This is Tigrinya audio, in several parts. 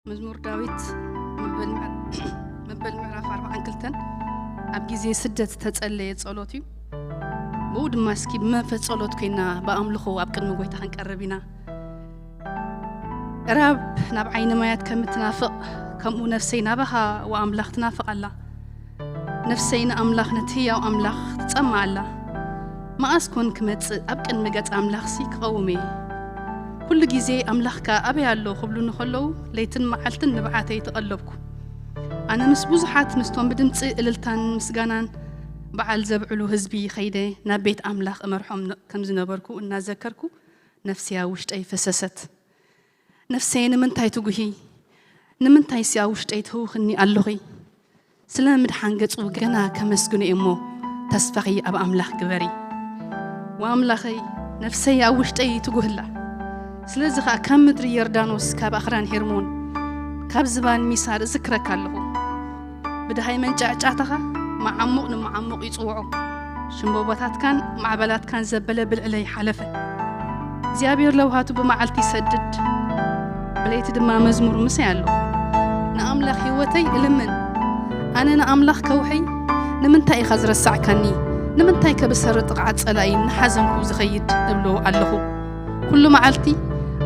መዝሙር ዳዊት መበል ምዕ-፣ መበል ምዕራፍ ኣርባዓን ክልተን ኣብ ግዜ ስደት ዝተጸለየ ጸሎት እዩ። ብኡ ድማ እስኪ ብመንፈስ ጸሎት ኮይና ብኣምልኾ ኣብ ቅድሚ ጎይታ ክንቀርብ ኢና። ራብ ናብ ዓይኒ ማያት ከም እትናፍቕ፣ ከምኡ ነፍሰይ ናባኻ ወኣምላኽ ትናፍቕ ኣላ። ነፍሰይ ንኣምላኽ፣ ነቲ ህያው ኣምላኽ ትጸምእ ኣላ። መኣስ ኮን ክመጽእ ኣብ ቅድሚ ገጽ ኣምላኽሲ ክቐውም እየ? ኩሉ ግዜ ኣምላኽካ ኣበይ ኣሎ ክብሉኒ ከለዉ፣ ለይትን መዓልትን ንብዓተይ ተቐለብኩ። ኣነ ምስ ብዙሓት፣ ምስቶም ብድምጺ እልልታን ምስጋናን በዓል ዘብዕሉ ህዝቢ ኸይደ ናብ ቤት ኣምላኽ እመርሖም ነ-፣ ከም ዝነበርኩ እናዘከርኩ፣ ነፍሰይ ኣብ ውሽጠይ ፈሰሰት። ነፍሰይ ንምንታይ ትጉሂ? ንምንታይሲ ኣብ ውሽጠይ ትህውኽኒ ኣለኺ? ስለ ምድሓን ገጹ ገና ከመስግኖ እየ እሞ፣ ተስፋኺ ኣብ ኣምላኽ ግበሪ። ወኣምላኸይ፣ ነፍሰይ ኣብ ውሽጠይ ትጉህላ። ስለዚ ኸኣ ካብ ምድሪ ዮርዳኖስ፣ ካብ ኣኽራን ሄርሞን፣ ካብ ዝባን ሚሳር እዝክረካ ኣለኹ። ብደሃይ መንጫዕጫዕታኻ መዓሙቕ ንመዓሙቕ ይጽውዖ። ሽምበቦታትካን ማዕበላትካን ዘበለ ብልዕለይ ሓለፈ። እግዚኣብሔር ለውሃቱ ብመዓልቲ ይሰድድ፣ ብለይቲ ድማ መዝሙሩ ምሳይ ኣሎ። ንኣምላኽ ህይወተይ እልምን። ኣነ ንኣምላኽ ከውሒ፣ ንምንታይ ኢኻ ዝረሳዕካኒ? ንምንታይ ከ ብሰሪ ጥቕዓት ጸላኢ እናሓዘንኩ ዝኸይድ? እብሎ ኣለኹ። ኩሉ መዓልቲ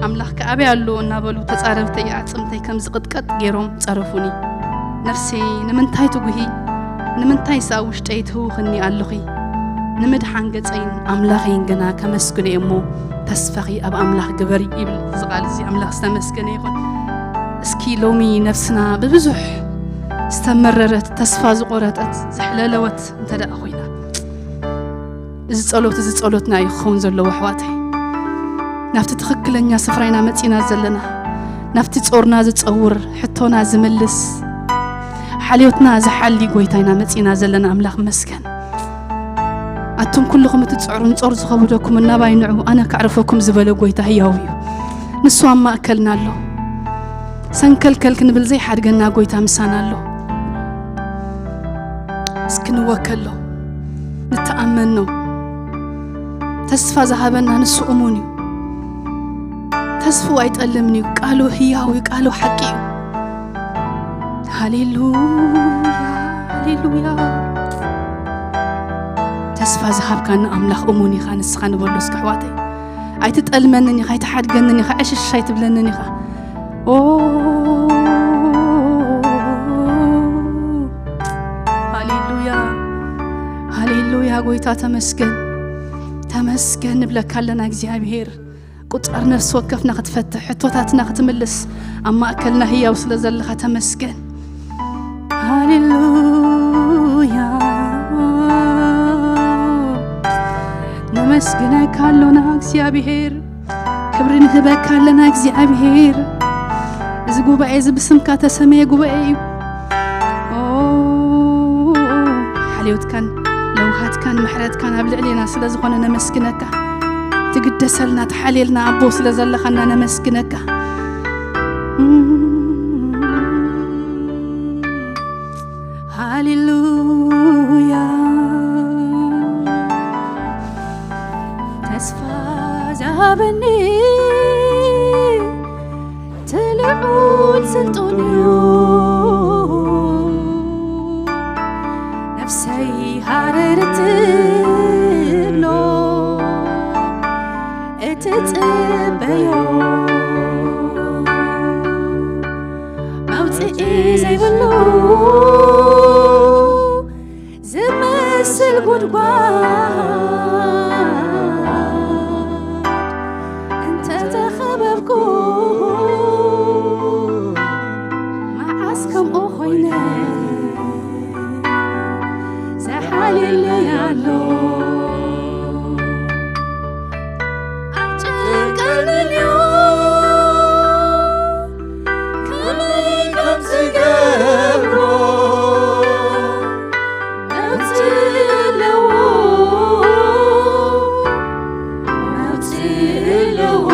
ኣምላኽከ ኣበይ ኣሎ እናበሉ ተጻረርተይ ኣዕጽምተይ ከም ዝቕጥቀጥ ገይሮም ጸረፉኒ። ነፍሰይ ንምንታይ ትጉሂ? ንምንታይስ ኣብ ውሽጠይ ትህውኽኒ ኣለኺ? ንምድሓን ገጸይን ኣምላኸይን ግና ከመስግኖ እየ እሞ፣ ተስፋኺ ኣብ ኣምላኽ ግበሪ ይብል እዚ ቃል እዚ። ኣምላኽ ዝተመስገነ ይኹን። እስኪ ሎሚ ነፍስና ብብዙሕ ዝተመረረት፣ ተስፋ ዝቖረጠት፣ ዘሕለለወት እንተ ደኣ ኮይና፣ እዚ ጸሎት እዚ ጸሎትና እዩ ክኸውን ዘለዎ ኣሕዋተይ። ናብቲ ትኽክለኛ ስፍራ ኢና መጺና ዘለና። ናብቲ ጾርና ዝጸውር፣ ሕቶና ዝምልስ፣ ሓልዮትና ዝሓሊ ጎይታ ኢና መጺና ዘለና። ኣምላኽ መስገን። ኣቱም ኩልኹም እትጽዕሩን ጾር ዝኸብደኩም እናባይ ንዑ፣ ኣነ ከዕርፈኩም ዝበለ ጎይታ ህያው እዩ። ንሱ ኣብ ማእከልና ኣሎ። ሰንከልከል ክንብል ዘይሓድገና ጎይታ ምሳና ኣሎ። እስኪ ንወከሎ፣ ንተኣመኖ። ተስፋ ዝሃበና ንሱ እሙን እዩ። ተስፍኡ ኣይጠልምን እዩ። ቃሉ ህያው እዩ። ቃሉ ሓቂ እዩ። ሃሌሉያ፣ ሃሌሉያ። ተስፋ ዝሃብካና ኣምላኽ እሙን ኢኻ ንስኻ ንበሎ እስኪ ኣሕዋተይ። ኣይትጠልመንን ኢኻ፣ ኣይትሓድገንን ኢኻ፣ ዕሽሽ ኣይትብለንን ኢኻ። ኦ፣ ሃሌሉያ፣ ሃሌሉያ፣ ጎይታ ተመስገን፣ ተመስገን ንብለካ ኣለና እግዚኣብሔር። ቁጽር ነፍሲ ወከፍና ክትፈትሕ፣ ሕቶታትና ክትምልስ፣ ኣብ ማእከልና ህያው ስለ ዘለኻ ተመስገን። ሃሌሉያ፣ ነመስግነካ ኣሎና እግዚኣብሔር። ክብሪ ንህበካ ኣለና እግዚኣብሔር። እዚ ጉባኤ እዚ ብስምካ ተሰመየ ጉባኤ እዩ። ኦ፣ ሓልዮትካን ለውሃትካን ምሕረትካን ኣብ ልዕሌና ስለ ዝኾነ ነመስግነካ። ትግደሰልና፣ ትሓልየልና ኣቦ ስለ ዘለኻና ነመስግነካ። ሃሌሉያ። ተስፋ ዝሃበኒ እቲ ልዑል ስልጡን እዩ። ነፍሰይ ሃረር እትብሎ እትጽበዮ መውጽኢ ዘይብሉ ዝመስል ጉድጓድ እንተተኸበብኩ መዓስ ከምኡ ኮይነ ዝሓልየለይ ኣሎ። ኣጨንቀልንዮ ከመይ ከም ዝገብሮ መብት ኣለዎ፣ መብት ኣለዎ፣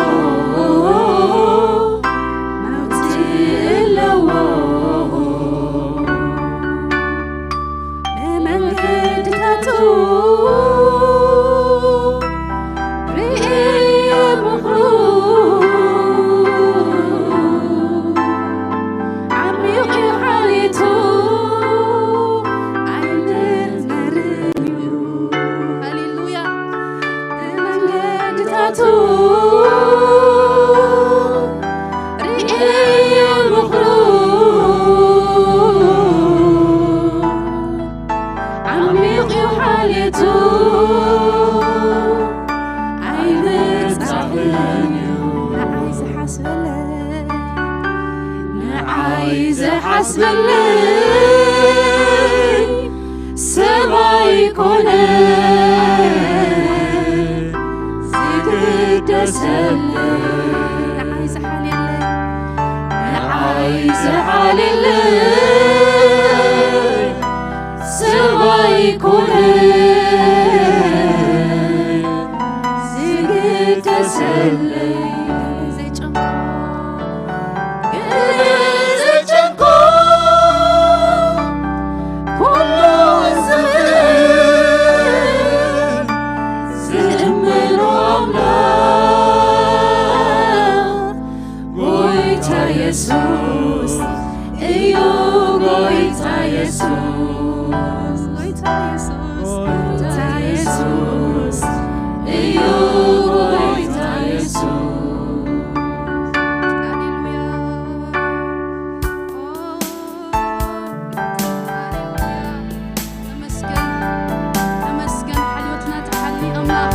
መብት ኣለዎ። ብመንገድታቱ ዝሓልለይ ሰብ ኣይኮነን ዝግደሰለይ። ዘይጨንቆ ዘይጨንቆ ኩሉ ዝኽእል ዝእምኖ ኣምላኽ ጎይታ የሱስ እዩ፣ ጎይታ የሱስ፣ ጎይታ የሱስ፣ ጎይታ የሱስ እዩ፣ ጎይታ የሱስ። ሃሌሉያ። ተመስገን፣ ተመስገን፣ ሓልዮትና ትሓሊ ኣምላኽ።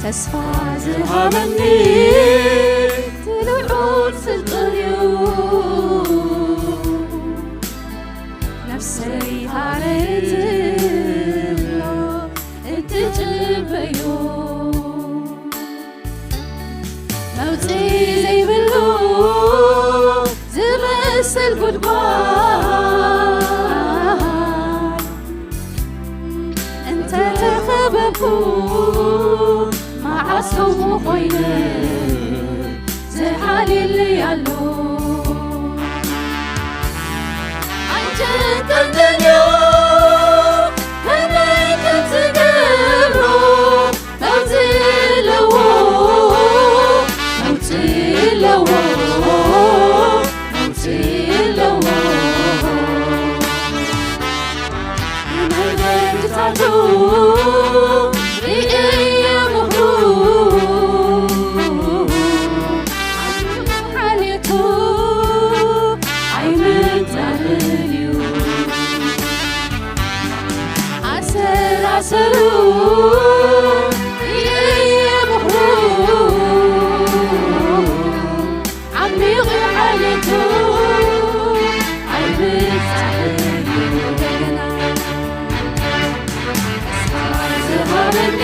ተስፋ ዝሃበኒ እቲ ልዑል ስልጡን እዩ። ነፍሰይ ሃረይ ትብሎ እትጽበዮ መውጽኢ ዘይብሉ ዝመስል ጉድጓድ እንተ ተኸበብኩ መዓስ ከምኡ ኮይነ ዝሓልየለይ ኣሎ። ኣይጨንቀንን እዩ ከመይ ከም ዝገብሮ መውጽኢ ኣለዎ፣ መውጽኢ ኣለዎ፣ መውጽኢ ኣለዎ። ንመንገድታቱ ርእየ ምኽሩ ሓልዮቱ ኣይምንጻርን እዩ። ኣሰራሰሩ ርእየ ምኽሩ ዓሚቕ እዩ ሓልዮቱ ኣይብጻሕን እዩ። ተስፋ ዝሃበኒ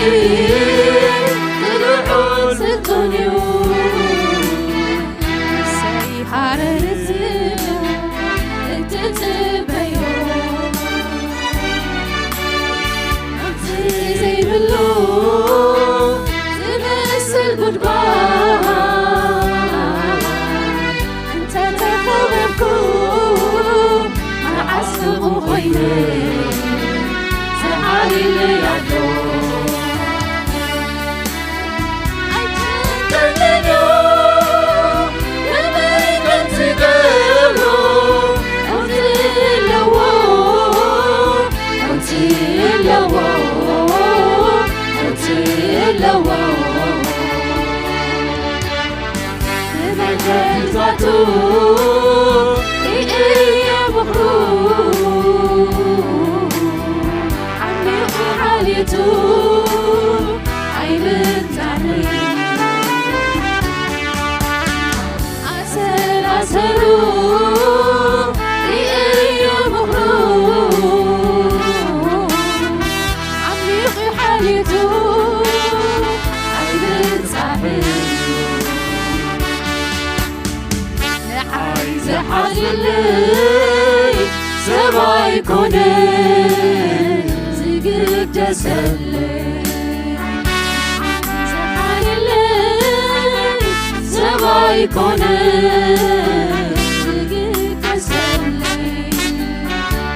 ልዑል ስልጡን እዩ። ሰይ ሃረር ዝብሎ እትጽበዮ መውጽኢ ዘይብሉ ዝመስል ጉድጓድ እንተ ተኸበብኩ መዓስ ከምኡ ኮይነ ዝሓልየለይ ኣሎ። ኣይትንቀልዶ ከመይ ከም ዝገብሮ መውጽኢ ኣለዎ፣ መውጽኢ ኣለዎ፣ መውጽኢ ኣለዎ። ብመንገድታቱ ርእየ ምኽሩ ዓሚቑ ሓልዮቱ ኣይብጻሕን። ኣሰራሰሩ ርእየ ምኽሩ ዓሚቑ ሓልዮቱ ኣይብጻሕን። ንዓይ ዝሓልየለይ ሰብ ኣይኮነን ዝግደሰለይ። ንዓይ ዝሓልየለይ ሰብ ኣይኮነን ዝግደሰለይ።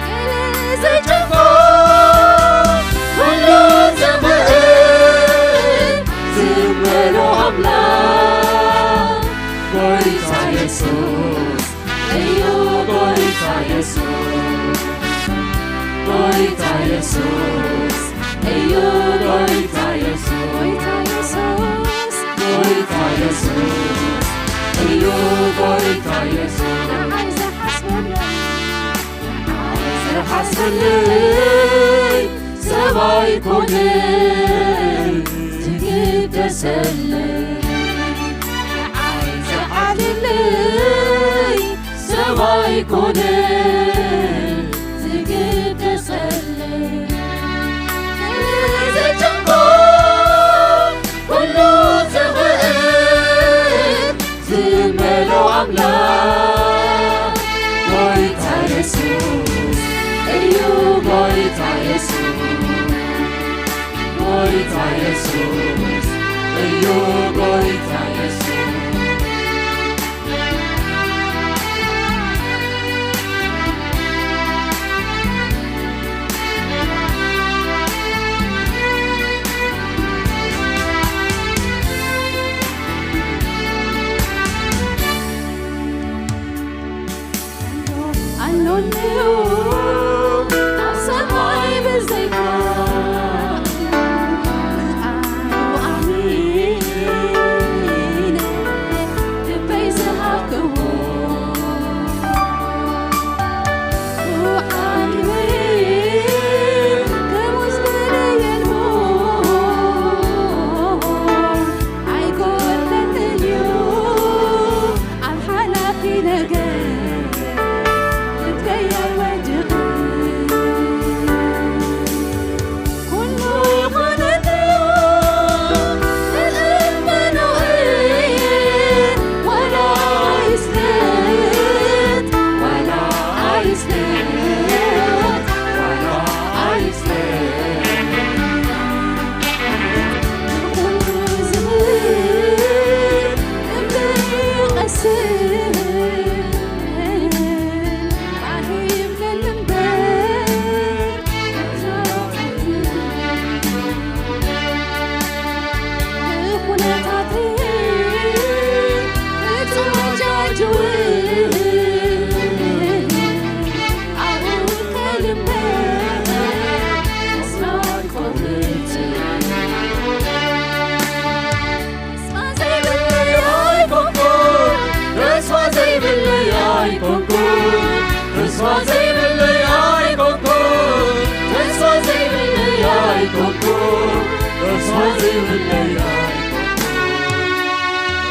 ገለ ዘይጨንቆ ኩሉ ዝኽእል ዝምሮ ኣምላኽ ጎይታ የሱስ እዩ፣ ጎይታ የሱስ፣ ጎይታ የሱስ እዩ፣ ጎይታ የሱስ፣ ጎይታ የሱስ፣ ጎይታ የሱስ እዩ፣ ጎይታ የሱስ። ንዓይ ዝሓስበለይ፣ ንዓይ ዝሓስበለይ ሰብ ኣይኮነን ዝግደሰለይ፣ ንዓይ ዝዓልለይ ሰብ ኣይኮነን ዝግደሰለይ። ዘጨንቆ ኩሉ ዝኽእል ዝመሎ ኣምላኽ ጎይታ የሱስ እዩ፣ ጎይታ የሱስ፣ ጎይታ የሱስ እዩ፣ ጎይታ የሱስ። ኣሎኒ ኣብ ሰማይ ብዘይካ ኣሉ ኣሚነ ልበይ ዝሃብክዎ ዓሚነ ከሙስ ብለየልሞ ኣይጎድለንን እዩ ኣብ ሓላፊ ነገር ልበይ ኣይወድቕን። ኩሉ ይኾነሉ እእመኖ እየ ዋላ ኣይስለት ዋላ ኣይስለት ዋላ ኣይስለት። ኩሉ ዝኽእል እምበይ ቀስል ኣሂብለኒ እምበር ኩነታተይ ፍጹም ኣጃጅው ኣብኡ ከልምበር ተስፋ ኣይቆርጽ። ተስፋ ዘይብለይ ኣይኮንኩን፣ ተስፋ ዘይብለይ ኣይኮንኩን፣ ተስፋ ዘይብለይ ኣይኮንኩን፣ ተስፋ ዘይብለይ ኣይኮንኩን፣ ተስፋ ዘይብለይ ኣይኮንኩን።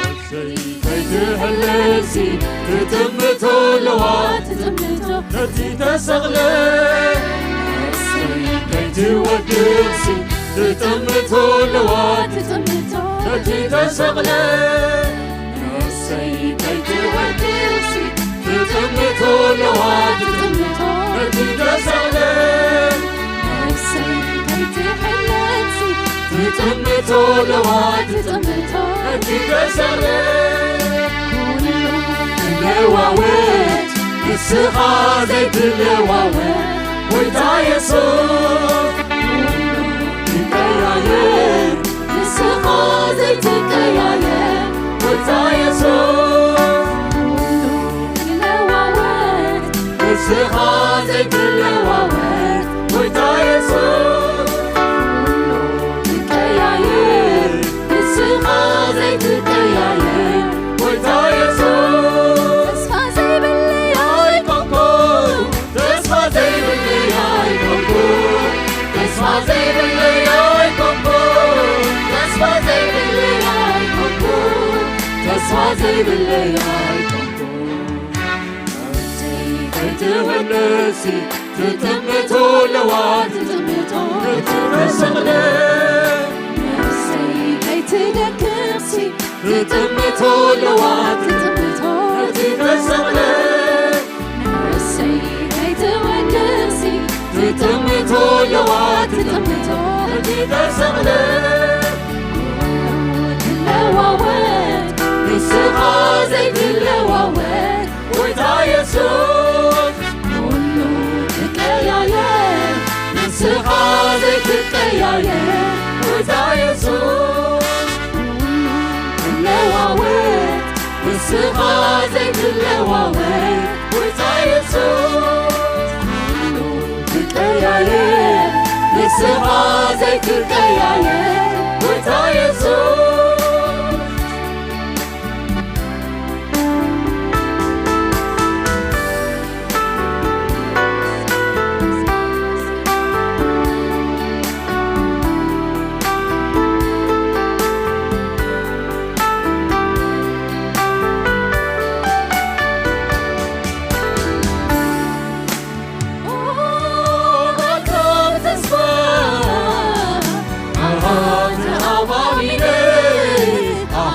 ነፍሰይ ከይትሕለልሲ ትጥምቶ ኣለዋ ትጥምቶ ነቲ ተሰቕለ። ነፍሰይ ከይትወድቕሲ ትጥምቶ ኣለዋ ትጥምቶ ነቲ ተሰቕለ። ነፍሰይ ከይትወድቕሲ ትጥምቶ ኣለዋ ትጥምቶ ነቲ ተሰቕለ። ነፍሰይ ከይትሕለልሲ ትጥምቶ ኣለዋ ትጥምቶ ነቲ ተሰቕለ። ኩሉ ትለዋወጥ ንስኻ ዘይትለዋወጥ ጎይታ የሱስ። ኩሉ ይቀያየር ንስኻ ዘይትቀያየር ጎይታ የሱስ። ኩሉ ይለዋወጥ ንስኻ ዘይትለዋወጥ ጎይታ የሱስ። ኩሉ ትቀያየር ንስኻ ዘይትቀያየር ጎይታ የሱስ። ተስፋ ዘይብለይ ኣይኮንኩን፣ ተስፋ ዘይብለይ ኣይኮንኩን፣ ተስፋ ዘይብለይ ኣይኮንኩን፣ ተስፋ ዘይብለይ ኣይኮንኩን፣ ተስፋ ዘይብለይ ኣይኮንኩን። ነፍሰይ ከይትውለሲ ትጥምቶ ኣለዋ ትጥምቶ ነቲ ተሰቕለ። ነፍሰይ ከይትደክምሲ ትጥምቶ ኣለዋ ትጥምቶ ነቲ ተሰቕለ። ነፍሰይ ከይትወድቕሲ ትጥምቶ ኣለዋ ትጥምቶ ነቲ ተሰቕለ። ትለዋወጥ ንስኻ ዘይትለዋወጥ ጎይታ የሱስ። ኩሉ ትቀያየር ንስኻ ዘይትቀያየር ጎይታ የሱስ። ኩሉ ትለዋወጥ ንስኻ ዘይትለዋወጥ ጎይታ የሱስ። ኩሉ ትቀያየር ንስኻ ዘይትቀያየር ጎይታ የሱስ።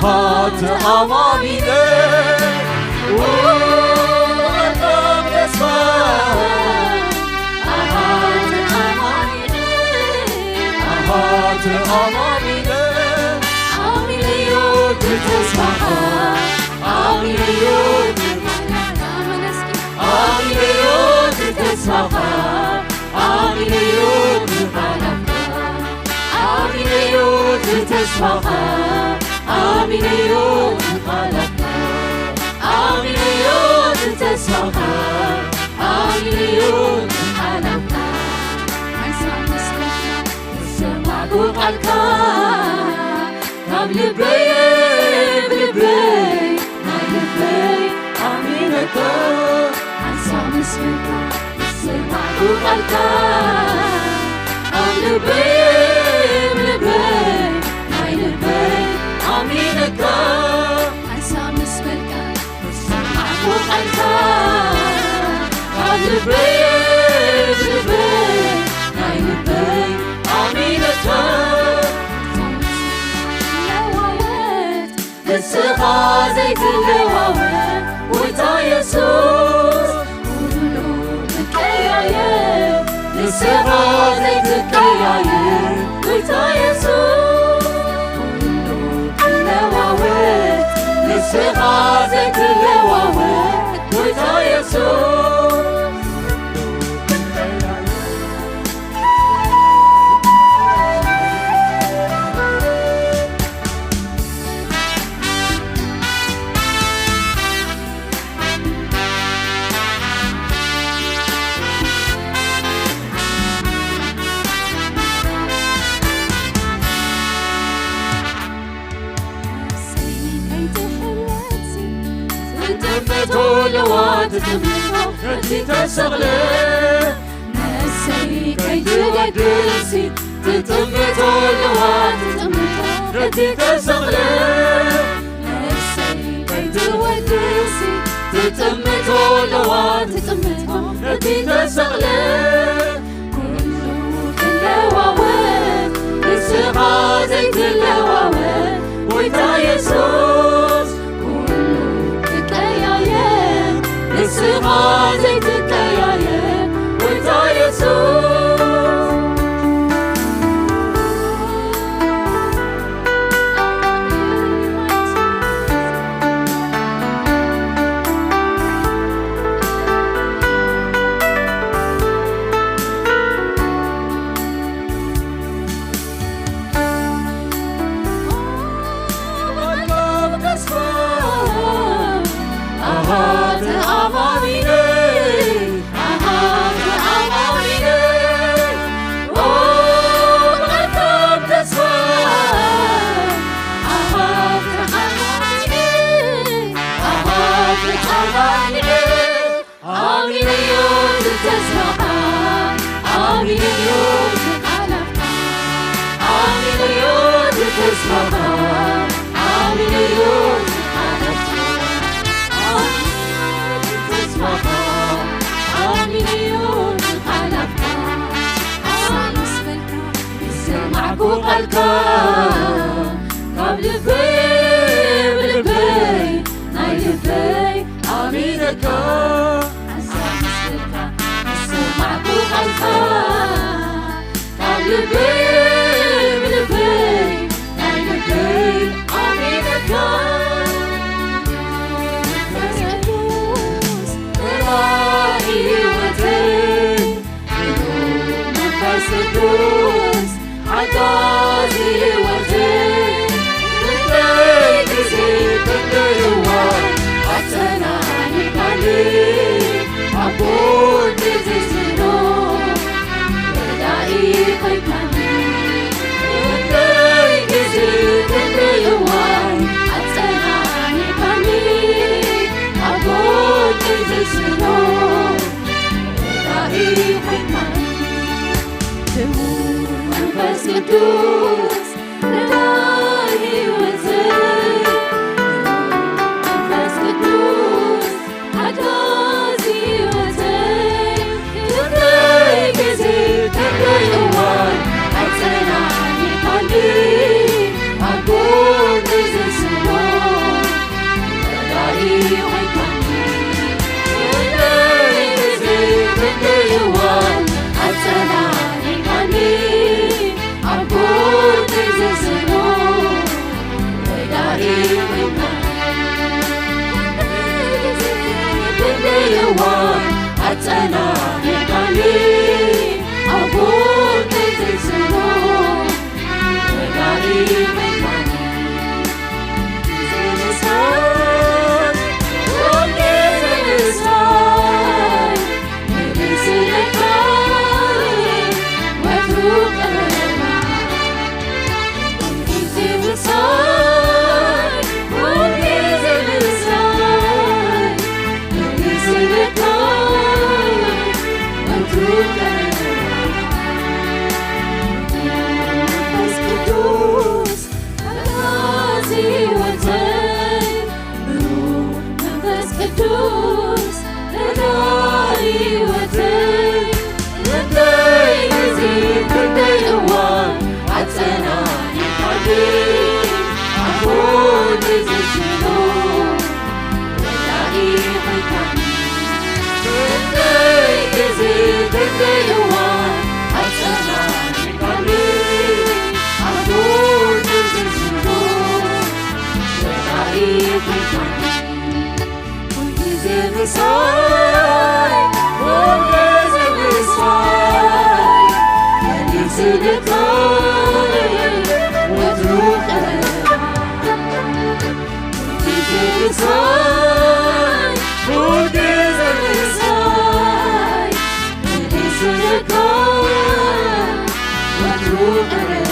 ሃተ ኣማሚነ ወረዳም ተስፋ ኣሃተ ኣማሚነ ኣሃተ ኣማሚነ ኣሚነዮ ብተስፋኻ ኣሚነዮ ኣሚነዮ ብተስፋኻ ኣሚነዮ ብቓላትካ ኣሚነዮ ብተስፋኻ ኣሚነዮ ብቓላትካ ኣሚነዮ ብተስፋኻ ኣሚነዮ ብቓላትካ ሓንሳብ ምስ ዝሰማዕኩ ቃልካ ካብ ልበይ ብልበይ ናይ ልበይ ኣሚነካ ሓንሳብ ምስ በልካ ዝሰማዕኩ ቃልካ ካብ ልበይ ብልበይ ናይ ልበይ ኣሚነካ ሓንሳብ ምስ በልካ ዝሰማዕኩ ቃልካ ካብ ልበይ ብልበይ ናይ ልበይ ኣሚነካ ንስኻ ዘይትለዋወጥ ጎይታ የሱስ ኩሉ ትቀያየር ንስኻ ዘይትቀያየር ጎይታ የሱስ ኩሉ ትለዋወጥ ንስኻ ዘይትለዋወጥ ጎይታ የሱስ ትጥምቶ ኣለዋ ትጥምቶ እቲ ተሰቕለ ነፍሰይ ከይትወድሲ ትጥምቶ ኣለዋ ትጥምቶ እቲ ተሰቕለ ነፍሰይ ከይትወድሲ ትጥምቶ ኣለዋ ትጥምቶ እቲ ተሰቕለ ኩሉ ክለዋወጥ ንስኻ ዘይትለዋወጥ ጎይታ የሱስ ኩሉ ትቀያየር ንስኻ ዘይትቀያየር ጎይታ የሱስ ምሳይ፣ ሁልጊዜ ምሳይ፣ ወትሩ ቀረባ። ሁልጊዜ ምሳይ፣ ሁልጊዜ ምሳይ፣ ወትሩ ቀረባ።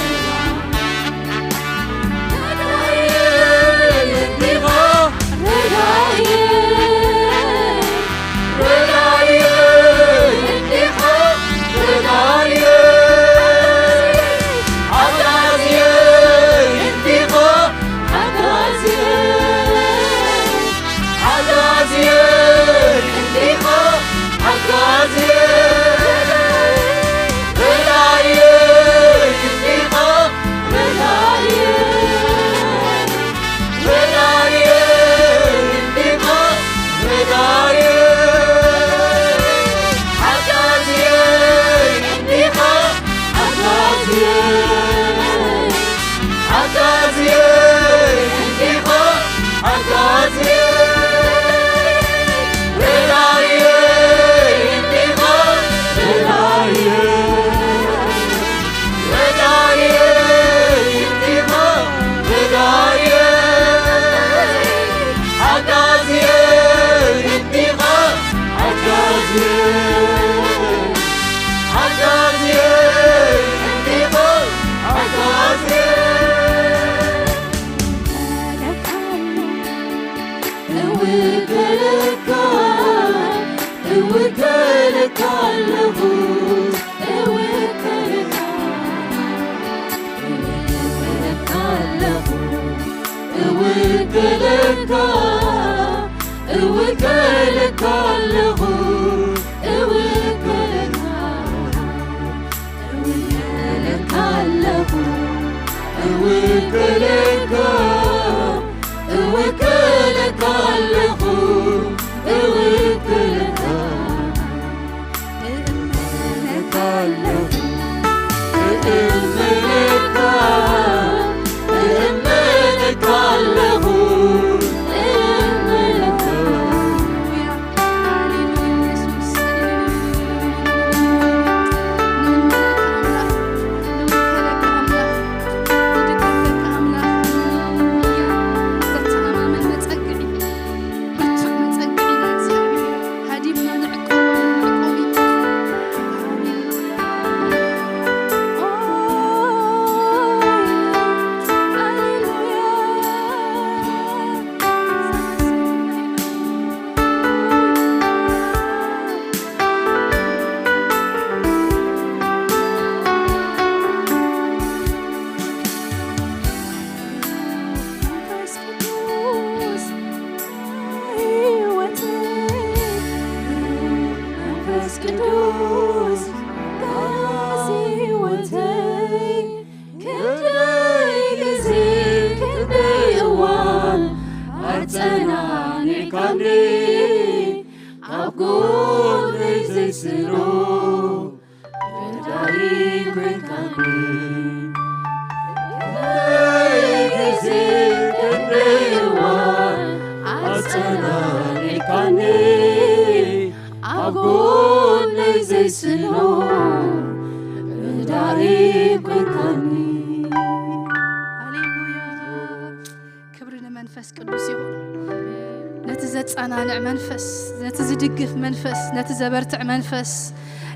ነቲ ዘጻናንዕ መንፈስ፣ ነቲ ዝድግፍ መንፈስ፣ ነቲ ዘበርትዕ መንፈስ፣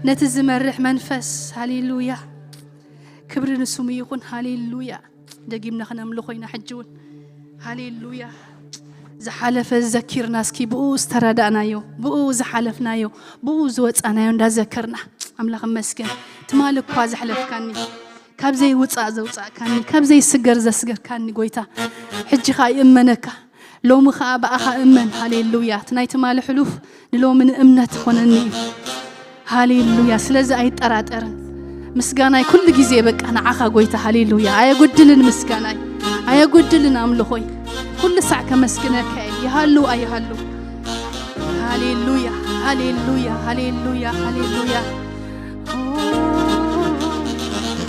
ነቲ ዝመርሕ መንፈስ። ሃሌሉያ። ክብሪ ንስሙ ይኹን። ሃሌሉያ። ደጊምና ክነምልኾ ኢና ሕጂ እውን። ሃሌሉያ። ዝሓለፈ ዘኪርና እስኪ ብኡ ዝተረዳእናዮ፣ ብኡ ዝሓለፍናዮ፣ ብኡ ዝወጻናዮ እንዳዘከርና ኣምላኽ እመስገን። ትማሊ እኳ ዘሕለፍካኒ ካብዘይ ውፃእ ዘውፃእካኒ ካብዘይ ስገር ዘስገርካኒ ጎይታ ሕጂ ኸዓ ይእመነካ። ሎሚ ኸዓ ብኣኻ እመን። ሃሌሉያ። እቲ ናይ ትማሊ ሕሉፍ ንሎሚ ንእምነት ይኾነኒ እዩ። ሃሌሉያ። ስለዚ ኣይጠራጠርን። ምስጋናይ ኩሉ ግዜ በቃ ንዓኻ ጎይታ። ሃሌሉያ። ኣየጉድልን ምስጋናይ ኣየጉድልን ኣምልኾይ ኩሉ ሳዕ ከመስግነካ እየ። ይሃሉ ኣይሃሉ። ሃሌሉያ ሃሌሉያ ሃሌሉያ ሃሌሉያ። ኦ፣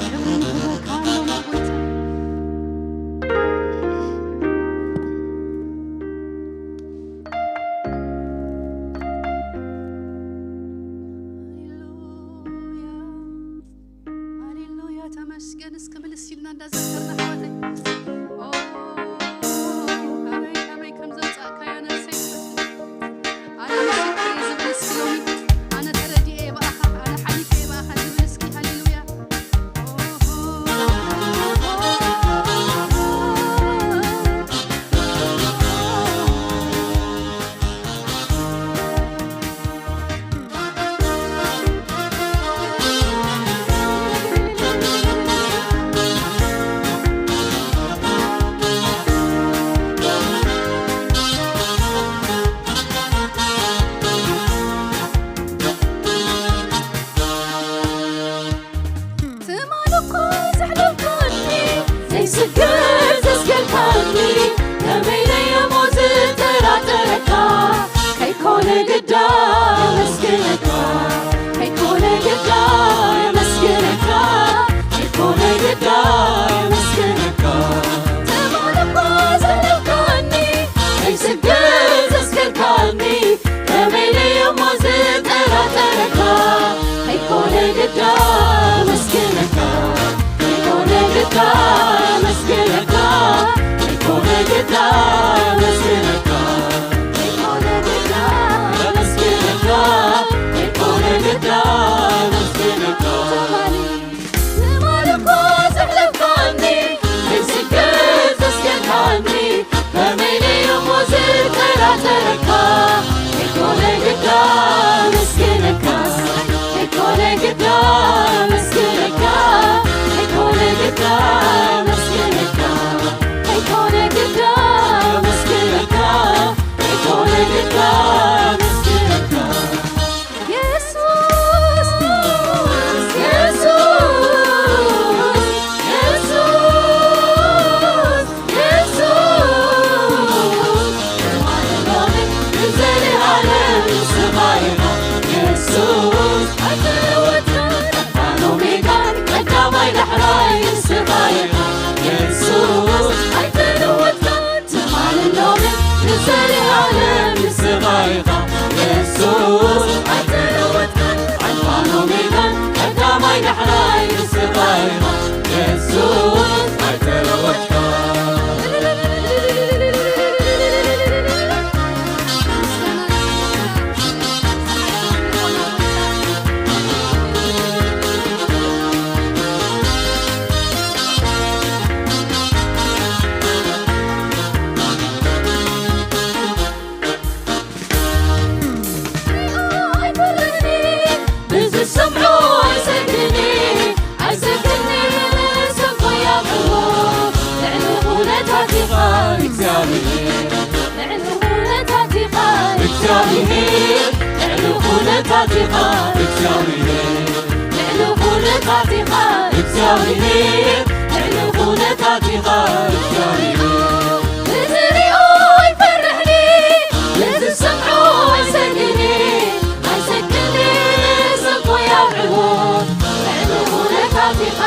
ክብሪ ይግባካ ኣምላኽ ጎይታ። ከመይ ለየሞ ዝጠራጠረካ ከይኮነ ግዳ መስግነካ ከይኮነ ግዳ መስግነካ ከይኮነ ግዳ መስግነካ ትማል እኳ ዘለካኒ ከይስግር ዘስገርካኒ ከመይ ለየሞ ዝጠራጠረካ ከይኮነ ግዳ መስግነካ ከይኮነ ግዳ መስግነካ ከይኮነ ግዳ መስግነካ ከይኮነ ግዳ መስግነካ ከይኮነ ግዳ መስግነካ ትማል እኳ ዘሕለፍካኒ ከይስግር ዘስገርካኒ ከመይ ለየሞ ዝጠራጠረካ ከይኮነ ግዳ መስግነካ ከይኮነ ግዳ መስግነካ ከይኮነ ግዳ መስግነካ ከይኮነ ግዳ መስግነካ ከይኮነ ግዳ መስግነካ የሱስ የሱስ የሱስ የሱስ ንዘለዓለም ስባይኻ የሱስ ኣይተለወጥካን ኣልፋን ኦሜጋን ቀዳማይ ዳሕራይ ስባይኻ የሱስ ኣይተለወጥካን ትማልን ሎምን ንዘለዓለም ስባይኻ የሱስ ኣይተለወጥካን ኣልፋን ኦሜጋን ቀዳማይ ዳሕራይ ስባይኻ የሱስ ኣይተለወጥካን ዝሰምዖ ኣይሰግድን ኣይሰግድን ሰብኮ ያዕቆብ ልዕሊ ኩነታት ኢኻ እግዚኣብሔር ልዕሊ ኩነታት ኢኻ እግዚኣብሔር ልዕሊ ኩነታት ኢኻ እግዚኣብሔር ልዕሊ ኩነታት ኢኻ እግዚኣብሔር ልዕሊ ኩነታት ኢኻ እግዚኣብሔር ንዝሪኦ ኣይፈርሕን ንዝሰምዖ ኣይሰግድን ኣይሰግድን ሰብኮ ያዕቆብ ልዕሊ ኩነታት ኢኻ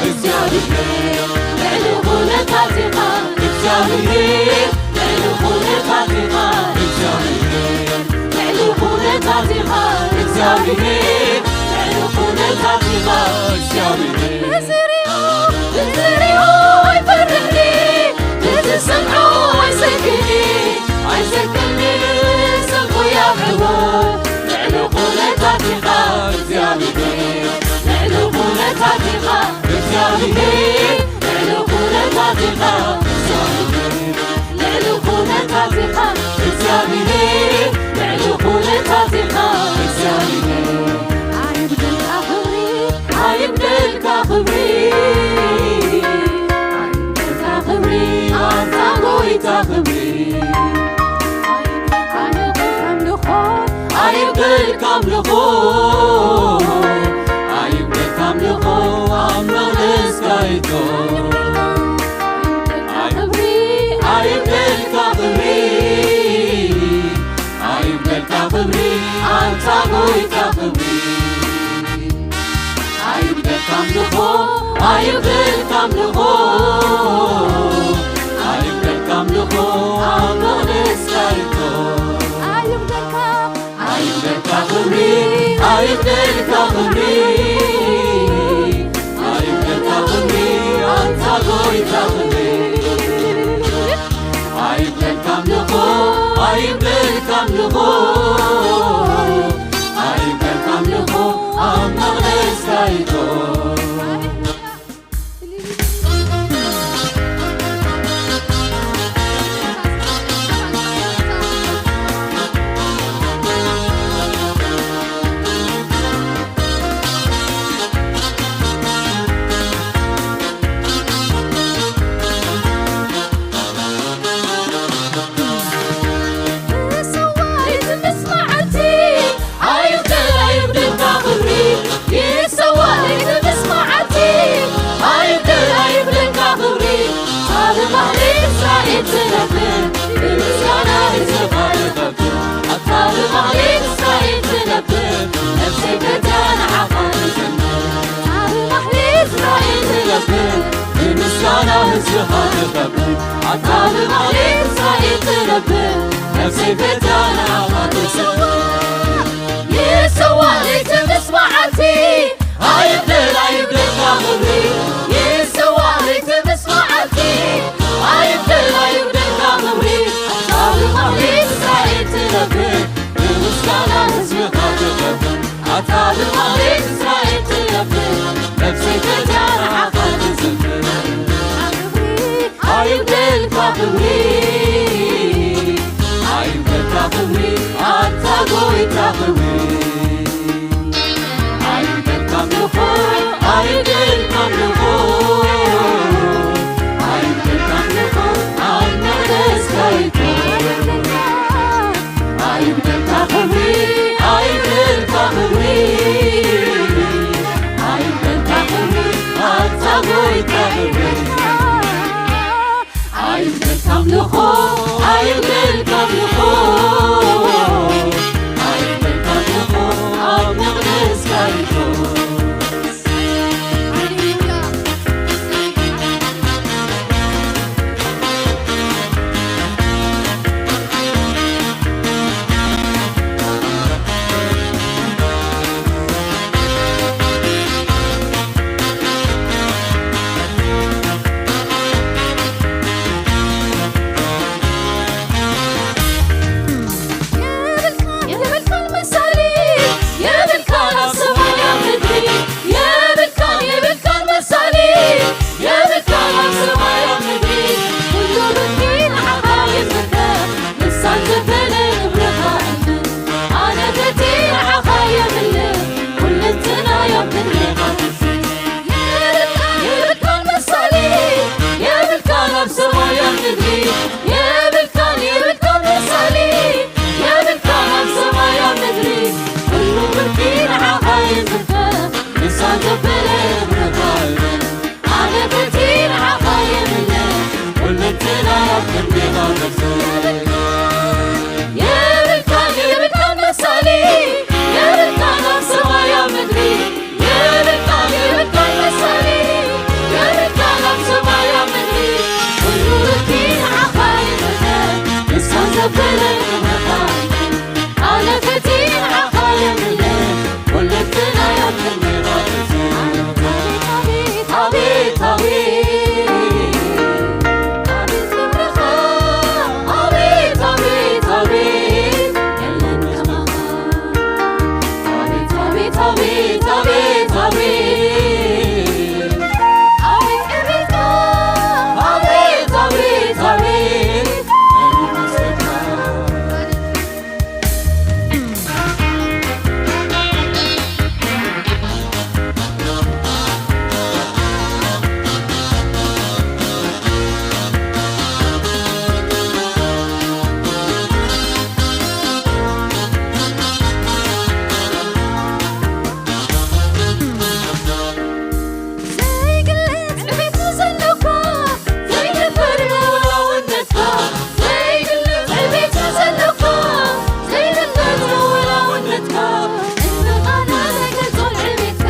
እግዚኣብሔር ልዕሊ ኩነታት ኢኻ እግዚኣብሔር ልዕሊ ኩነታት ኢኻ እግዚኣብሔር ልዕሊ ኩነታት ኢኻ እግዚኣብሔር ልዕሊ ኩነታት ኢኻ እግዚኣብሔር ንዝሪኦ ንዝሪኦ ኣይፈርሕን ንዝሰምዖ ኣይሰግድን ኣይሰግድን ሰብኮ ያዕቆብ ልዕሊ ኩነታት ኢኻ እግዚኣብሔር ልዕሊ ኩነታት ኢኻ እግዚኣብሔር ልዕሊ ኩነታት ኢኻ እግዚኣብሔር ልዕሊ ኩነታት ኢኻ እግዚኣብሔር ልዕሊ ኩነታት ኢኻ እግዚኣብሔር ኣይብደልካ ክብሪ ኣይብደልካ ክብሪ ኣይብደልካ ክብሪ ኣንታ ጎይታ ክብሪ ኣይብደልካ ኣምልኾ ኣይብደልካ ኣምልኾ ኣይብደልካ ኣምልኾ ኣብ መቕደስካ ይቶ ኣይብደልካ ክብሪ ኣይብደልካ ክብሪ ኣይብደልካ ክብሪ ኣንታ ጎይታ ክብሪ ኣይብደልካ ኣምልኾ ኣይብደልካ ኣምልኾ ኣይብደልካ ኣምልኾ ኣብ መቕደስካ ይቶ ኣይብደልካ ኣይብደልካ ክብሪ ኣይብደልካ ክብሪ ኣይብደልካ ክብሪ ኣንታ ጎይታ ክብሪ ኣይብደልካ ኣምልኾ ኣይብደልካ ኣምልኾ ኣይብደልካ ኣምልኾ ኣብ መቕደስካ ይቶ ትኸብር፣ ኣታ ብማሕሌት እስራኤል ትነብር፣ ነፍሰይ ፈትያ ንዓኻ ትስውር። ይስዋ ለይቲ ምስ መዓልቲ፣ ኣይጉደል ኣይጉደልካ ክብሪ። ይስዋ ለይቲ ምስ መዓልቲ፣ ኣይጉደል ኣይጉደልካ ክብሪ። ኣታ ብማሕሌት እስራኤል ትነብር፣ ብምስጋና ህዝብኻ ትኸብር። ኣታ ብማሕሌት እስራኤል ትነብር፣ ነፍሰይ ፈትያ ንዓኻ ትዝምር። ኣይጉደልካ ክብሪ፣ ኣይጉደልካ ክብሪ፣ ኣታ ጎይታ ክብሪ። ኣይጉደልካ ኣምልኾ፣ ኣይጉደልካ ኣምልኾ፣ ኣይጉደልካ ኣምልኾ፣ ኣብ መቕደስካ ይኹን። ኣይጉደልካ ክብሪ፣ ኣይጉደልካ ክብሪ፣ ኣይጉደልካ ክብሪ፣ ኣታ ጎይታ ክብሪ። ኣይጉደልካ ኣምልኾ፣ ኣይጉደልካ ኣምልኾ፣ ኣይጉደልካ ኣምልኾ፣ ኣብ መቕደስካ ይኹን። የብልካን መሳሊ፣ የብልካን ኣብ ሰማይ ኣብ ምድሪ፣ የብልካን፣ የብልካን መሳሊ፣ የብልካን ኣብ ሰማይ ኣብ ምድሪ። ኩሉ ብርኪ ንዓኻ ይምልከት፣ ንሳን ዘበለ ክብርኻ እምልእ። ኣነ ፈትየ ንዓኻ የምልኽ፣ ኩልንትናይ ኣብ ቅድሜኻ ትስእ። የብልካን፣ የብልካን መሳሊ፣ የብልካን ኣብ ሰማይ ኣብ ምድሪ። የብልካን፣ የብልካን መሳሊ፣ የብልካን ኣብ ሰማይ ኣብ ምድሪ። ኩሉ ብርኪ ንዓኻ ይምልከት፣ ንሳን ዘበለ ክብርኻ እምልእ። ኣነ ፈትየ ንዓኻ የምልኽ፣ ኩልንትናይ ኣብ ክንዲኻ ነፍሰይ። የብልካን፣ የብልካን መሳሊ፣ የብልካን ኣብ ሰማይ ኣብ ምድሪ። የብልካን፣ የብልካን መሳሊ፣ የብልካን ኣብ ሰማይ ኣብ ምድሪ። ኩሉ ብርኪ ንዓኻ ይምልከት፣ ንሳን ዘበለ ክብርኻ እምልእ። ኣነ ፈትየ ንዓኻ የምልኽ፣ ኩልንትናይ ኣብ ክንዲኻ ነፍሰይ። ኣቤት፣ ኣቤት፣ ኣቤት ክብርኻ፣ ኣቤት፣ ኣቤት፣ ኣቤት፣ የለን ከማኻ። ኣቤት፣ ኣቤት፣ ኣቤት፣ ኣቤት፣ ኣቤት፣ ኣቤት ክብርኻ፣ ኣቤት፣ ኣቤት፣ ኣቤት፣ ዘይግለጽ ዕቤት ዘለካ፣ ዘይንበር ልኡላውነትካ፣ ዘይግለጽ ዕቤት ዘለካ፣ ዘይንበር ልኡላውነትካ፣ እንብቓና ዘይገልጾን ዕቤትካ፣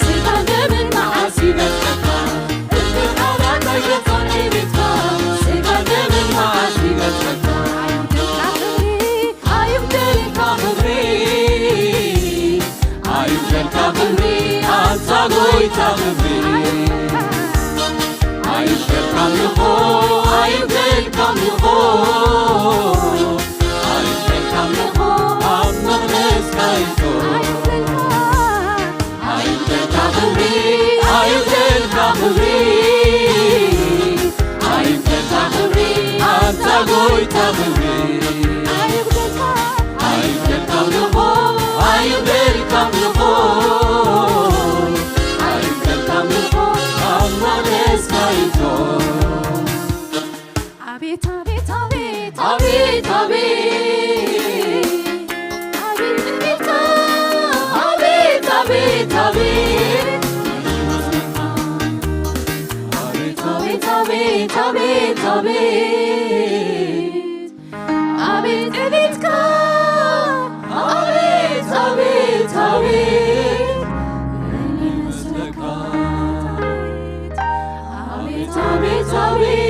ስጋን ደምን መዓስ ይበጽሓካ። እንብቓና ዘይገልጾን ዕቤትካ፣ ስጋን ደምን መዓስ ይበጽሓካ። ኣይውደልካ ክብሪ፣ ኣይውደልካ ክብሪ፣ ኣይውደልካ ክብሪ፣ ኣንታ ጎይታ ክብሪ። ኣይውደልካ ኣምልኾ፣ ኣይውደልካ ኣምልኾ፣ ኣይውደልካ ኣምልኾ፣ ኣብ መቕደስካ ይኹን። ኣይውደልካ ክብሪ፣ ኣይውደልካ ክብሪ፣ ኣይውደልካ ክብሪ፣ ኣንታ ጎይታ ክብሪ። ኣይውደልካ ኣምልኾ፣ ኣይውደልካ ኣምልኾ፣ ኣይውደልካ ኣምልኾ፣ ኣብ መቕደስካ ይኹን። ኣቤት፣ ኣቤት፣ ኣቤት፣ ኣቤት፣ ኣቤት፣ ኣቤት እምቢልታ፣ ኣቤት፣ ኣቤት፣ ኣቤት፣ ኣቤት፣ ኣቤት፣ ኣቤት፣ ኣቤት፣ ኣቤት፣ ኣቤት፣ ኣቤት ዕቤትካ፣ ኣቤት፣ ኣቤት፣ ኣቤት፣ ኣቤት፣ ኣቤት፣ ኣቤት፣ ኣቤት፣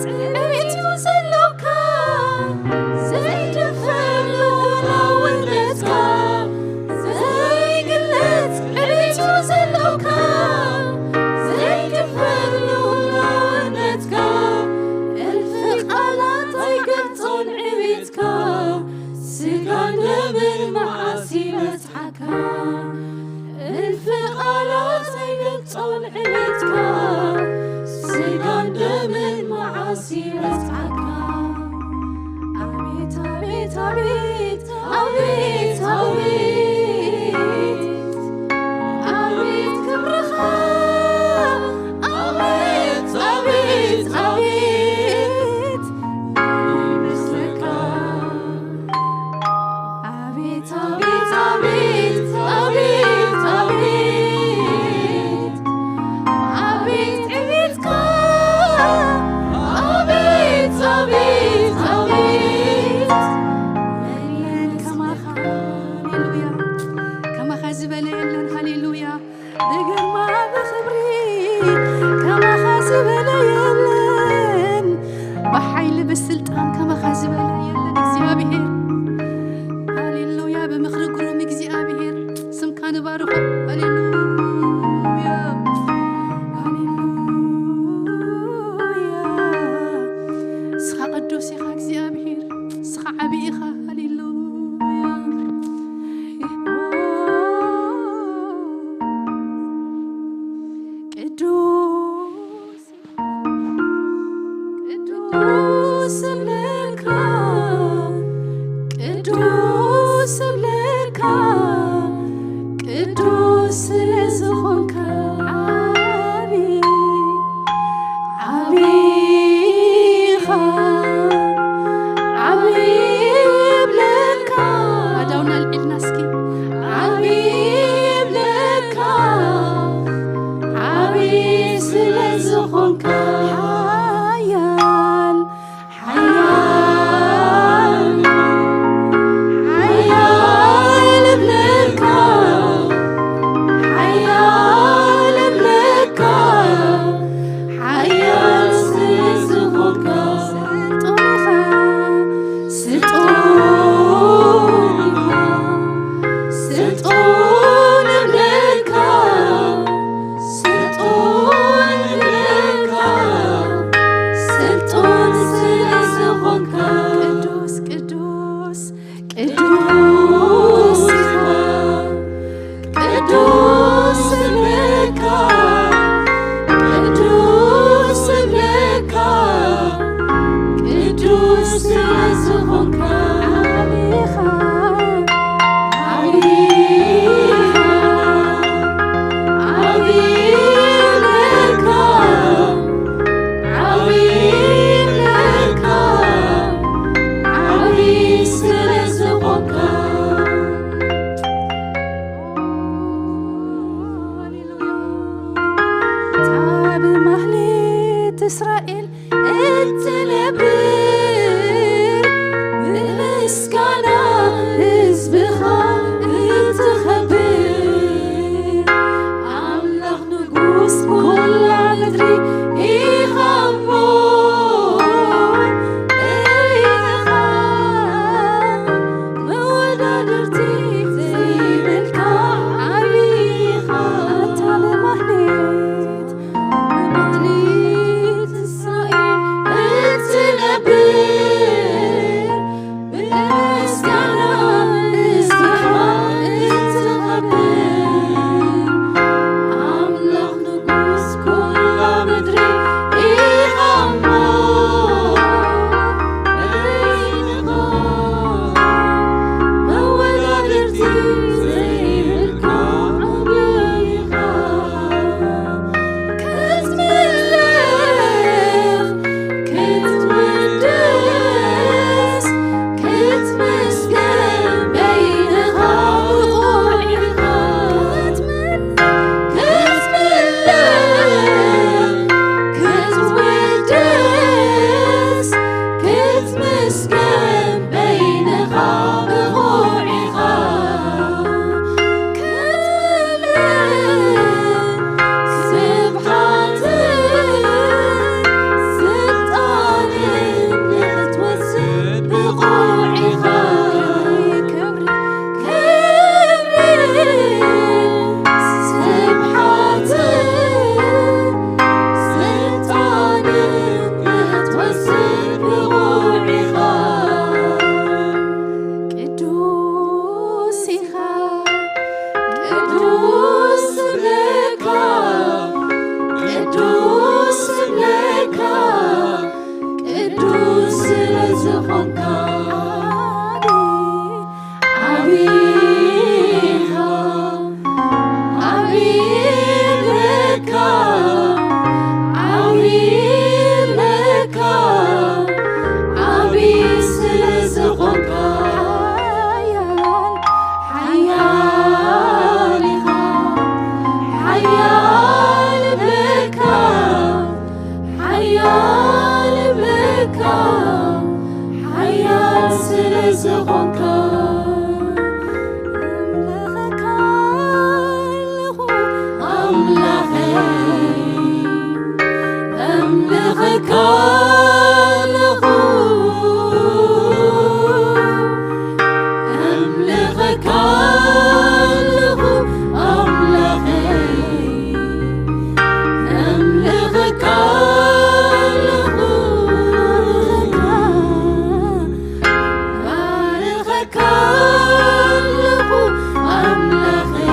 ዕቤት እዩ ዘሎካ ዘይድፈር ልኡላውነትካ፣ ዘይግለጽ ዕቤት እዩ ዘሎካ ዘይድፈር ልኡላውነትካ፣ እልፊ ቃላት ኣይገልጾን ዕቤትካ፣ ስጋን ደምን መዓስ ይበጽሓካ። እልፊ ቃላት ኣይገልጾን ዕቤትካ፣ ስጋን ደምን መዓስ ይበጽሓካ። ኣቤት፣ ኣቤት፣ ኣቤት፣ ኣቤት፣ ኣቤት፣ ኣቤት ክብርኻ፣ ኣቤት፣ ኣቤት፣ ኣቤት ይመስለካ። ኣቤት፣ ኣቤት፣ ኣቤት፣ ኣቤት፣ ኣቤት፣ ኣቤት ዕቤትካ፣ ኣቤት፣ ኣቤት፣ ኣቤት፣ መን ከማኻ፣ ሃሌሉያ፣ ከማኻ ዝበለ የለን፣ ሃሌሉያ። ብግርማ ብኽብሪ ከማኻ ዝበለ የለን፣ ብሓይሊ ብስልጣን ከማኻ ዝበለ የለን እግዚኣብሔር። ሃሌሉያ፣ ብምኽሪ ግሩም እግዚኣብሔር ስምካ ንባርኾ። ሃሌሉያ፣ ሃሌሉያ፣ ንስኻ ቅዱስ ኢኻ እግዚኣብሔር፣ ንስኻ ዓቢ ኢኻ። ሃሌሉያ። ቅዱስ፣ ቅዱስ እብለካ፣ ቅዱስ እብለካ፣ ቅዱስ ስለ ዝኾንካ ዓቢ፣ ዓቢ ኢኻ፣ ዓቢ እብለካ። ኣእዳውና ኣልዒልና እስኪ። ዓቢ እብለካ፣ ዓቢ ስለ ዝኾንካ። ሓያል፣ ሓያል፣ ሓያል እብለካ። ዝኾንካ። እምልኸካ ኣለኹ ኣምላኸይ፣ እምልኸካ ኣለኹ፣ እምልኸካ ኣለኹ ኣምላኸይ፣ እምልኸካ ኣለኹ። ባርኸካ ኣለኹ ኣምላኸይ፣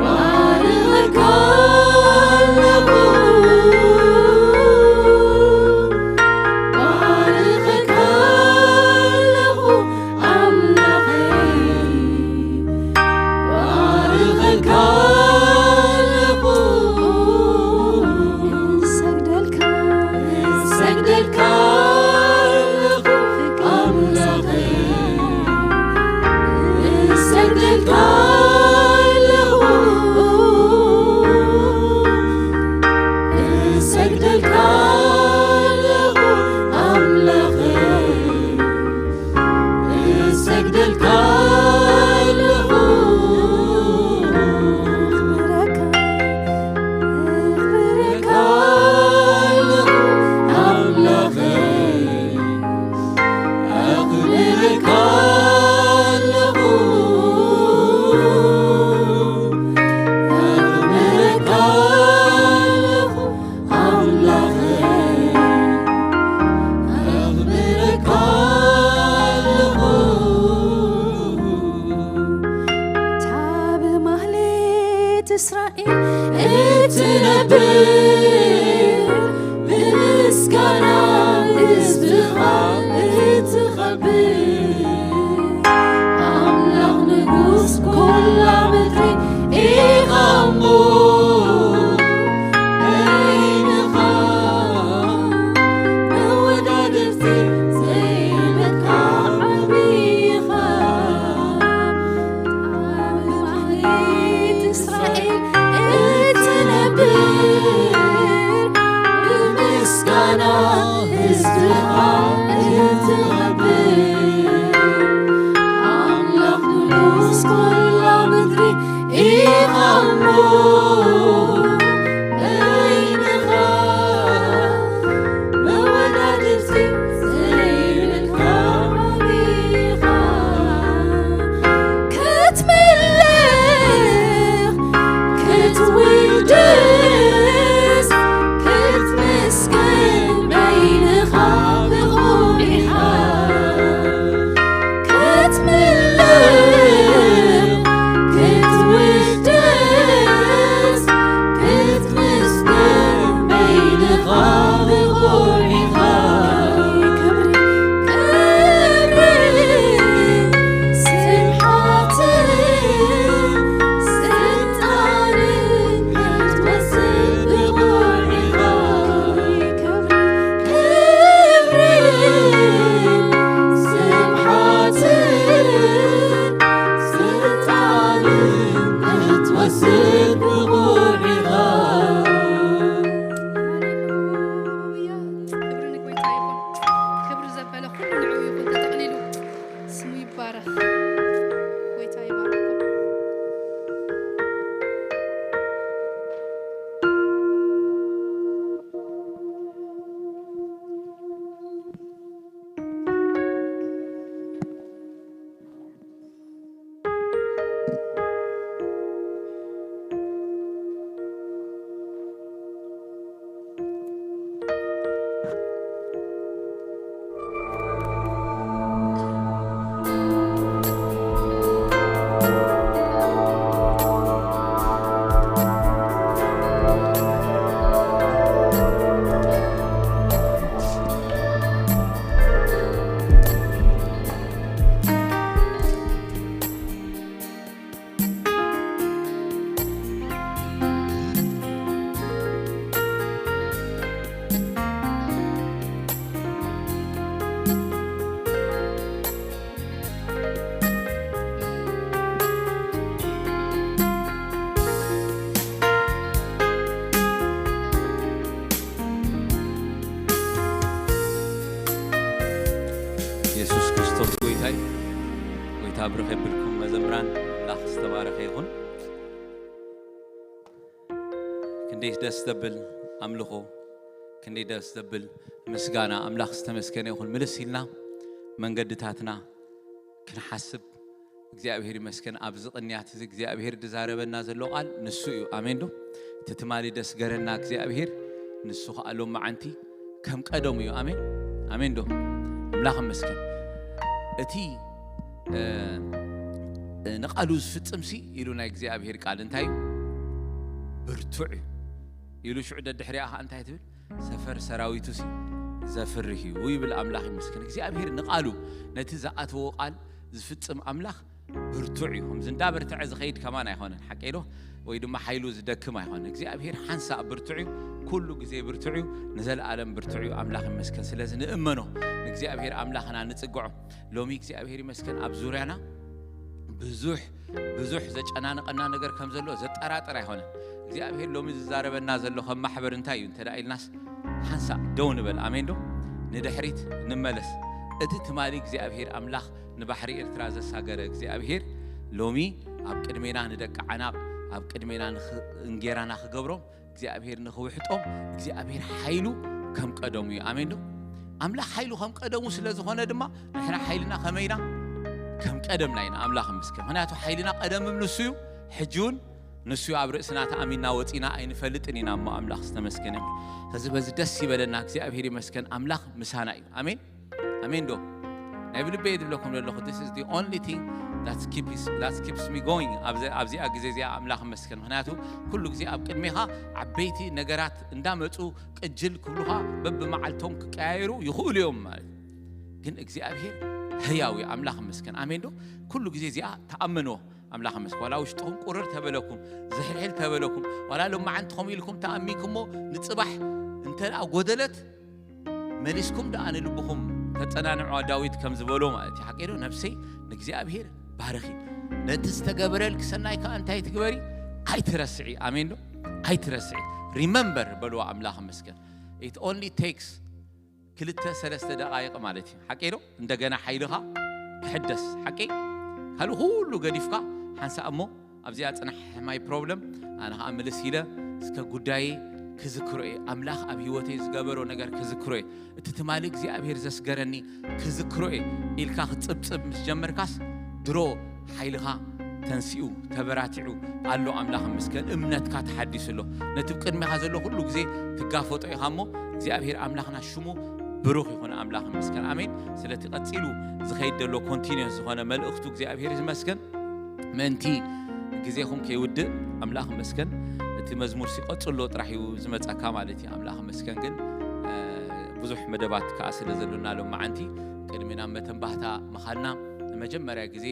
ባርኸካ ኣለኹ፣ ባርኸካ ኣለኹ ኣምላኸይ፣ ባርኸካ ኣለኹ። እሰግደልካ፣ እሰግደልካ ኣለኹ ኣምላኸይ፣ እሰግደልካ ኣለኹ፣ እሰግደልካ ኣለኹ ኣምላኸይ፣ እሰግደልካ ኣለኹ፣ ኣኽብረካ፣ ኣኽብረካ ኣለኹ ኣምላኸይ፣ ኣኽብረካ ኣለኹ፣ ኣኽብረካ ኣለኹ ኣምላኸይ፣ ኣኽብረካ ኣለኹ። እታ ብማህሌት እስራኤል እትነብር፣ ብምስጋና ህዝብኻ እትኸብር፣ ኣምላኽ ንጉስ ኩላ ምድሪ ኢኻ እሞ፣ በይንኻ መወዳድርቲ ዘይብልካ ዓቢ ኢኻ። ኣብ ማህሌት እስራኤል እትነብር፣ ብምስጋና ህዝብኻ ክብሪ ከብልኩም መዘምራን ኣምላኽ ዝተባረኸ ይኹን። ክንደይ ደስ ዘብል ኣምልኾ፣ ክንደይ ደስ ዘብል ምስጋና። ኣምላኽ ዝተመስገነ ይኹን። ምልስ ኢልና መንገድታትና ክንሓስብ እግዚኣብሔር ይመስገን። ኣብዚ ቅንያት እዚ እግዚኣብሔር ዝዛረበና ዘሎ ቃል ንሱ እዩ። ኣሜን ዶ? እቲ ትማሊ ደስገረና እግዚኣብሔር ንሱ ኸኣ ሎመዓንቲ ከም ቀደሙ እዩ። ኣሜን፣ ኣሜን ዶ? ኣምላኽ ይመስገን። እቲ እ፣ እ፣ ንቓሉ ዝፍጽምሲ ኢሉ ናይ እግዚኣብሔር ቃል እንታይ እዩ? ብርቱዕ እዩ ኢሉ ሽዑ ደድሕሪኣ ኸኣ እንታይ ትብል? ሰፈር ሰራዊቱሲ ዘፍርህ እዩ ይብል። ኣምላኽ ይመስገን። እግዚኣብሔር ንቓሉ ነቲ ዝኣተዎ ቃል ዝፍጽም ኣምላኽ ብርቱዕ እዩ። ከምዚ እንዳበርትዐ ዝኸይድ ከማን ኣይኮነን፣ ሓቀይ ዶ? ወይ ድማ ሓይሉ ዝደክም ኣይኮነን። እግዚኣብሔር ሓንሳእ ብርቱዕ እዩ፣ ኩሉ ግዜ ብርቱዕ እዩ፣ ንዘለኣለም ብርቱዕ እዩ። ኣምላኽ ይመስገን። ስለዚ ንእመኖ፣ ንእግዚኣብሔር ኣምላኽና ንጽግዖ። ሎሚ እግዚኣብሔር ይመስገን ኣብ ዙርያና ብዙሕ ብዙሕ ዘጨናንቐና ነገር ከም ዘሎ ዘጠራጥር ኣይኮነን። እግዚኣብሔር ሎሚ ዝዛረበና ዘሎ ከም ማሕበር እንታይ እዩ እንተ ደኣ ኢልናስ፣ ሓንሳእ ደው ንበል። ኣሜን ዶ? ንድሕሪት ንመለስ። እቲ ትማሊ እግዚኣብሔር ኣምላኽ ንባሕሪ ኤርትራ ዘሳገረ እግዚኣብሔር ሎሚ ኣብ ቅድሜና ንደቂ ዓናቕ፣ ኣብ ቅድሜና ንኽ-፣ እንጌራና ክገብሮም፣ እግዚኣብሔር ንኽውሕጦም፣ እግዚኣብሔር ሓይሉ ከም ቀደሙ እዩ። ኣሜን ዶ? ኣምላኽ ሓይሉ ከም ቀደሙ ስለ ዝኾነ ድማ ንሕና ሓይልና ከመይና ከም ቀደምና ኢና። ኣምላኽ ይመስገን። ምኽንያቱ ሓይልና ቀደም ንሱ እዩ፣ ሕጂ እውን ንሱ እዩ። ኣብ ርእስና ተኣሚንና ወጺና ኣይንፈልጥን ኢና እሞ ኣምላኽ ዝተመስገነ ይሁን። ከዚ በዚ ደስ ይበለና፣ እግዚኣብሔር ይመስገን። ኣምላኽ ምሳና እዩ። ኣሜን፣ ኣሜን ዶ? ናይ ብልበይ ዝብለኩም ዘለኹ፣ this is the only thing that keeps, that keeps me going። ኣብዚ-፣ ኣብዚኣ ግዜ እዚኣ ኣምላኽ ይመስገን። ምኽንያቱ ኩሉ ግዜ ኣብ ቅድሜኻ ዓበይቲ ነገራት እንዳመጹ ቅጅል ክብሉኻ በብመዓልቶም ክቀያየሩ ይኽእሉ እዮም ማለት እዩ። ግን እግዚኣብሔር ህያው እዩ። ኣምላኽ ይመስገን። ኣሜን ዶ? ኩሉ ግዜ እዚኣ ተኣመንዎ። ኣምላኽ ይመስገን። ዋላ ውሽጥኹም ቁርር ተበለኩም፣ ዝሕልሕል ተበለኩም፣ ዋላ ሎመዓንቲ ከምኡ ኢልኩም ተኣሚንኩሞ፣ ንጽባሕ እንተ ደኣ ጎደለት መሊስኩም ደኣ ንልብኹም ተጸናንዕዋ፣ ዳዊት ከም ዝበሎ ማለት እዩ። ሓቂ ዶ? ነፍሰይ ንእግዚኣብሔር ባርኺ፣ ነቲ ዝተገበረልኪ ሰናይ ከኣ እንታይ ትግበሪ? ኣይትረስዒ። ኣሜን ዶ? ኣይትረስዒ። ሪመምበር በልዋ። ኣምላኽ ይመስገን። It only takes ክልተ ሰለስተ ደቓይቕ ማለት እዩ። ሓቂ ዶ? እንደገና ሓይልኻ ክሕደስ። ሓቂ? ካልእ ኩሉ ገዲፍካ ሓንሳእ እሞ ኣብዚኣ ጽናሕ፣ my problem፣ ኣነ ኸኣ ምልስ ኢለ እስከ ጉዳየይ ክዝክሮ እየ። ኣምላኽ ኣብ ህይወተይ ዝገበሮ ነገር ክዝክሮ እየ። እቲ ትማሊ እግዚኣብሔር ዘስገረኒ ክዝክሮ እየ ኢልካ ክትጽብጽብ ምስ ጀመርካስ፣ ድሮ ሓይልኻ ተንሲኡ፣ ተበራቲዑ ኣሎ። ኣምላኽ ይመስገን። እምነትካ ተሓዲሱ ኣሎ። ነቲ ቅድሚኻ ዘሎ ኩሉ ግዜ ትጋፈጦ ኢኻ እሞ፣ እግዚኣብሔር ኣምላኽና ሽሙ ብሩኽ ይኹን። ኣምላኽ ይመስገን። ኣሜን። ስለቲ ቀጺሉ ዝኸይድ ዘሎ ኮንቲኒየስ ዝኾነ መልእኽቱ እግዚኣብሔር ይመስገን። ምእንቲ ግዜኹም ከይውድእ ኣምላኽ ይመስገን። እቲ መዝሙር ሲ ቀጽሎ ጥራሕ እዩ ዝመጸካ ማለት እዩ። ኣምላኽ ይመስገን። ግን፣ እ፣ ብዙሕ መደባት ከኣ ስለ ዘሎና ሎመዓንቲ ቅድሚ ናብ መተንባህታ ምኻድና ንመጀመርያ ግዜ፣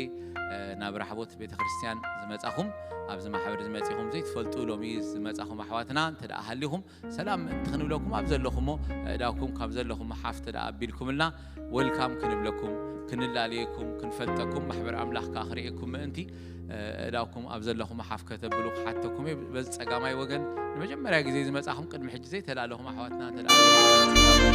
እ፣ ናብ ራሕቦት ቤተ ክርስቲያን ዝመጻኹም፣ ኣብዚ ማሕበር ዝመጺኹም ዘይትፈልጡ ሎሚ ዝመጻኹም ኣሕዋትና እንተ ደኣ ሃሊኹም ሰላም ምእንቲ ክንብለኩም ኣብ ዘለኹሞ ኣእዳውኩም ካብ ዘለኹሞ ሓፍ እንተ ደኣ ኣቢልኩምልና ዌልካም ክንብለኩም፣ ክንላለየኩም፣ ክንፈልጠኩም ማሕበር ኣምላኽ ከኣ ክርእየኩም ምእንቲ፣ እ፣ ኣእዳውኩም ኣብ ዘለኹሞ ሓፍ ከተብሉ ክሓተኩም እየ። በዚ ጸጋማይ ወገን ንመጀመርያ ግዜ ዝመጻኹም ቅድሚ ሕጂ ዘይተላለኹም ኣሕዋትና እንተ ደኣ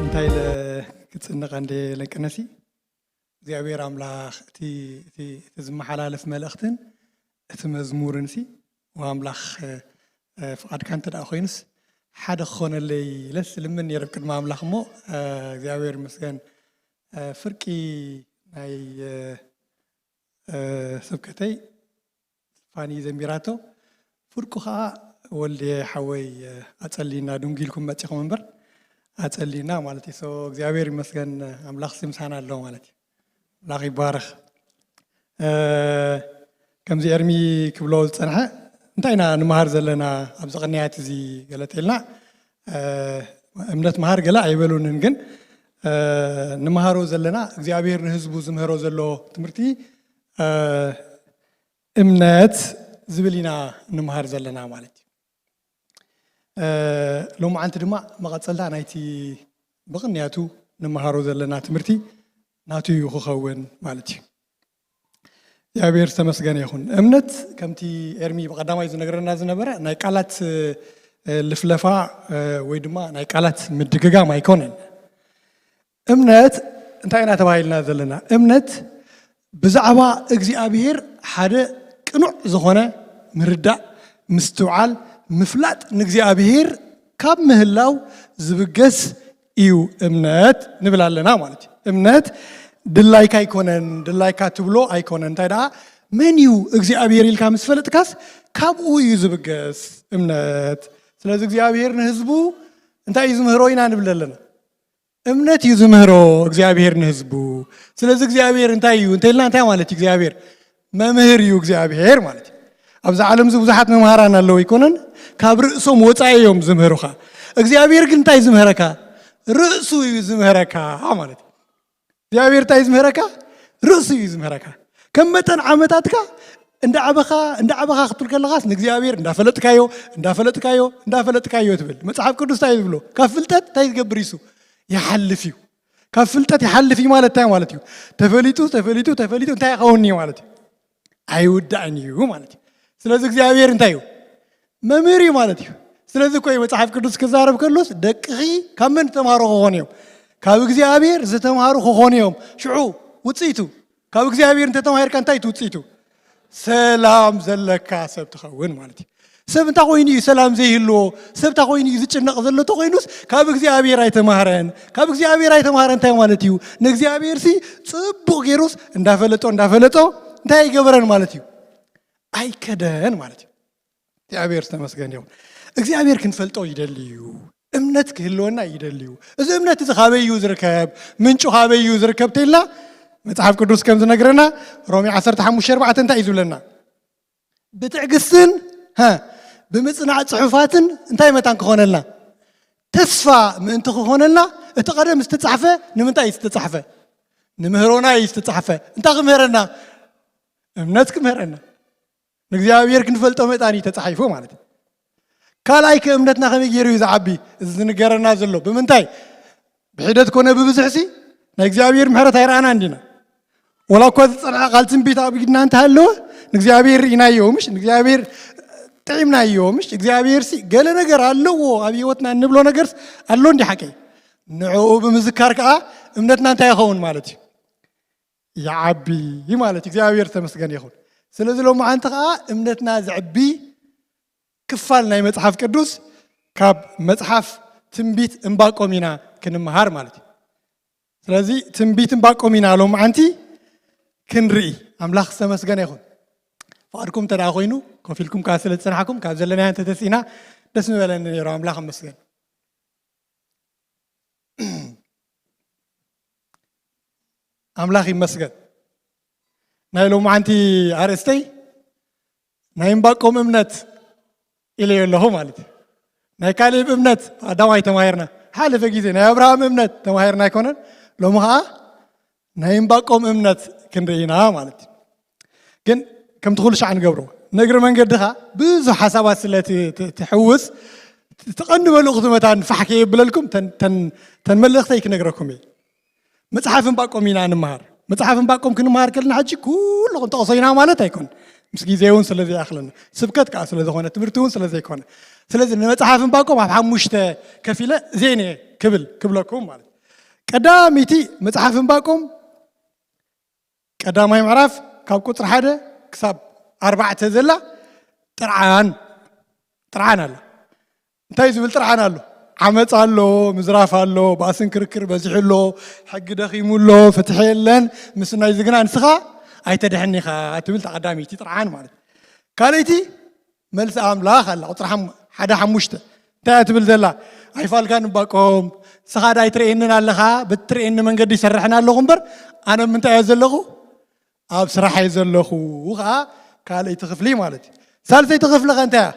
እንታይ ኢለ ክጽንቐ እንደ ለቅነሲ እግዚኣብሔር ኣምላኽ እቲ እቲ እቲ ዝመሓላለፍ መልእኽትን እቲ መዝሙርን ሲ ኣምላኽ ፍቓድካ እንተ ደኣ ኮይኑስ ሓደ ክኾነለይ ኢለስ ልምን ነይረ ቅድሚ ኣምላኽ እሞ እግዚኣብሔር ይመስገን። ፍርቂ ናይ ስብከተይ ፋኒ ዘንቢራቶ፣ ፍርቁ ኸዓ ወልድየ ሓወይ ኣጸሊና ድንጉ ኢልኩም መጺኹም እምበር ኣጸሊና ማለት እዩ። So እግዚኣብሔር ይመስገን፣ ኣምላኽ ሲ ምሳና ኣሎ ማለት እዩ። ኣምላኽ ይባረኽ። ከምዚ ኤርሚ ክብሎ ዝጸንሐ እንታይ ኢና ንምሃር ዘለና ኣብዚ ቅንያት እዚ ገለ ተልና እምነት ምሃር ገለ ኣይበሉንን፣ ግን ንምሃሮ ዘለና እግዚኣብሔር ንህዝቡ ዝምህሮ ዘሎ ትምህርቲ እምነት ዝብል ኢና ንምሃር ዘለና ማለት እዩ። ሎማዓንቲ ድማ መቐጸልታ ናይቲ ብቕንያቱ ንምሃሮ ዘለና ትምህርቲ ናቱ እዩ ክኸውን ማለት እዩ። እግዚኣብሔር ዝተመስገነ ይኹን። እምነት ከምቲ ኤርሚ ብቐዳማይ ዝነግረና ዝነበረ ናይ ቃላት ልፍለፋ ወይ ድማ ናይ ቃላት ምድግጋም ኣይኮነን። እምነት እንታይ ኢና ተባሂልና ዘለና? እምነት ብዛዕባ እግዚኣብሔር ሓደ ቅኑዕ ዝኾነ ምርዳእ፣ ምስትውዓል፣ ምፍላጥ ንእግዚኣብሔር ካብ ምህላው ዝብገስ እዩ እምነት ንብል ኣለና ማለት እዩ። እምነት ድላይካ ኣይኮነን፣ ድላይካ ትብሎ ኣይኮነን። እንታይ ደኣ መን እዩ እግዚኣብሔር ኢልካ ምስ ፈለጥካስ ካብኡ እዩ ዝብገስ እምነት። ስለዚ እግዚኣብሔር ንህዝቡ እንታይ እዩ ዝምህሮ ኢና ንብል ኣለና። እምነት እዩ ዝምህሮ እግዚኣብሔር ንህዝቡ። ስለዚ እግዚኣብሔር እንታይ እዩ እንተልና እንታይ ማለት እዩ? እግዚኣብሔር መምህር እዩ እግዚኣብሔር ማለት እዩ። ኣብዚ ዓለም እዚ ብዙሓት መምሃራን ኣለዉ ኣይኮነን? ካብ ርእሶም ወፃኢ እዮም ዝምህሩኻ። እግዚኣብሔር ግን እንታይ ዝምህረካ? ርእሱ እዩ ዝምህረካ ማለት እዩ። እግዚኣብሔር እንታይ ዝምህረካ? ርእሱ እዩ ዝምህረካ። ከም መጠን ዓመታትካ እንዳዓበኻ እንዳዓበኻ ክትብል ከለኻስ ንእግዚኣብሔር እንዳፈለጥካዮ እንዳፈለጥካዮ እንዳፈለጥካዮ ትብል። መጽሓፍ ቅዱስ እንታይ እዩ ዝብሎ? ካብ ፍልጠት እንታይ ዝገብር እዩ? ይሓልፍ እዩ። ካብ ፍልጠት ይሓልፍ እዩ ማለት እንታይ ማለት እዩ? ተፈሊጡ ተፈሊጡ ተፈሊጡ እንታይ ይኸውን እዩ ማለት እዩ? ኣይውዳእን እዩ ማለት እዩ። ስለዚ እግዚኣብሔር እንታይ እዩ? መምህር እዩ ማለት እዩ። ስለዚ እኮ እዩ መጽሓፍ ቅዱስ ክዛረብ ከሎስ ደቅኺ ካብ መን ዝተማሃሩ ክኾኑ እዮም? ካብ እግዚኣብሔር ዝተማሃሩ ክኾኑ እዮም። ሽዑ ውጽኢቱ ካብ እግዚኣብሔር እንተተማሂርካ እንታይ እዩ ውጽኢቱ? ሰላም ዘለካ ሰብ ትኸውን ማለት እዩ። ሰብ እንታይ ኮይኑ እዩ ሰላም ዘይህልዎ? ሰብ እንታይ ኮይኑ እዩ ዝጭነቕ ዘሎ? እንተኾይኑስ ካብ እግዚኣብሔር ኣይተማህረን። ካብ እግዚኣብሔር ኣይተማህረን እንታይ ማለት እዩ? ንእግዚኣብሔር ሲ ጽቡቕ ገይሩስ እንዳፈለጦ እንዳፈለጦ እንታይ ኣይገበረን ማለት እዩ? ኣይከደን ማለት እዩ። እግዚኣብሔር ዝተመስገን ይኹን። እግዚኣብሔር ክንፈልጦ ይደሊ እዩ። እምነት ክህልወና ይደሊ እዩ። እዚ እምነት እዚ ካበይ እዩ ዝርከብ? ምንጩ ካበይ እዩ ዝርከብ ተይልና መጽሓፍ ቅዱስ ከም ዝነግረና ሮሜ ዓሰርተ ሓሙሽተ ኣርባዕተ እንታይ እዩ ዝብለና? ብትዕግስትን ሀ፣ ብምጽናዕ ጽሑፋትን እንታይ መታን ክኾነልና? ተስፋ ምእንቲ ክኾነልና እቲ ቀደም ዝተጻሕፈ ንምንታይ እዩ ዝተጻሕፈ? ንምህሮና እዩ ዝተጻሕፈ። እንታይ ክምህረና? እምነት ክምህረና። ንእግዚኣብሔር ክንፈልጦ መጣን እዩ ተጻሒፉ ማለት እዩ። ካልኣይ ከ እምነትና ከመይ ገይሩ እዩ ዝዓቢ? እዚ ዝንገረና ዘሎ ብምንታይ? ብሒደት ኮነ ብብዝሕሲ ናይ እግዚኣብሔር ምሕረት ኣይረኣናን ዲና? ወላ እኳ ዝጸንዐ ቃል ትንቢት ኣብ ኢድና እንተሃለወ ንእግዚኣብሔር ርኢናዮ ምሽ ንእግዚኣብሔር ጥዒምናዮ ምሽ እግዚኣብሔር ሲ ገለ ነገር ኣለዎ ኣብ ህይወትና እንብሎ ነገርስ ኣሎ እንዲ ሓቀይ? ንዕኡ ብምዝካር ከኣ እምነትና እንታይ ይኸውን ማለት እዩ? ይዓቢ ማለት እዩ። እግዚኣብሔር ተመስገን ይኹን። ስለዚ ሎማዓንቲ ከኣ እምነትና ዘዕቢ ክፋል ናይ መጽሓፍ ቅዱስ ካብ መጽሓፍ ትንቢት እምባቆም ኢና ክንምሃር ማለት እዩ። ስለዚ ትንቢት እምባቆም ኢና ሎማዓንቲ ክንርኢ። ኣምላኽ ዝተመስገነ ይኹን። ፍቓድኩም እንተ ደኣ ኮይኑ ኮፍ ኢልኩም ካብ ስለ ዝጸናሕኩም ካብ ዘለናዮ እንተተሲእና ደስ ምበለኒ ነይሩ። ኣምላኽ ይመስገን። ኣምላኽ ይመስገን። ናይ ሎማዓንቲ ኣርእስተይ ናይ እምባቆም እምነት ኢለዮ ኣለኹ ማለት እዩ። ናይ ካሌብ እምነት ቀዳማይ ተማሂርና ሓለፈ ግዜ ናይ ኣብርሃም እምነት ተማሂርና ኣይኮነን። ሎሚ ኸዓ ናይ እምባቆም እምነት ክንርኢ ኢና ማለት እዩ። ግን ከምቲ ኩሉ ሻዕ ንገብሮ ንእግሪ መንገድኻ ብዙሕ ሓሳባት ስለ ት- ት- ትሕውስ እቲ ቀንዲ መልእኽቱ መታን ፋሕ ከየብለልኩም ተን- ተን- ተን መልእኽተይ ክነግረኩም እየ። መጽሓፍ እምባቆም ኢና ንምሃር። መጽሓፍ እምባቆም ክንምሃር ከለና ሕጂ ኩሉ ክንጠቕሶ ኢና ማለት ኣይኮን። ምስ ግዜ እውን ስለ ዘይኣኽለና፣ ስብከት ከዓ ስለ ዝኾነ፣ ትምህርቲ እውን ስለ ዘይኮነ። ስለዚ ንመጽሓፍ ዕንባቆም ኣብ ሓሙሽተ ከፊለ እዜን እየ ክብል፣ ክብለኩም ማለት እዩ። ቀዳመይቲ መጽሓፍ ዕንባቆም ቀዳማይ ምዕራፍ ካብ ቁጽሪ ሓደ ክሳብ ኣርባዕተ ዘላ ጥርዓን፣ ጥርዓን ኣላ። እንታይ ዝብል ጥርዓን ኣሎ? ዓመፅ ኣሎ፣ ምዝራፍ ኣሎ፣ ባእስን ክርክር በዚሑ ኣሎ፣ ሕጊ ደኺሙ ኣሎ፣ ፍትሒ የለን፣ ምስናይ ዝግና ንስኻ ኣይተድሕን ኢኻ ትብል እታ ቀዳመይቲ ጥርዓን ማለት እዩ። ካልኣይቲ መልሲ ኣምላኽ ኣላ፣ ቁፅሪ ሓሙ-፣ ሓደ ሓሙሽተ እንታይ እያ ትብል ዘላ? ኣይፋልካን ዕንባቆም፣ ንስኻ ዳ ኣይትርእየንን ኣለኻ፣ በቲ ትርእየኒ መንገዲ ይሰርሕን ኣለኹ እምበር፣ ኣነ ምንታይ እየ ዘለኹ? ኣብ ስራሕ እየ ዘለኹ። ከዓ ካልኣይቲ ክፍሊ ማለት እዩ። ሳልሰይቲ ክፍሊ ከ እንታይ እያ?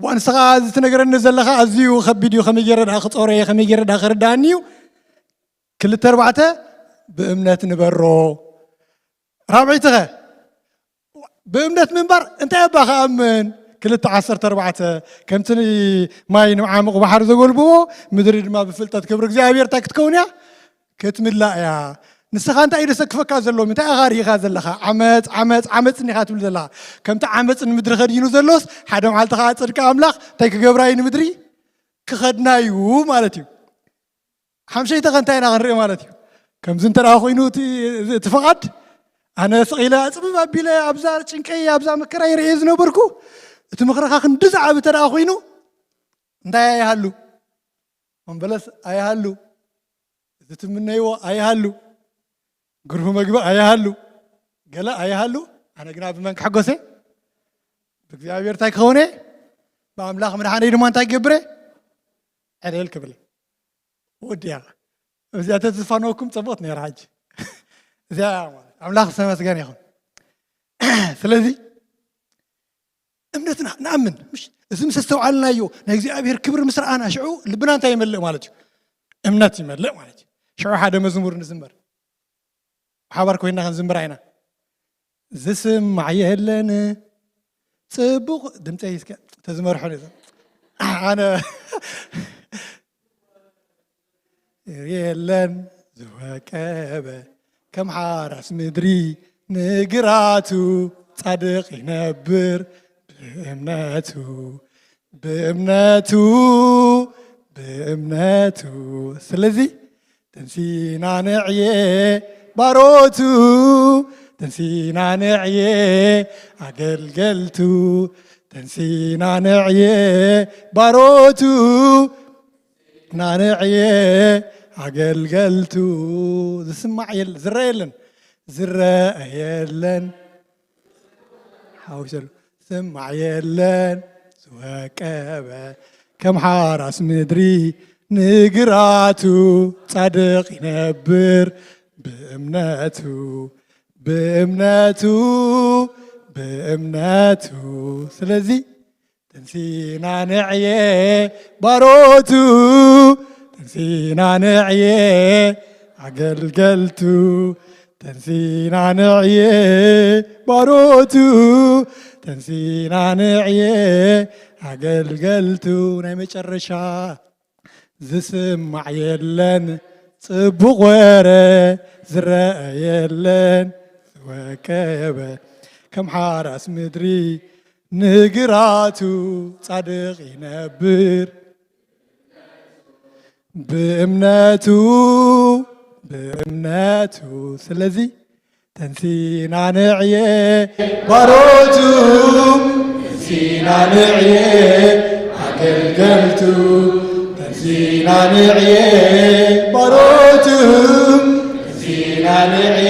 እዋ፣ ንስኻ እዚ ትነግረኒ ዘለኻ ኣዝዩ ከቢድ እዩ፣ ከመይ ገይረ ደኣ ክጾሮ እየ፣ ከመይ ገይረ ደኣ ክርዳእኒ እዩ? ክልተ ኣርባዕተ ብእምነት ንበሮ። ራብዐይቲ ኸ? ብእምነት ምንባር እንታይ እባ ክኣምን? ክልተ ዓሰርተ ኣርባዕተ፣ ከምቲ ማይ ንዓሙቕ ባሕሪ ዘጎልብዎ፣ ምድሪ ድማ ብፍልጠት ክብሪ እግዚኣብሔር እንታይ ክትከውን እያ? ክትምላእ እያ። ንስኻ እንታይ እዩ ዘሰክፈካ ዘሎ? እንታይ ኢኻ ርኢኻ ዘለኻ? ዓመፅ፣ ዓመፅ፣ ዓመፅ እንዲኻ ትብል ዘለኻ። ከምቲ ዓመፅ ንምድሪ ከዲኑ ዘሎስ፣ ሓደ መዓልቲ ኸዓ ፅድቂ ኣምላኽ እንታይ ክገብራ እዩ ንምድሪ? ክኸድና እዩ ማለት እዩ። ሓምሸይቲ ኸ እንታይ ኢና ክንርኢ ማለት እዩ? ከምዚ እንተ ደኣ ኮይኑ እቲ፣ እቲ ፍቓድ፣ ኣነ ስቕ ኢለ ኣፅብብ ኣቢለ ኣብዛ ጭንቀይ ኣብዛ መከራ ይርእየ ዝነበርኩ፣ እቲ ምኽርኻ ክንዲ ዝዓቢ እንተ ደኣ ኮይኑ እንታይ ኣይሃሉ? መንበለስ ኣይሃሉ፣ እዚ ትምነይዎ ኣይሃሉ፣ ግርሁ መግቢ ኣይሃሉ፣ ገለ ኣይሃሉ። ኣነ ግና ብመን ክሕጎሰ? ብእግዚኣብሔር እንታይ ክኸውን እየ? ብኣምላኽ ምድሓነይ ድማ እንታይ ክገብር እየ? ዕልል ክብል። ወዲያ። እዚኣ ተዝፋነወኩም ጽቡቕት ነይራ። ሕጂ እዚኣ ማለት ኣምላኽ ዝተመስገነ ይኹን። ስለዚ እምነትና ንኣምን፣ ምሽ? እዚ ምስ ኣስተውዓልናዮ፣ ናይ እግዚኣብሔር ክብሪ ምስ ረኣና፣ ሽዑ ልብና እንታይ ይመልእ ማለት እዩ? እምነት ይመልእ ማለት እዩ። ሽዑ ሓደ መዝሙር ንዝምር፣ ብሓባር ኮይንና ክንዝምራ ኢና። ዝስማዕ የለን ጽቡቕ ድምፀይ እስከ ተዝመርሑ ነዛ ኣነ የለን ዝወቀበ ከም ሓራስ ምድሪ ንግራቱ ጻድቕ ይነብር ብእምነቱ፣ ብእምነቱ፣ ብእምነቱ። ስለዚ ተንሲና ንዕየ ባሮቱ፣ ተንሲና ንዕየ ኣገልገልቱ፣ ተንሲና ንዕየ ባሮቱ፣ ናንዕየ ኣገልገልቱ። ዝስማዕ የል-፣ ዝረአ የለን፣ ዝረአ የለን። ሓዊሰሉ። ስማዕ የለን ዝወቀበ ከም ሓራስ ምድሪ ንግራቱ ጻድቕ ይነብር ብእምነቱ፣ ብእምነቱ፣ ብእምነቱ። ስለዚ ተንሲና ንዕየ ባሮቱ፣ ተንሲና ንዕየ ኣገልገልቱ፣ ተንሲና ንዕየ ባሮቱ፣ ተንሲና ንዕየ ኣገልገልቱ። ናይ መጨረሻ ዝስማዕ የለን ጽቡቕ ወረ ዝረአ የለን ዝወቀበ ከም ሓራስ ምድሪ ንግራቱ ጻድቕ ይነብር ብእምነቱ፣ ብእምነቱ። ስለዚ ተንሲና ንዕየ ባሮቱ፣ ተንሲና ንዕየ ኣገልገልቱ፣ ተንሲና ንዕየ ባሮቱ፣ ተንሲና ንዕየ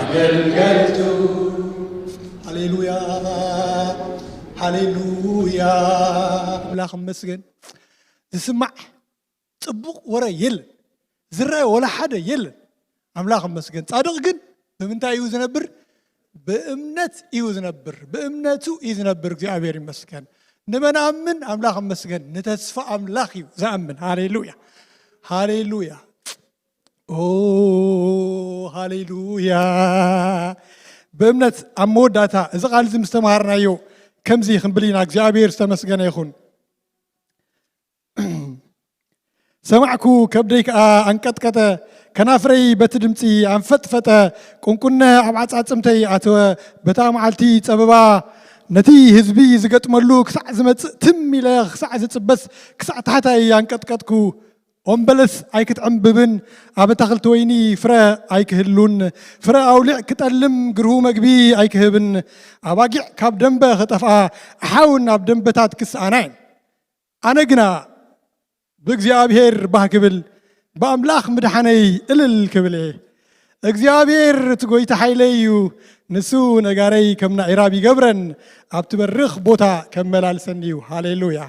ኣገልገልቱ። ሃሌሉያ፣ ሃሌሉያ። ኣምላኽ ይመስገን። ዝስማዕ ጽቡቕ ወረ የለን፣ ዝረአ ወላ ሓደ የለን። ኣምላኽ ይመስገን። ጻድቕ ግን ብምንታይ እዩ ዝነብር? ብእምነት እዩ ዝነብር፣ ብእምነቱ እዩ ዝነብር። እግዚኣብሔር ይመስገን። ንመን ኣምን? ኣምላኽ ይመስገን። ንተስፋ ኣምላኽ እዩ ዝኣምን። ሃሌሉያ፣ ሃሌሉያ፣ ኦ ሃሌሉያ። ብእምነት ኣብ መወዳእታ እዚ ቃል እዚ ምስ ተምሃርናዮ ከምዚ ክንብል ኢና። እግዚኣብሔር ዝተመስገነ ይኹን። ሰማዕኩ፣ ከብደይ ከኣ ኣንቀጥቀጠ፣ ከናፍረይ በቲ ድምፂ ኣንፈጥፈጠ፣ ቁንቁነ ኣብ ዓፃፅምተይ ኣተወ። በታ መዓልቲ ፀበባ ነቲ ህዝቢ ዝገጥመሉ ክሳዕ ዝመፅእ ትም ኢለ ክሳዕ ዝፅበስ ክሳዕ ታሕታይ ኣንቀጥቀጥኩ። ኦም በለስ ኣይክትዕምብብን ኣብ ኣታኽልቲ ወይኒ ፍረ ኣይክህሉን፣ ፍረ ኣውሊዕ ክጠልም ግርሁ መግቢ ኣይክህብን። ኣባጊዕ ካብ ደንበ ክጠፍኣ፣ ኣሓውን ኣብ ደንበታት ክስኣና እየን። ኣነ ግና ብእግዚኣብሔር ባህ ክብል፣ ብኣምላኽ ምድሓነይ እልል ክብል እየ። እግዚኣብሔር እቲ ጐይታ ሓይለይ እዩ፣ ንሱ ነጋረይ ከም ናዒራብ ይገብረን፣ ኣብቲ በሪኽ ቦታ ከመላልሰኒ እዩ። ሃሌሉያ።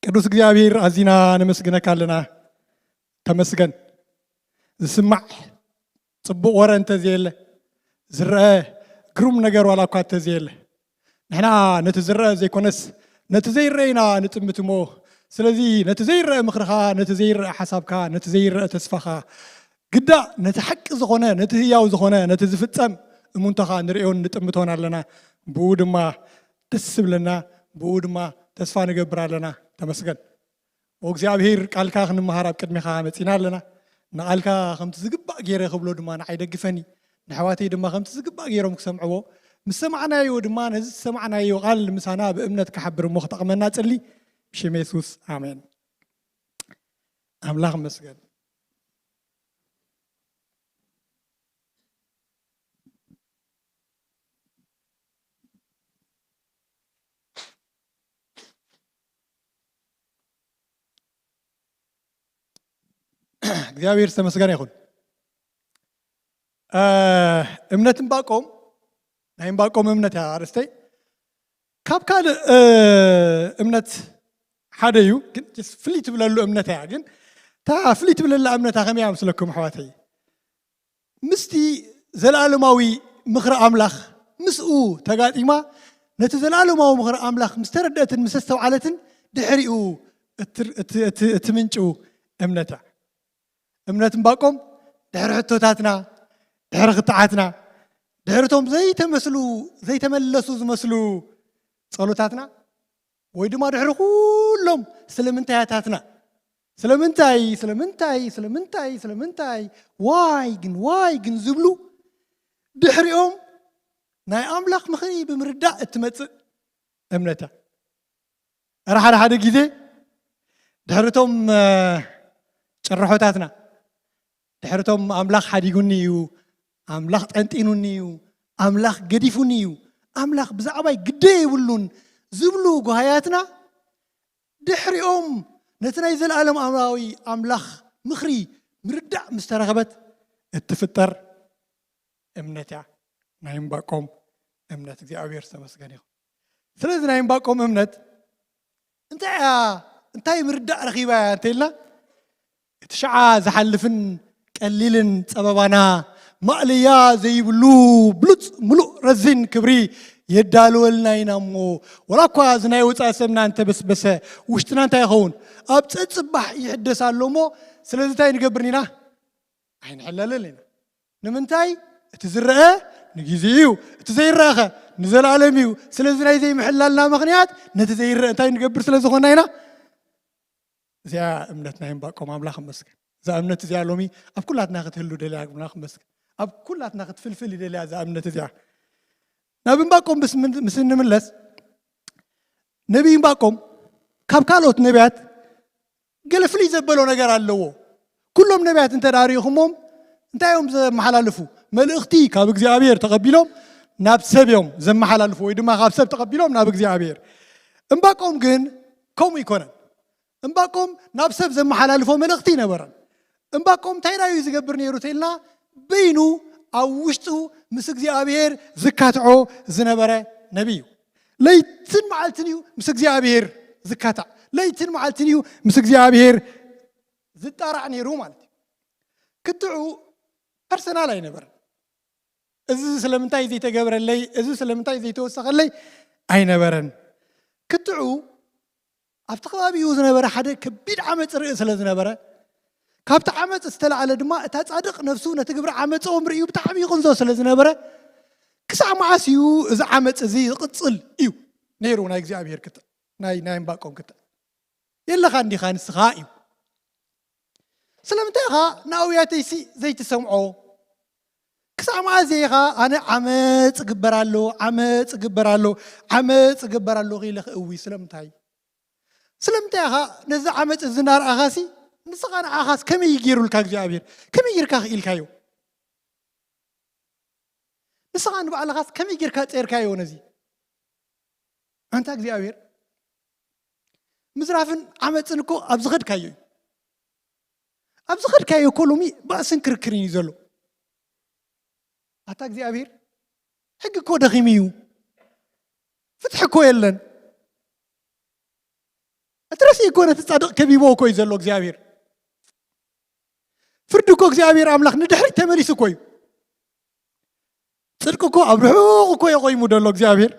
ቅዱስ እግዚኣብሔር ኣዚና ነመስግነካ ኣለና። ተመስገን። ዝስማዕ ጽቡቕ ወረ እንተዘየለ፣ ዝረአ ግሩም ነገር ዋላ እኳ እንተዘየለ፣ ንሕና ነቲ ዝረአ ዘይኮነስ ነቲ ዘይረአ ኢና ንጥምት እሞ፣ ስለዚ ነቲ ዘይረአ ምኽርኻ፣ ነቲ ዘይረአ ሓሳብካ፣ ነቲ ዘይረአ ተስፋኻ፣ ግዳ ነቲ ሓቂ ዝኾነ፣ ነቲ ህያው ዝኾነ፣ ነቲ ዝፍጸም እሙንቶኻ ንርእዮን ንጥምቶን ኣለና። ብኡ ድማ ደስ ዝብለና፣ ብኡ ድማ ተስፋ ንገብር ኣለና። ተመስገን። ኦ እግዚኣብሔር፣ ቃልካ ክንመሃር ኣብ ቅድሜኻ መጺና ኣለና። ንቓልካ ከምቲ ዝግባእ ገይረ ክብሎ ድማ ንዓይ ደግፈኒ፣ ንኣሕዋተይ ድማ ከምቲ ዝግባእ ገይሮም ክሰምዕዎ፣ ምስ ሰማዕናዮ ድማ ነዚ ዝሰማዕናዮ ቃል ምሳና ብእምነት ክሓብር እሞ ክጠቕመና ጽሊ። ብሽም የሱስ፣ ኣሜን። ኣምላኽ ይመስገን። እግዚኣብሔር ዝተመስገነ ይኹን። እ፣ እምነት ዕንባቆም፣ ናይ ዕንባቆም እምነት እያ ኣርእስተይ። ካብ ካልእ፣ እ፣ እምነት ሓደ እዩ፣ ግን ፍልይ ትብለሉ እምነት እያ። ግን እታ ፍልይ ትብለላ እምነታ ከመይ እያ ምስለኩም ኣሕዋተይ? ምስቲ ዘለኣለማዊ ምኽሪ ኣምላኽ ምስኡ ተጋጢማ፣ ነቲ ዘለኣለማዊ ምኽሪ ኣምላኽ ምስ ተረድአትን ምስ ኣስተውዓለትን፣ ድሕሪኡ እትር-፣ እቲ፣ እቲ፣ እቲ ምንጩ እምነታ። እምነት ዕንባቆም ድሕሪ ሕቶታትና፣ ድሕሪ ክትዓትና፣ ድሕሪ እቶም ዘይተመስሉ፣ ዘይተመለሱ ዝመስሉ ጸሎታትና፣ ወይ ድማ ድሕሪ ኩሎም ስለምንታያታትና፣ ስለምንታይ፣ ስለምንታይ፣ ስለምንታይ፣ ስለምንታይ፣ ዋይ ግን፣ ዋይ ግን ዝብሉ፣ ድሕሪኦም ናይ ኣምላኽ ምኽሪ ብምርዳእ እትመጽእ እምነታ። እረ ሓደ ሓደ ግዜ ድሕሪ እቶም፣ እ፣ ጭርሖታትና፣ ድሕሪ እቶም ኣምላኽ ሓዲጉኒ እዩ፣ ኣምላኽ ጠንጢኑኒ እዩ፣ ኣምላኽ ገዲፉኒ እዩ፣ ኣምላኽ ብዛዕባይ ግደ የብሉን ዝብሉ ጓህያትና፣ ድሕሪኦም ነቲ ናይ ዘለኣለማዊ ኣምላኽ ምኽሪ ምርዳእ ምስ ተረኽበት እትፍጠር እምነት እያ። ናይ ዕንባቆም እምነት፣ እግዚኣብሔር ዝተመስገነ ይኹን። ስለዚ ናይ ዕንባቆም እምነት እንታይ እያ፣ እንታይ ምርዳእ ረኺባ እያ እንተኢልና፣ እቲ ሸዓ ዝሓልፍን ቀሊልን ጸበባና ማእለያ ዘይብሉ ብሉጽ ምሉእ ረዚን ክብሪ የዳልወልና ኢና እሞ፣ ወላ እኳ እዚ ናይ ወጻኢ ሰብና እንተበስበሰ፣ ውሽጥና እንታይ ይኸውን? ኣብ ጸጽባሕ ይሕደስ ኣሎ እሞ፣ ስለዚ እንታይ ንገብር ኢና? ኣይንሕለልን ኢና። ንምንታይ? እቲ ዝረአ ንግዜ እዩ፣ እቲ ዘይረኣኸ ንዘለኣለም እዩ። ስለዚ ናይ ዘይምሕላልና ምኽንያት ነቲ ዘይረአ እንታይ ንገብር ስለ ዝኾንና ኢና። እዚኣ እምነት ናይ ዕንባቆም ኣምላኽ ይመስገን። እዛ እምነት እዚኣ ሎሚ ኣብ ኩላትና ክትህሉ ደልያ ኣምላኽ ይመስገን። ኣብ ኩላትና ክትፍልፍል ይደልያ እዛ እምነት እዚኣ። ናብ ዕንባቆም ምስ ምን-፣ ምስ እንምለስ፣ ነቢይ ዕንባቆም ካብ ካልኦት ነቢያት ገለ ፍልይ ዘበሎ ነገር ኣለዎ። ኩሎም ነቢያት እንተ ደኣ ርኢኹሞም እንታይ እዮም ዘመሓላልፉ? መልእኽቲ ካብ እግዚኣብሔር ተቐቢሎም ናብ ሰብ እዮም ዘመሓላልፉ፣ ወይ ድማ ካብ ሰብ ተቐቢሎም ናብ እግዚኣብሔር። ዕንባቆም ግን ከምኡ ኣይኮነን። ዕንባቆም ናብ ሰብ ዘመሓላልፎ መልእኽቲ ኣይነበረን። ዕንባቆም እንታይ ደኣ እዩ ዝገብር ነይሩ ተኢልና፣ በይኑ ኣብ ውሽጡ ምስ እግዚኣብሔር ዝካትዖ ዝነበረ ነቢይ እዩ። ለይትን መዓልትን እዩ ምስ እግዚኣብሔር ዝካታዕ፣ ለይትን መዓልትን እዩ ምስ እግዚኣብሔር ዝጣራዕ ነይሩ ማለት እዩ። ክትዑ ፐርሰናል ኣይነበረን። እዚ ስለምንታይ ዘይተገብረለይ፣ እዚ ስለምንታይ ዘይተወሰኸለይ ኣይነበረን። ክትዑ ኣብቲ ከባቢኡ ዝነበረ ሓደ ከቢድ ዓመፅ ርኢ ስለ ዝነበረ፣ ካብቲ ዓመፅ ዝተላዕለ ድማ እታ ጻድቕ ነፍሱ ነቲ ግብሪ ዓመፅኦም ርእዩ ብጣዕሚ ይቕንዞ ስለ ዝነበረ፣ ክሳዕ መዓስ እዩ እዚ ዓመፅ እዚ ዝቕፅል እዩ ነይሩ ናይ እግዚኣብሔር ክትዕ፣ ናይ፣ ናይ ዕንባቆም ክትዕ። የለኻ እንዲኻ ንስኻ እዩ። ስለምንታይ ኢኻ ንኣውያተይሲ ዘይትሰምዖ? ክሳዕ መኣዘ ኢኻ ኣነ ዓመፅ እግበር ኣሎ፣ ዓመፅ እግበር ኣሎ፣ ዓመፅ እግበር ኣሎ ኢለ ክእዊ? ስለምንታይ? ስለምንታይ ኢኻ ነዚ ዓመፅ እዚ እናረኣኻሲ ንስኻ ንዓኻስ ከመይ ገይሩልካ እግዚኣብሔር? ከመይ ጌርካ ክኢልካዮ? ንስኻ ንባዕልኻስ ከመይ ጌርካ ጸይርካዮ ነዚ? ኣንታ እግዚኣብሔር፣ ምዝራፍን ዓመፅን እኮ ኣብ ዝኸድካዮ እዩ። ኣብ ዝኸድካዮ እኮ ሎሚ ባእስን ክርክርን እዩ ዘሎ። ኣታ እግዚኣብሔር፣ ሕጊ እኮ ደኺሙ እዩ። ፍትሒ እኮ የለን። እቲ ረሲእ እኮ ነቲ ጻድቕ ከቢቦ እኮ እዩ ዘሎ እግዚኣብሔር። ፍርዲ እኮ እግዚኣብሔር ኣምላኽ ንድሕሪት ተመሊሱ እኮ እዩ። ጽድቂ እኮ ኣብ ርሑቕ እኮ የቆይሙ ደሎ እግዚኣብሔር።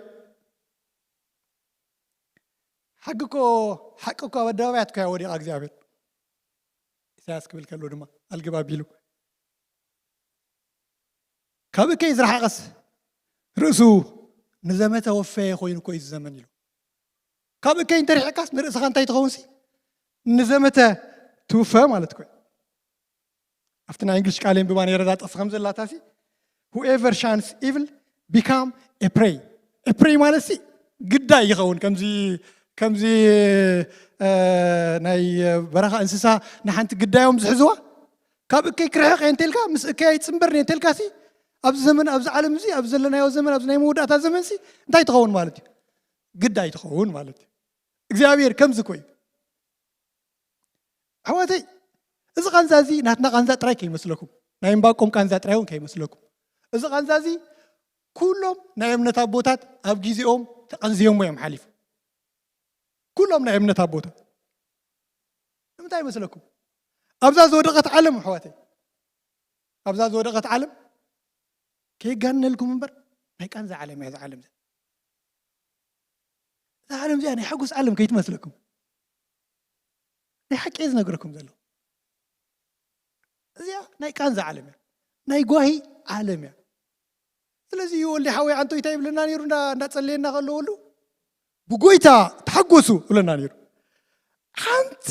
ሓቂ እኮ፣ ሓቂ እኮ ኣብ ኣደባባያት እኮ እያ ወዲቓ እግዚኣብሔር። ኢሳያስ ክብል ከሎ ድማ ኣልግብ ኣቢሉ፣ ካብ እከይ ዝረሓቐስ ርእሱ ንዘመተ ወፈየ ኮይኑ እኮ እዩ እዚ ዘመን ኢሉ። ካብ እከይ እንተሪሕካስ ንርእስኻ እንታይ ትኸውን ሲ? ንዘመተ ትውፈ ማለት እኮ እዩ። ኣብቲ ናይ እንግሊሽ ቃል የንብባ ነይረ እዛ ጥቕሲ ከም ዘላታ ሲ፣ whoever shuns evil become a prey። A prey ማለት ሲ ግዳይ ይኸውን። ከምዚ፣ ከምዚ፣ እ፣ ናይ በረኻ እንስሳ ንሓንቲ ግዳዮም ዝሕዝዋ፣ ካብ እከይ ክርሕቕ እየ እንተልካ፣ ምስ እከይ ኣይጽንበርን እየ እንተልካ ሲ፣ ኣብዚ ዘመን፣ ኣብዚ ዓለም እዚ፣ ኣብዚ ዘለናዮ ዘመን፣ ኣብዚ ናይ መወዳእታ ዘመን ሲ እንታይ ትኸውን ማለት እዩ? ግዳይ ትኸውን ማለት እዩ። እግዚኣብሔር ከምዚ እኮ እዩ። ኣሕዋተይ፣ እዚ ቃንዛ እዚ ናትና ቃንዛ ጥራይ ከይመስለኩም፣ ናይ እምባቆም ቃንዛ ጥራይ እውን ከይመስለኩም። እዚ ቃንዛ እዚ ኩሎም ናይ እምነት ኣቦታት ኣብ ግዜኦም ተቐንዝዮሞ እዮም ሓሊፎም። ኩሎም ናይ እምነት ኣቦታት። ንምንታይ ይመስለኩም? ኣብዛ ዝወደቐት ዓለም ኣሕዋተይ፣ ኣብዛ ዝወደቐት ዓለም፣ ከየጋንነልኩም እምበር፣ ናይ ቃንዛ ዓለም እያ እዛ ዓለም እዚኣ። እዛ ዓለም እዚኣ ናይ ሓጎስ ዓለም ከይትመስለኩም። ናይ ሓቂ እየ ዝነግረኩም ዘለኹ። እዚኣ ናይ ቃንዛ ዓለም እያ። ናይ ጓሂ ዓለም እያ። ስለዚ እዩ ወልዲ ሓወይ ኣንቶ እንታይ ይብለና ነይሩ እንዳ-፣ እንዳጸለየና ከሎ ወልዱ፣ "ብጎይታ ተሓጎሱ" ይብለና ነይሩ። ሓንቲ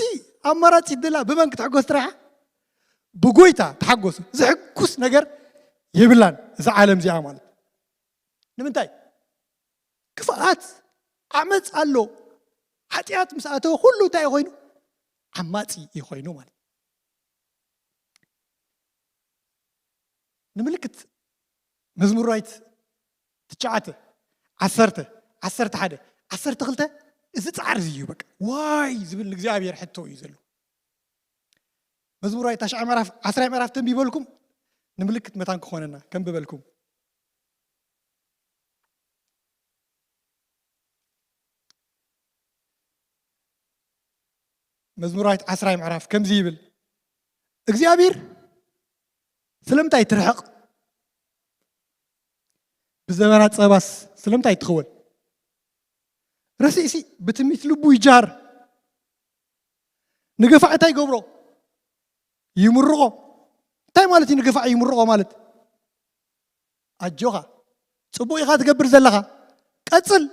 ኣማራጺት ደላ ብመን ክትሕጎስ ጥራይ? ብጎይታ ተሓጎሱ። ዘሕጉስ ነገር የብላን እዛ ዓለም እዚኣ ማለት። ንምንታይ? ክፍኣት፣ ዓመፅ ኣሎ። ሓጢኣት ምስ ኣተወ ኩሉ እንታይ እዩ ኮይኑ? ዓማፂ እዩ ኮይኑ ማለት። ንምልክት መዝሙር ዳዊት ትሽዓተ፣ ዓሰርተ፣ ዓሰርተ ሓደ፣ ዓሰርተ ክልተ፣ እዚ ጻዕር እዚ እዩ በቃ። ዋይ ዝብል ንእግዚኣብሔር ሕቶ እዩ ዘሎ። መዝሙር ዳዊት ታሽዓይ ምዕራፍ፣ ዓስራይ ምዕራፍ ተንቢበልኩም ንምልክት መታን ክኾነና ከንብበልኩም። መዝሙር ዳዊት ዓስራይ ምዕራፍ ከምዚ ይብል፣ እግዚኣብሔር ስለምንታይ ትርሕቕ? ብዘበና ጸባስ ስለምንታይ ትኽወል? ረሲእሲ ብትምኒት ልቡ ይጃር። ንገፋዕ እንታይ ይገብሮ? ይምርቖ። እንታይ ማለት እዩ ንገፋዕ ይምርቖ ማለት? ኣጆኻ፣ ጽቡቕ ኢኻ ትገብር ዘለኻ፣ ቀጽል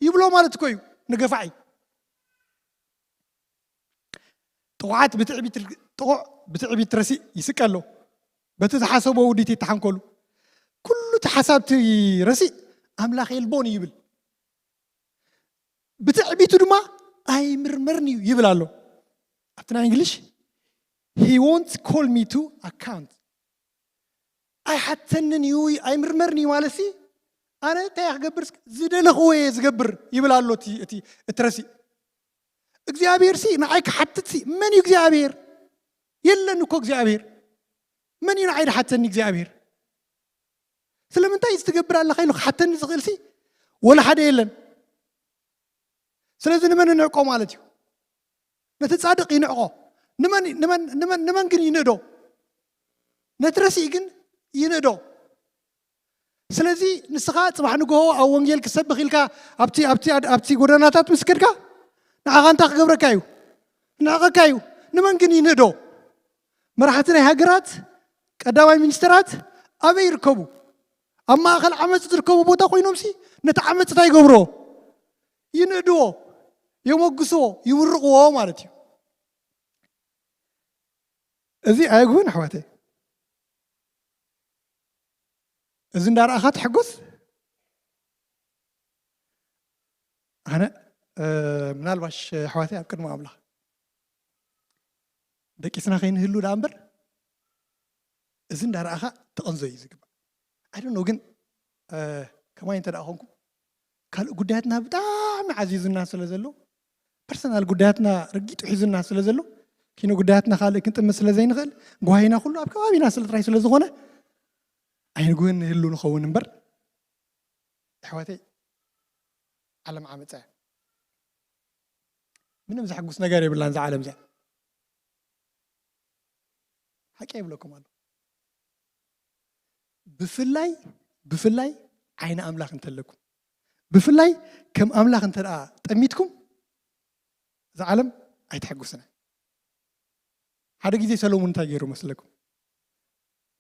ይብሎ ማለት እኮ እዩ ንገፋዒ። ጥቑዓት ብትዕቢት ር-፣ ጥቑዕ ብትዕቢት ረሲእ ይስቀ ኣሎ። በቲ ዝሓሰቦ ውዲት ይተሓንከሉ። ኩሉ እቲ ሓሳብቲ ረሲእ ኣምላኽ የልቦን እዩ ይብል። ብትዕቢቱ ድማ ኣይምርመርን እዩ ይብል ኣሎ። ኣብቲ ናይ እንግሊሽ፣ "He won't call me to account." ኣይሓተንን እዩ፣ ኣይምርመርን እዩ ማለት ሲ፣ ኣነ እንታይ እየ ክገብር? እስከ ዝደለኽዎ እየ ዝገብር ይብል ኣሎ እቲ፣ እቲ፣ እቲ ረሲእ። እግዚኣብሔር ሲ ንዓይ ክሓትት ሲ መን እዩ እግዚኣብሔር? የለን እኮ እግዚኣብሔር። መን እዩ ንዓይ ድሓተኒ እግዚኣብሔር? ስለምንታይ እዚ ትገብር ኣለኻ ኢሉ ክሓተኒ ዝኽእል ሲ ወላ ሓደ የለን። ስለዚ ንመን ንዕቆ ማለት እዩ? ነቲ ጻድቕ ይንዕቆ። ንመን፣ ንመን፣ ንመን፣ ንመን ግን ይንእዶ? ነቲ ረሲእ ግን ይንእዶ። ስለዚ ንስኻ ጽባሕ ንግሆ ኣብ ወንጌል ክሰብኽ ኢልካ ኣብቲ፣ ኣብቲ፣ ኣብቲ ጎደናታት ምስ ከድካ ንዓኻ እንታይ ክገብረካ እዩ? ንዕቐካ እዩ። ንመን ግን ይንእዶ? መራሕቲ ናይ ሃገራት፣ ቀዳማይ ሚኒስተራት ኣበይ ይርከቡ? ኣብ ማእከል ዓመጽ ዝርከቡ ቦታ ኮይኖምሲ ነቲ ዓመጽ እንታይ ይገብርዎ? ይንእድዎ፣ የሞግስዎ፣ ይምርቕዎ ማለት እዩ። እዚ ኣየጉህን ኣሕዋተይ። እዚ እንዳረኣኻ ትሕጎስ። ኣነ ምናልባሽ ኣሕዋተይ ኣብ ቅድሚ ኣምላኽ ደቂስና ከይንህሉ ደኣ እምበር፣ እዚ እንዳረኣኻ ተቐንዞ እዩ ዝግባእ። ኣይ ዶንት ኖ ግን ከማይ እንተ ደኣ ኾንኩም፣ ካልእ ጉዳያትና ብጣዕሚ ዓዚዙና ስለ ዘሎ፣ ፐርሰናል ጉዳያትና ረጊጡ ሒዙና ስለ ዘሎ፣ ኪኖ ጉዳያትና ካልእ ክንጥምት ስለ ዘይንኽእል፣ ጓሂና ኩሉ ኣብ ከባቢና ስለ ጥራይ ስለ ዝኾነ ኣይንጉህን ንህሉ ንኸውን እምበር፣ ኣሕዋተይ፣ ዓለም ዓመጻ እያ። ምንም ዘሐጉስ ነገር የብላን እዛ ዓለም እዚኣ። ሓቂ ይብለኩም ኣሎ። ብፍላይ ብፍላይ ዓይኒ ኣምላኽ እንተለኩም፣ ብፍላይ ከም ኣምላኽ እንተ ደኣ ጠሚትኩም፣ እዛ ዓለም ኣይተሐጉስን። ሓደ ግዜ ሰሎሙን እንታይ ገይሩ መስለኩም?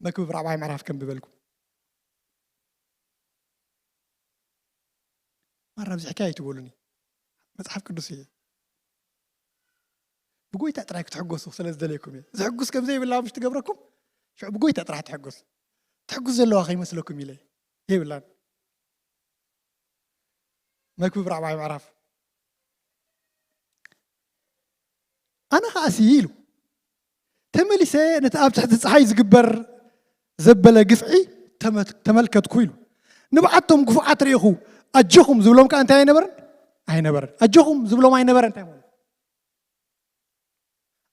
መክብብ ራብዓይ ምዕራፍ ከንብበልኩም። ማራ ኣብዚሕካ ኣይትበሉኒ። መጽሓፍ ቅዱስ እየ። ብጎይታ ጥራይ ክትሕጎሱ ስለ ዝደለየኩም እየ። ዝሕጉስ ከም ዘይብላ ምሽ ትገብረኩም። ሽዑ ብጎይታ ጥራሕ ትሕጎስ። ትሕጉስ ዘለዋ ከይመስለኩም ኢለ የብላን። መክብብ ራብዓይ ምዕራፍ። ኣነ ኸኣሲ ኢሉ ተመሊሰ ነቲ ኣብ ትሕቲ ጸሓይ ዝግበር ዘበለ ግፍዒ ተመት-፣ ተመልከትኩ ኢሉ። ንብዓቶም ክፉዓት ርኢኹ፣ ኣጆኹም ዝብሎም ከኣ እንታይ ኣይነበረን? ኣይነበረን። ኣጆኹም ዝብሎም ኣይነበረን። እንታይ ማለት?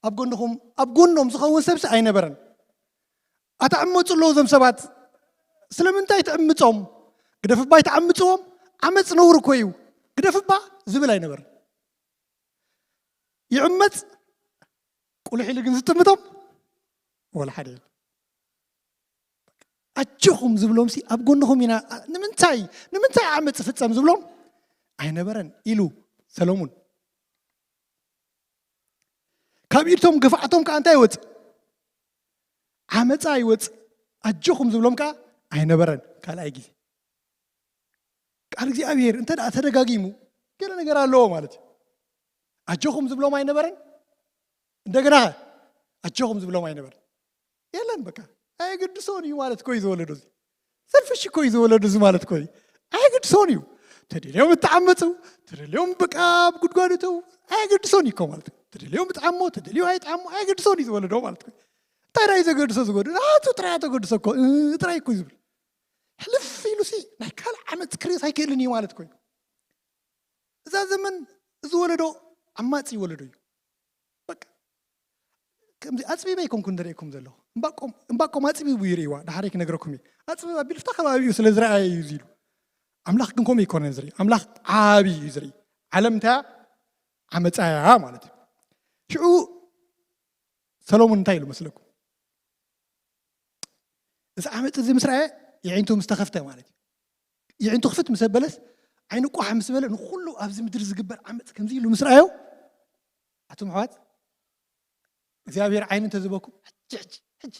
ኣብ ጎንኹም፣ ኣብ ጎኖም ዝኸውን ሰብሲ ኣይነበረን። ኣታ ዕመጹ ኣለዉ እዞም ሰባት። ስለምንታይ ትዕምጾም? ግደፍ እባ ኣይትዓምጽዎም። ዓመጽ ነውሪ እኮ እዩ። ግደፍ እባ ዝብል ኣይነበረን። ይዕመጽ፣ ቁልሕ ኢሉ ግን ዝጥምቶም ወላ ሓደ የለን። ኣጆኹም ዝብሎምሲ ኣብ ጎንኹም ኢና፣ ንምንታይ፣ ንምንታይ ዓመጽ ፍጸም ዝብሎም ኣይነበረን ኢሉ ሰሎሙን። ካብ ኢድቶም ግፍዓቶም ከኣ እንታይ ይወጽእ? ዓመጻ ይወጽእ። ኣጆኹም ዝብሎም ከኣ ኣይነበረን። ካልኣይ ግዜ ቃል እግዚኣብሔር እንተ ደኣ ተደጋጊሙ ገለ ነገር ኣለዎ ማለት እዩ። ኣጆኹም ዝብሎም ኣይነበረን። እንደገና ኣጆኹም ዝብሎም ኣይነበረን። የለን በቃ። ኣየገድሶን እዩ ማለት እኮ እዩ ዝወለዶ እዚ። ሰልፍሽ እኮ እዩ ዝወለዶ እዚ ማለት እኮ እዩ። ኣየገድሶን እዩ። ተደልዮም እተዓመፁ፣ ተደልዮም በቃ ኣብ ጉድጓድ እተው፣ ኣየገድሶን እዩ እኮ ማለት እዩ። ተደልዮም እጣዕሞ፣ ተደልዮ ኣይጣዕሞ፣ ኣየገድሶን እዩ ዝወለዶ ማለት እኮ እዩ። እንታይ ደኣ እዩ ዘገድሶ ዝጎድእ? ናቱ ጥራይ ተገድሶ እኮ፣ እ፣ ጥራይ እኮ እዩ ዝብል። ሕልፍ ኢሉሲ ናይ ካልእ ዓመፅ ክርእስ ኣይክእልን እዩ ማለት እኮ እዩ። እዛ ዘመን እዚ ወለዶ ዓማፂ ወለዶ እዩ። በቃ ከምዚ ኣፅቢበ ኣይኮንኩን ዝርእየኩም ዘለኹ። እምባቆም፣ እምባቆም ኣፅቢቡ ይርእይዋ፣ ደሓረይ ክነግረኩም እየ። ኣፅቢቡ ኣቢሉ ፍታ ከባቢኡ ስለ ዝረኣየ እዩ እዚ ኢሉ። ኣምላኽ ግን ከምኡ ኣይኮነን ዝርኢ። ኣምላኽ ዓቢ እዩ ዝርኢ። ዓለም እንታይ እያ? ዓመፃ እያ ማለት እዩ። ሽዑ ሰሎሞን እንታይ ኢሉ መስለኩም? እዚ ዓመፅ እዚ ምስ ረኣየ የዒንቱ ምስ ተኸፍተ ማለት እዩ። የዒንቱ ክፍት ምስ ኣበለስ ዓይኑ ቋሕ ምስ በለ ንኹሉ ኣብዚ ምድሪ ዝግበር ዓመፅ ከምዚ ኢሉ ምስ ረኣዮ፣ ኣቱም ኣሕዋት እግዚኣብሔር ዓይኒ እንተዝበኩም ሕጂ፣ ሕጂ፣ ሕጂ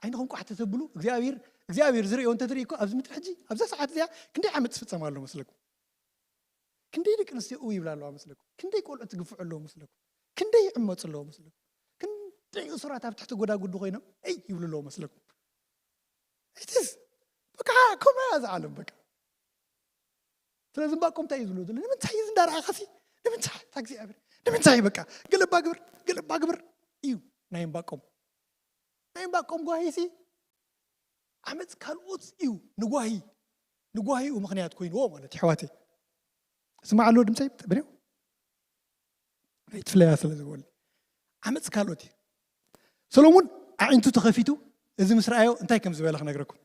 ዓይንኹም ቋሕ ተተብሉ እግዚኣብሔር፣ እግዚኣብሔር ዝርእዮ እንተትርኢ እኮ ኣብዚ ምድሪ ሕጂ ኣብዛ ሰዓት እዚኣ ክንደይ ዓመፅ ዝፍፀም ኣሎ መስለኩም? ክንደይ ደቂ ኣንስትዮ እው ይብላ ኣለዋ መስለኩም? ክንደይ ቆልዑ ትግፍዑ ኣለዉ መስለኩም? ክንደይ ይዕመፁ ኣለዉ መስለኩም? ክንደይ እሱራት ኣብ ትሕቲ ጎዳጉዲ ኮይኖም እይ ይብሉ ኣለዉ መስለኩም? ኢትስ በቃ ከምኡ እያ እዛ ዓለም በቃ። ስለዚ እምባቆም እንታይ እዩ ዝብሎ ዘሎ? ንምንታይ እዚ እንዳረኣኻሲ? ንምንታይ እታ እግዚኣብሔር? ንምንታይ በቃ ገለባ ግብር፣ ገለባ ግብር እዩ ናይ እምባቆም። ናይ እምባቆም ጓሂሲ ዓመፅ ካልኦት እዩ ንጓሂ፣ ንጓሂኡ ምኽንያት ኮይንዎ ማለት እዩ። ኣሕዋተይ ስማዕ ኣሎ ድምፀይ ብሬው ኣይትፍለያ ስለ ዝበሉ ዓመፅ ካልኦት እዩ። ሰሎሙን ኣዒንቱ ተኸፊቱ እዚ ምስ ረኣዮ እንታይ ከም ዝበለ ክነግረኩም።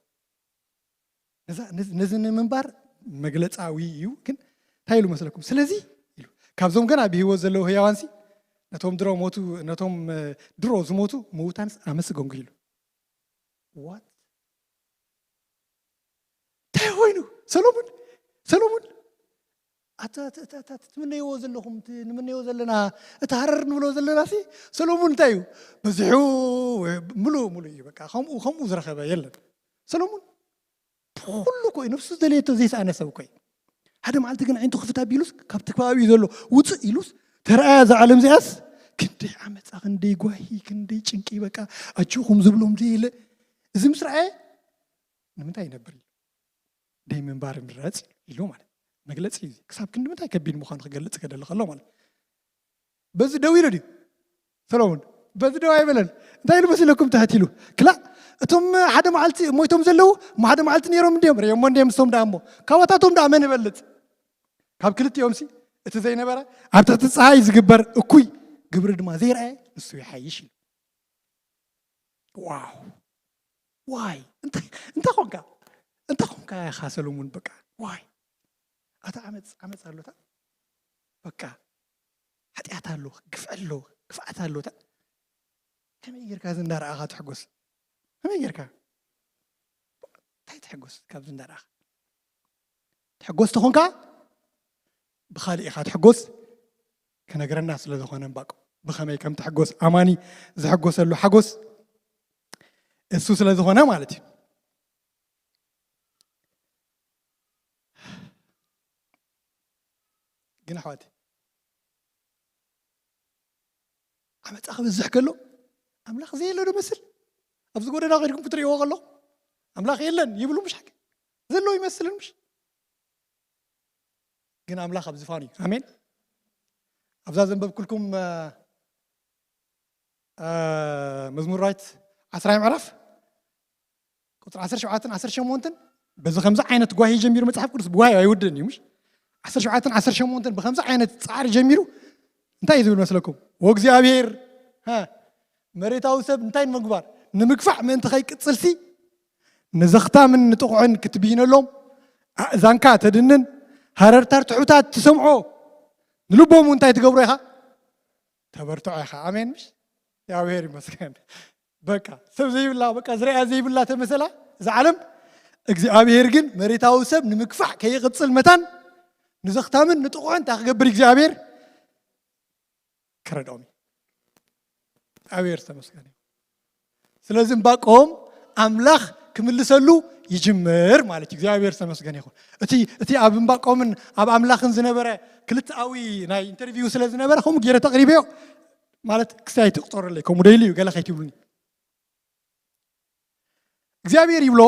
ነዛ፣ ነዚ፣ ነዚ ንምንባር መግለፃዊ እዩ፣ ግን እንታይ ኢሉ መስለኩም? ስለዚ ኢሉ ካብዞም ገና ብህይወት ዘለዉ ህያዋንሲ ነቶም ድሮ ሞቱ፣ ነቶም፣ እ፣ ድሮ ዝሞቱ ምዉታንስ ኣመስገንኩ ኢሉ። ዋት እንታይ ኮይኑ? ሰሎሙን፣ ሰሎሙን ኣታ፣ ኣታ፣ ኣታ፣ ኣታ፣ ትምነይዎ ዘለኹም፣ እቲ ንምነዮ ዘለና፣ እቲ ሃረር ንብሎ ዘለና ሲ ሰሎሙን እንታይ እዩ? በዚሑ፣ ምሉእ፣ ምሉእ እዩ። በቃ ከምኡ፣ ከምኡ ዝረኸበ የለን። ሰሎሙን ብኹሉ እኮ እዩ፣ ነፍሱ ዝደለየቶ ዘይሰኣነ ሰብ እኮ እዩ። ሓደ መዓልቲ ግን ዓይንቱ ክፍት ኣቢሉስ ካብቲ ከባቢኡ ዘሎ ውፅእ ኢሉስ ተረኣያ እዛ ዓለም እዚኣስ ክንደይ ዓመፃ፣ ክንደይ ጓሂ፣ ክንደይ ጭንቂ፣ በቃ ኣጆኹም ዝብሎም ዘየለ። እዚ ምስ ረኣየ ንምንታይ ይነብር ኢሉ፣ ደይ ምንባር ምረፅ ኢሉ ማለት መግለፂ እዩ። ክሳብ ክንዲ ምንታይ ከቢድ ምዃኑ ክገልፅ ከደሊ ከሎ ማለት። በዚ ደው ኢሉ ድዩ ሰሎሞን? በዚ ደው ኣይበለን። እንታይ ኢሉ መሲለኩም ትሕት ኢሉ? ክላ እቶም ሓደ መዓልቲ ሞይቶም ዘለዉ እሞ ሓደ መዓልቲ ነይሮም እንዲዮም፣ ርእዮሞ እንዲዮም። እሶም ደኣ እሞ ካባታቶም ደኣ መን ይበልፅ? ካብ ክልቲኦም ሲ እቲ ዘይነበረ ኣብ ትሕቲ ፀሃይ ዝግበር እኩይ ግብሪ ድማ ዘይረኣየ ንሱ ይሓይሽ ኢሉ። ዋው ዋይ እንታይ እንታይ ኾንካ እንታይ ኾንካ ኢኻ ሰሎሞን? በቃ ዋይ ኣታ ዓመፅ ዓመፅ ኣሎታ በቃ ሓጢኣት ኣሎ፣ ግፍዒ ኣሎ፣ ክፍኣት ኣሎታ። ከመይ ጌርካ እዚ እንዳረኣኻ ትሕጎስ? ከመይ ጌርካ እንታይ ትሕጎስ? ካብዚ እንዳረኣኻ ትሕጎስ ተኾንካ ብኻሊእ ኢኻ ትሕጎስ። ክነግረና ስለ ዝኾነ እምባቆም ብኸመይ ከም ትሕጎስ፣ ኣማኒ ዝሕጎሰሉ ሓጎስ እሱ ስለ ዝኾነ ማለት እዩ። ግን ኣሕዋት ዓመፃ ክበዝሕ ከሎ ኣምላኽ ዘየሎ ዶ መስል? ኣብዚ ጎደና ከድኩም ክትሪእዎ ከሎ ኣምላኽ የለን ይብሉ ምሽ ሓቂ ዘሎ ይመስልን ምሽ? ግን ኣምላኽ ኣብ ዝፋኑ እዩ። ኣሜን። ኣብዛ ዘንበብኩልኩም መዝሙር ራይት ዓስራይ ምዕራፍ ቁፅሪ ዓሰርተ ሸውዓተን ዓሰርተ ሸሞንተን በዚ ከምዚ ዓይነት ጓሂ ጀሚሩ መፅሓፍ ቅዱስ ብጓሂ ኣይውድን እዩ ምሽ? ዓሰርተ ሸውዓተን ዓሰርተ ሸሞንተን ብከምዚ ዓይነት ፃዕሪ ጀሚሩ እንታይ እዩ ዝብል መስለኩም? ወእግዚኣብሔር መሬታዊ ሰብ እንታይ ንምግባር ንምግፋዕ ምእንቲ ከይቅፅልሲ ንዘኽታምን ንጥቑዕን ክትብይነሎም ኣእዛንካ ተድንን ሃረርታር ትሑታት ትሰምዖ ንልቦም እንታይ ትገብሮ ኢኻ? ተበርትዖ ኢኻ። ኣሜን ምሽ? እግዚኣብሔር ይመስገን። በቃ ሰብ ዘይብላ በቃ ዝረያ ዘይብላ ተመሰላ እዛ ዓለም። እግዚኣብሔር ግን መሬታዊ ሰብ ንምክፋዕ ከይቕፅል መታን ንዘኽታምን ንጥቑዕን እንታይ ክገብር እግዚኣብሔር ክረድኦም እዩ። እግዚኣብሔር ዝተመስገነ ይሁን። ስለዚ እምባቆም ኣምላኽ ክምልሰሉ ይጅምር ማለት እዩ። እግዚኣብሔር ዝተመስገነ ይኹን። እቲ እቲ ኣብ እምባቆምን ኣብ ኣምላኽን ዝነበረ ክልተኣዊ ናይ ኢንተርቪው ስለ ዝነበረ ከምኡ ገይረ ተቕሪበዮ ማለት ክሳይ ትቕፀረለይ ከምኡ ደይሉ እዩ ገለ ከይትብሉኒ እግዚኣብሔር ይብሎ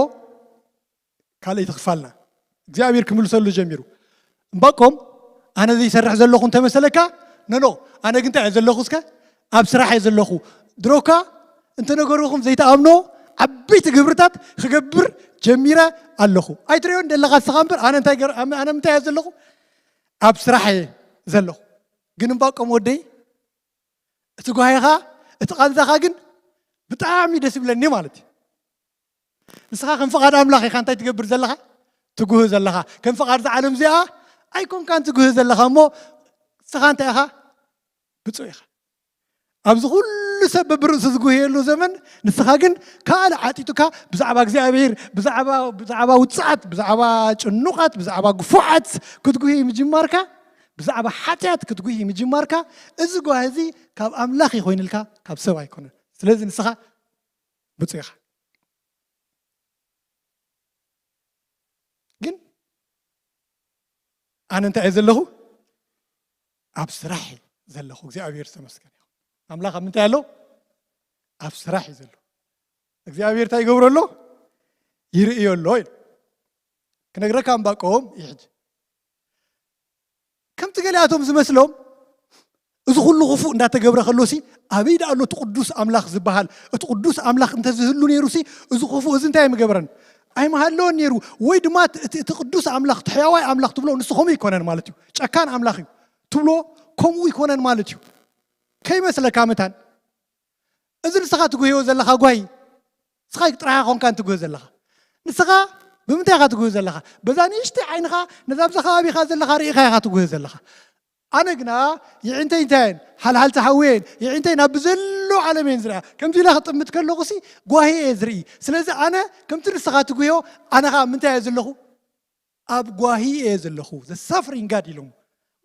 ካልኣይቲ ክፋልና እግዚኣብሔር ክምልሰሉ ጀሚሩ እምባቆም ኣነ ዘይሰርሕ ዘለኹ እንተመሰለካ ነኖ ኣነ ግን እንታይ እየ ዘለኹ እስከ ኣብ ስራሕ እየ ዘለኹ ድሮካ እንተነገርኹም ዘይተኣምኖ ዓበይቲ ግብርታት ክገብር ጀሚረ ኣለኹ ኣይትሪዮን ደለኻ ስኻ እምበር ኣነ እንታይ ገር- ኣነ እንታይ እየ ዘለኹ ኣብ ስራሕ እየ ዘለኹ ግን እምባቆም ወደይ እቲ ጓሂኻ እቲ ቃንዛኻ ግን ብጣዕሚ ደስ ይብለኒ ማለት እዩ ንስኻ ከም ፍቓድ ኣምላኽ ኢኻ እንታይ ትገብር ዘለኻ ትጉህ ዘለኻ ከም ፍቓድ ዝዓለም እዚኣ ኣይኮንካን ትጉህ ዘለኻ እሞ ንስኻ እንታይ ኢኻ ብፁዕ ኢኻ ኣብዚ ኩሉ ሰብ በብርእሱ ዝጉህየሉ ዘመን ንስኻ ግን ካልእ ዓጢጡካ ብዛዕባ እግዚኣብሔር ብዛዕባ ውፅዓት ብዛዕባ ጭኑቓት ብዛዕባ ግፉዓት ክትጉሂ ምጅማርካ ብዛዕባ ሓጢኣት ክትጉሂ ምጅማርካ እዚ ጓሂ እዚ ካብ ኣምላኽ ይኮይንልካ ካብ ሰብ ኣይኮነን ስለዚ ንስኻ ብፁዕ ኢኻ ግን ኣነ እንታይ እየ ዘለኹ ኣብ ስራሕ እየ ዘለኹ እግዚኣብሔር ዝተመስገነ ይኹን ኣምላኽ ኣብ ምንታይ ኣሎ ኣብ ስራሕ እዩ ዘሎ እግዚኣብሔር እንታይ ይገብሮ ኣሎ ይርእዮ ኣሎ ኢሉ ክነግረካ እምባቆም ይሕጂ ከምቲ ገሊኣቶም ዝመስሎም እዚ ኩሉ ክፉእ እንዳተገብረ ከሎሲ ኣበይ ደኣ ኣሎ እቲ ቅዱስ ኣምላኽ ዝበሃል እቲ ቅዱስ ኣምላኽ እንተዝህሉ ነይሩሲ እዚ ክፉእ እዚ እንታይ ኣይምገበረን ኣይምሃለወን ነይሩ ወይ ድማ እቲ ቅዱስ ኣምላኽ እቲ ሕያዋይ ኣምላኽ ትብሎ ንሱ ከምኡ ይኮነን ማለት እዩ ጨካን ኣምላኽ እዩ ትብሎ ከምኡ ይኮነን ማለት እዩ ከይመስለካ መታን እዚ ንስኻ ትጉህዮ ዘለኻ ጓሂ ንስኻ ጥራሕኻ ኮንካ ትጉህ ዘለኻ ንስኻ ብምንታይ ኢኻ ትጉህ ዘለኻ በዛ ንእሽተይ ዓይንኻ ነዛ ብዛ ከባቢኻ ዘለኻ ርኢኻ ኢኻ ትጉህ ዘለኻ ኣነ ግና ይዕንተይ እንታየን ሓልሓልቲ ሓውየን ይዕንተይ ናብ ብዘሎ ዓለም እየን ዝርኣ ከምዚ ኢለ ክጥምት ከለኹሲ ጓሂ እየ ዝርኢ ስለዚ ኣነ ከምቲ ንስኻ ትጉህዮ ኣነ ኸዓ ምንታይ እየ ዘለኹ ኣብ ጓሂ እየ ዘለኹ ዘሳፍሪን ጋድ ኢሎም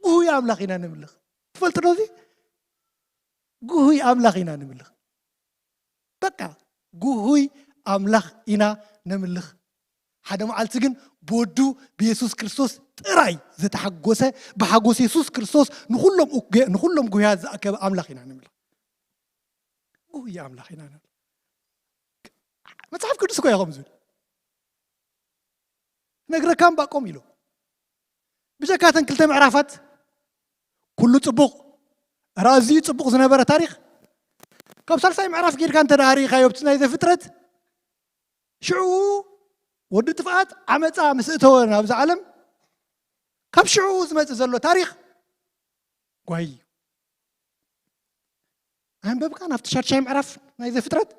ጉሁይ ኣምላኽ ኢና ንምልኽ ትፈልጡ ዶ እዚ ጉሁይ ኣምላኽ ኢና ንምልኽ በቃ ጉሁይ ኣምላኽ ኢና ነምልኽ ሓደ መዓልቲ ግን ብወዱ ብየሱስ ክርስቶስ ጥራይ ዝተሓጎሰ፣ ብሓጎስ የሱስ ክርስቶስ ንኹሎም እኩ-፣ ንኹሎም ጉህያት ዝኣከበ ኣምላኽ ኢና ንምልኽ። ጉህያ ኣምላኽ ኢና ንምልኽ። መጽሓፍ ቅዱስ እኮ እዩ ከምኡ ዝብል። ነግረካ እምባቆም ኢሉ። ብጀካ እተን ክልተ ምዕራፋት ኩሉ ጽቡቕ፣ ኧረ ኣዝዩ ጽቡቕ ዝነበረ ታሪኽ፣ ካብ ሳልሳይ ምዕራፍ ጌርካ እንተ ደኣ ርኢኻዮ፣ ኣብቲ ናይ ዘፍጥረት፣ ሽዑ ወዲ ጥፍኣት ዓመጻ ምስ እተወ ናብዛ ዓለም፣ ካብ ሽዑ ዝመጽእ ዘሎ ታሪኽ ጓሂ እዩ። ኣንበብካ ናብቲ ሻድሻይ ምዕራፍ ናይ ዘፍጥረት፣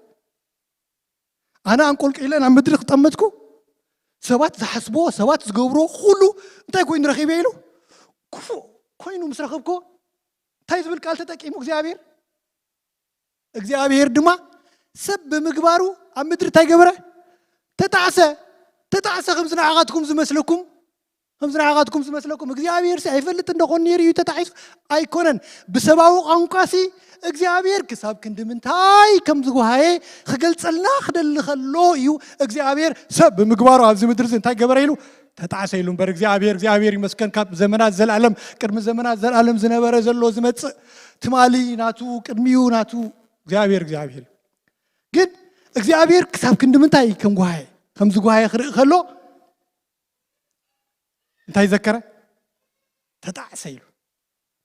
ኣነ ኣንቆልቂለ ናብ ምድሪ ክጠመትኩ፣ ሰባት ዝሓስብዎ፣ ሰባት ዝገብርዎ ኩሉ እንታይ ኮይኑ ረኺበ ኢሉ፣ ክፉእ ኮይኑ ምስ ረኸብኩዎ፣ እንታይ ዝብል ቃል ተጠቂሙ እግዚኣብሔር? እግዚኣብሔር ድማ ሰብ ብምግባሩ ኣብ ምድሪ እንታይ ገበረ? ተጣዕሰ። ተጣዕሰ። ከምዚ ንዓኻትኩም ዝመስለኩም፣ ከምዚ ንዓኻትኩም ዝመስለኩም፣ እግዚኣብሔር ሲ ኣይፈልጥ እንደኾን ነይሩ እዩ ተጣዒሱ? ኣይኮነን። ብሰባዊ ቋንቋ ሲ እግዚኣብሔር ክሳብ ክንዲ ምንታይ ከም ዝጓሃየ ክገልጸልና ክደሊ ከሎ እዩ እግዚኣብሔር ሰብ ብምግባሩ ኣብዚ ምድሪ እዚ እንታይ ገበረ ኢሉ ተጣዕሰ ኢሉ እምበር። እግዚኣብሔር፣ እግዚኣብሔር ይመስገን፣ ካብ ዘመናት ዘላለም፣ ቅድሚ ዘመናት ዘላለም ዝነበረ፣ ዘሎ፣ ዝመጽእ፣ ትማሊ ናቱ፣ ቅድሚኡ ናቱ፣ እግዚኣብሔር፣ እግዚኣብሔር እዩ። ግን እግዚኣብሔር ክሳብ ክንዲ ምንታይ ከም ጓሃየ፣ ከም ዝጓሃየ ክርኢ ከሎ እንታይ ዘከረ? ተጣዕሰ ኢሉ።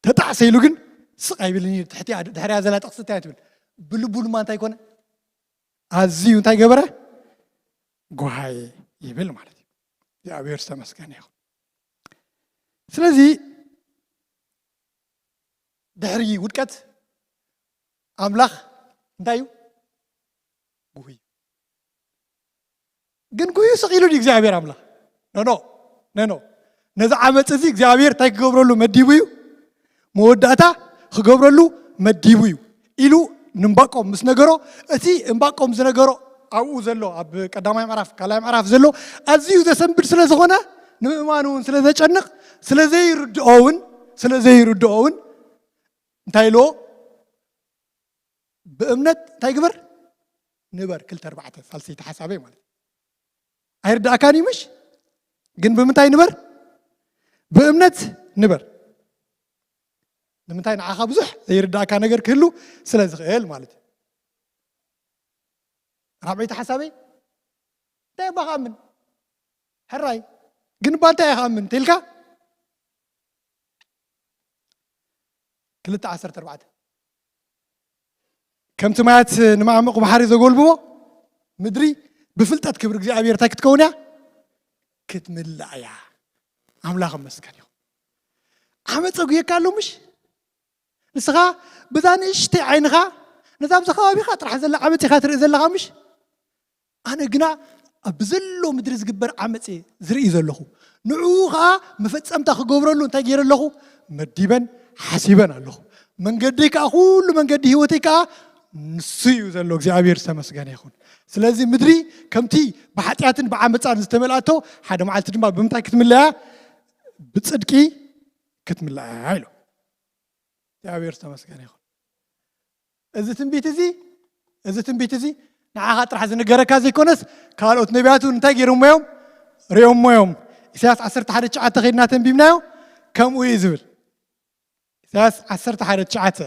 ተጣዕሰ ኢሉ ግን ስቕ ኣይብልን እዩ። ትሕቲኣ፣ ድሕሪኣ ዘላ ጥቕሲ እንታይ ትብል? ብልቡ ድማ እንታይ ኮነ? ኣዝዩ እንታይ ገበረ? ጓሃየ ይብል ማለት እዩ። እግዚኣብሔር ዝተመስገነ ይኹን። ስለዚ ድሕሪ ውድቀት ኣምላኽ እንታይ እዩ? ጉህዩ። ግን ጉህዩ ስቕ ኢሉ ድዩ እግዚኣብሔር ኣምላኽ? ኖ፣ ኖ፣ ኖ፣ ኖ። ነዚ ዓመፅ እዚ እግዚኣብሔር እንታይ ክገብረሉ መዲቡ እዩ? መወዳእታ ክገብረሉ መዲቡ እዩ ኢሉ ንእምባቆም ምስ ነገሮ፣ እቲ እምባቆም ዝነገሮ ኣብኡ ዘሎ፣ ኣብ ቀዳማይ ምዕራፍ፣ ካልኣይ ምዕራፍ ዘሎ ኣዝዩ ዘሰንብድ ስለ ዝኾነ፣ ንምእማኑ እውን ስለ ዘጨንቕ፣ ስለ ዘይርድኦ እውን፣ ስለ ዘይርድኦ እውን እንታይ ኢልዎ? ብእምነት እንታይ ግበር? ንበር። ክልተ ኣርባዕተ፣ ሳልሰይቲ ሓሳበይ ማለት እዩ። ኣይርድኣካን እዩ ምሽ? ግን ብምንታይ ንበር? ብእምነት ንበር። ንምንታይ? ንዓኻ ብዙሕ ዘይርድኣካ ነገር ክህሉ ስለ ዝኽእል ማለት እዩ። ራብዐይቲ ሓሳበይ፣ እንታይ እባ ክኣምን? ሕራይ፣ ግን እባ እንታይ እየ ክኣምን? እንተኢልካ፣ ክልተ ዓሰርተ ኣርባዕተ፣ ከምቲ ማያት ንማዕሙቕ ባሕሪ ዘጎልብቦ፣ ምድሪ ብፍልጠት ክብሪ እግዚኣብሔር እንታይ ክትከውን እያ? ክትምላእ እያ። ኣምላኽ ይመስገን ይኹን። ዓመፀ ጉየካ ኣሎ ምሽ? ንስኻ በዛ ንእሽተይ ዓይንኻ ነዛ ኣብዚ ከባቢኻ ጥራሕ ዘላ ዓመፅ ኢኻ ትርኢ ዘለኻ ምሽ? ኣነ ግና ኣብ ዘሎ ምድሪ ዝግበር ዓመፅ እየ ዝርኢ ዘለኹ። ንዕኡ ኸዓ መፈጸምታ ክገብረሉ እንታይ ገይረ ኣለኹ? መዲበን ሓሲበን ኣለኹ። መንገደይ ከኣ፣ ኩሉ መንገዲ ህይወተይ ከኣ ንሱ እዩ ዘሎ። እግዚኣብሔር ዝተመስገነ ይኹን። ስለዚ ምድሪ ከምቲ ብሓጢኣትን ብዓመፃን ዝተመልኣቶ፣ ሓደ መዓልቲ ድማ ብምንታይ ክትምለኣ? ብጽድቂ ክትምለኣ ኢሉ። እግዚኣብሔር ዝተመስገነ ይኹን። እዚ ትንቢት እዚ፣ እዚ ትንቢት እዚ ንዓኻ ጥራሕ ዝንገረካ ዘይኮነስ፣ ካልኦት ነቢያት እውን እንታይ ገይሮሞ እዮም? ሪኦሞ እዮም። ኢሳያስ ዓሰርተ ሓደ ትሽዓተ ከይድና ተንቢብናዮ፣ ከምኡ እዩ ዝብል። ኢሳያስ ዓሰርተ ሓደ ትሽዓተ።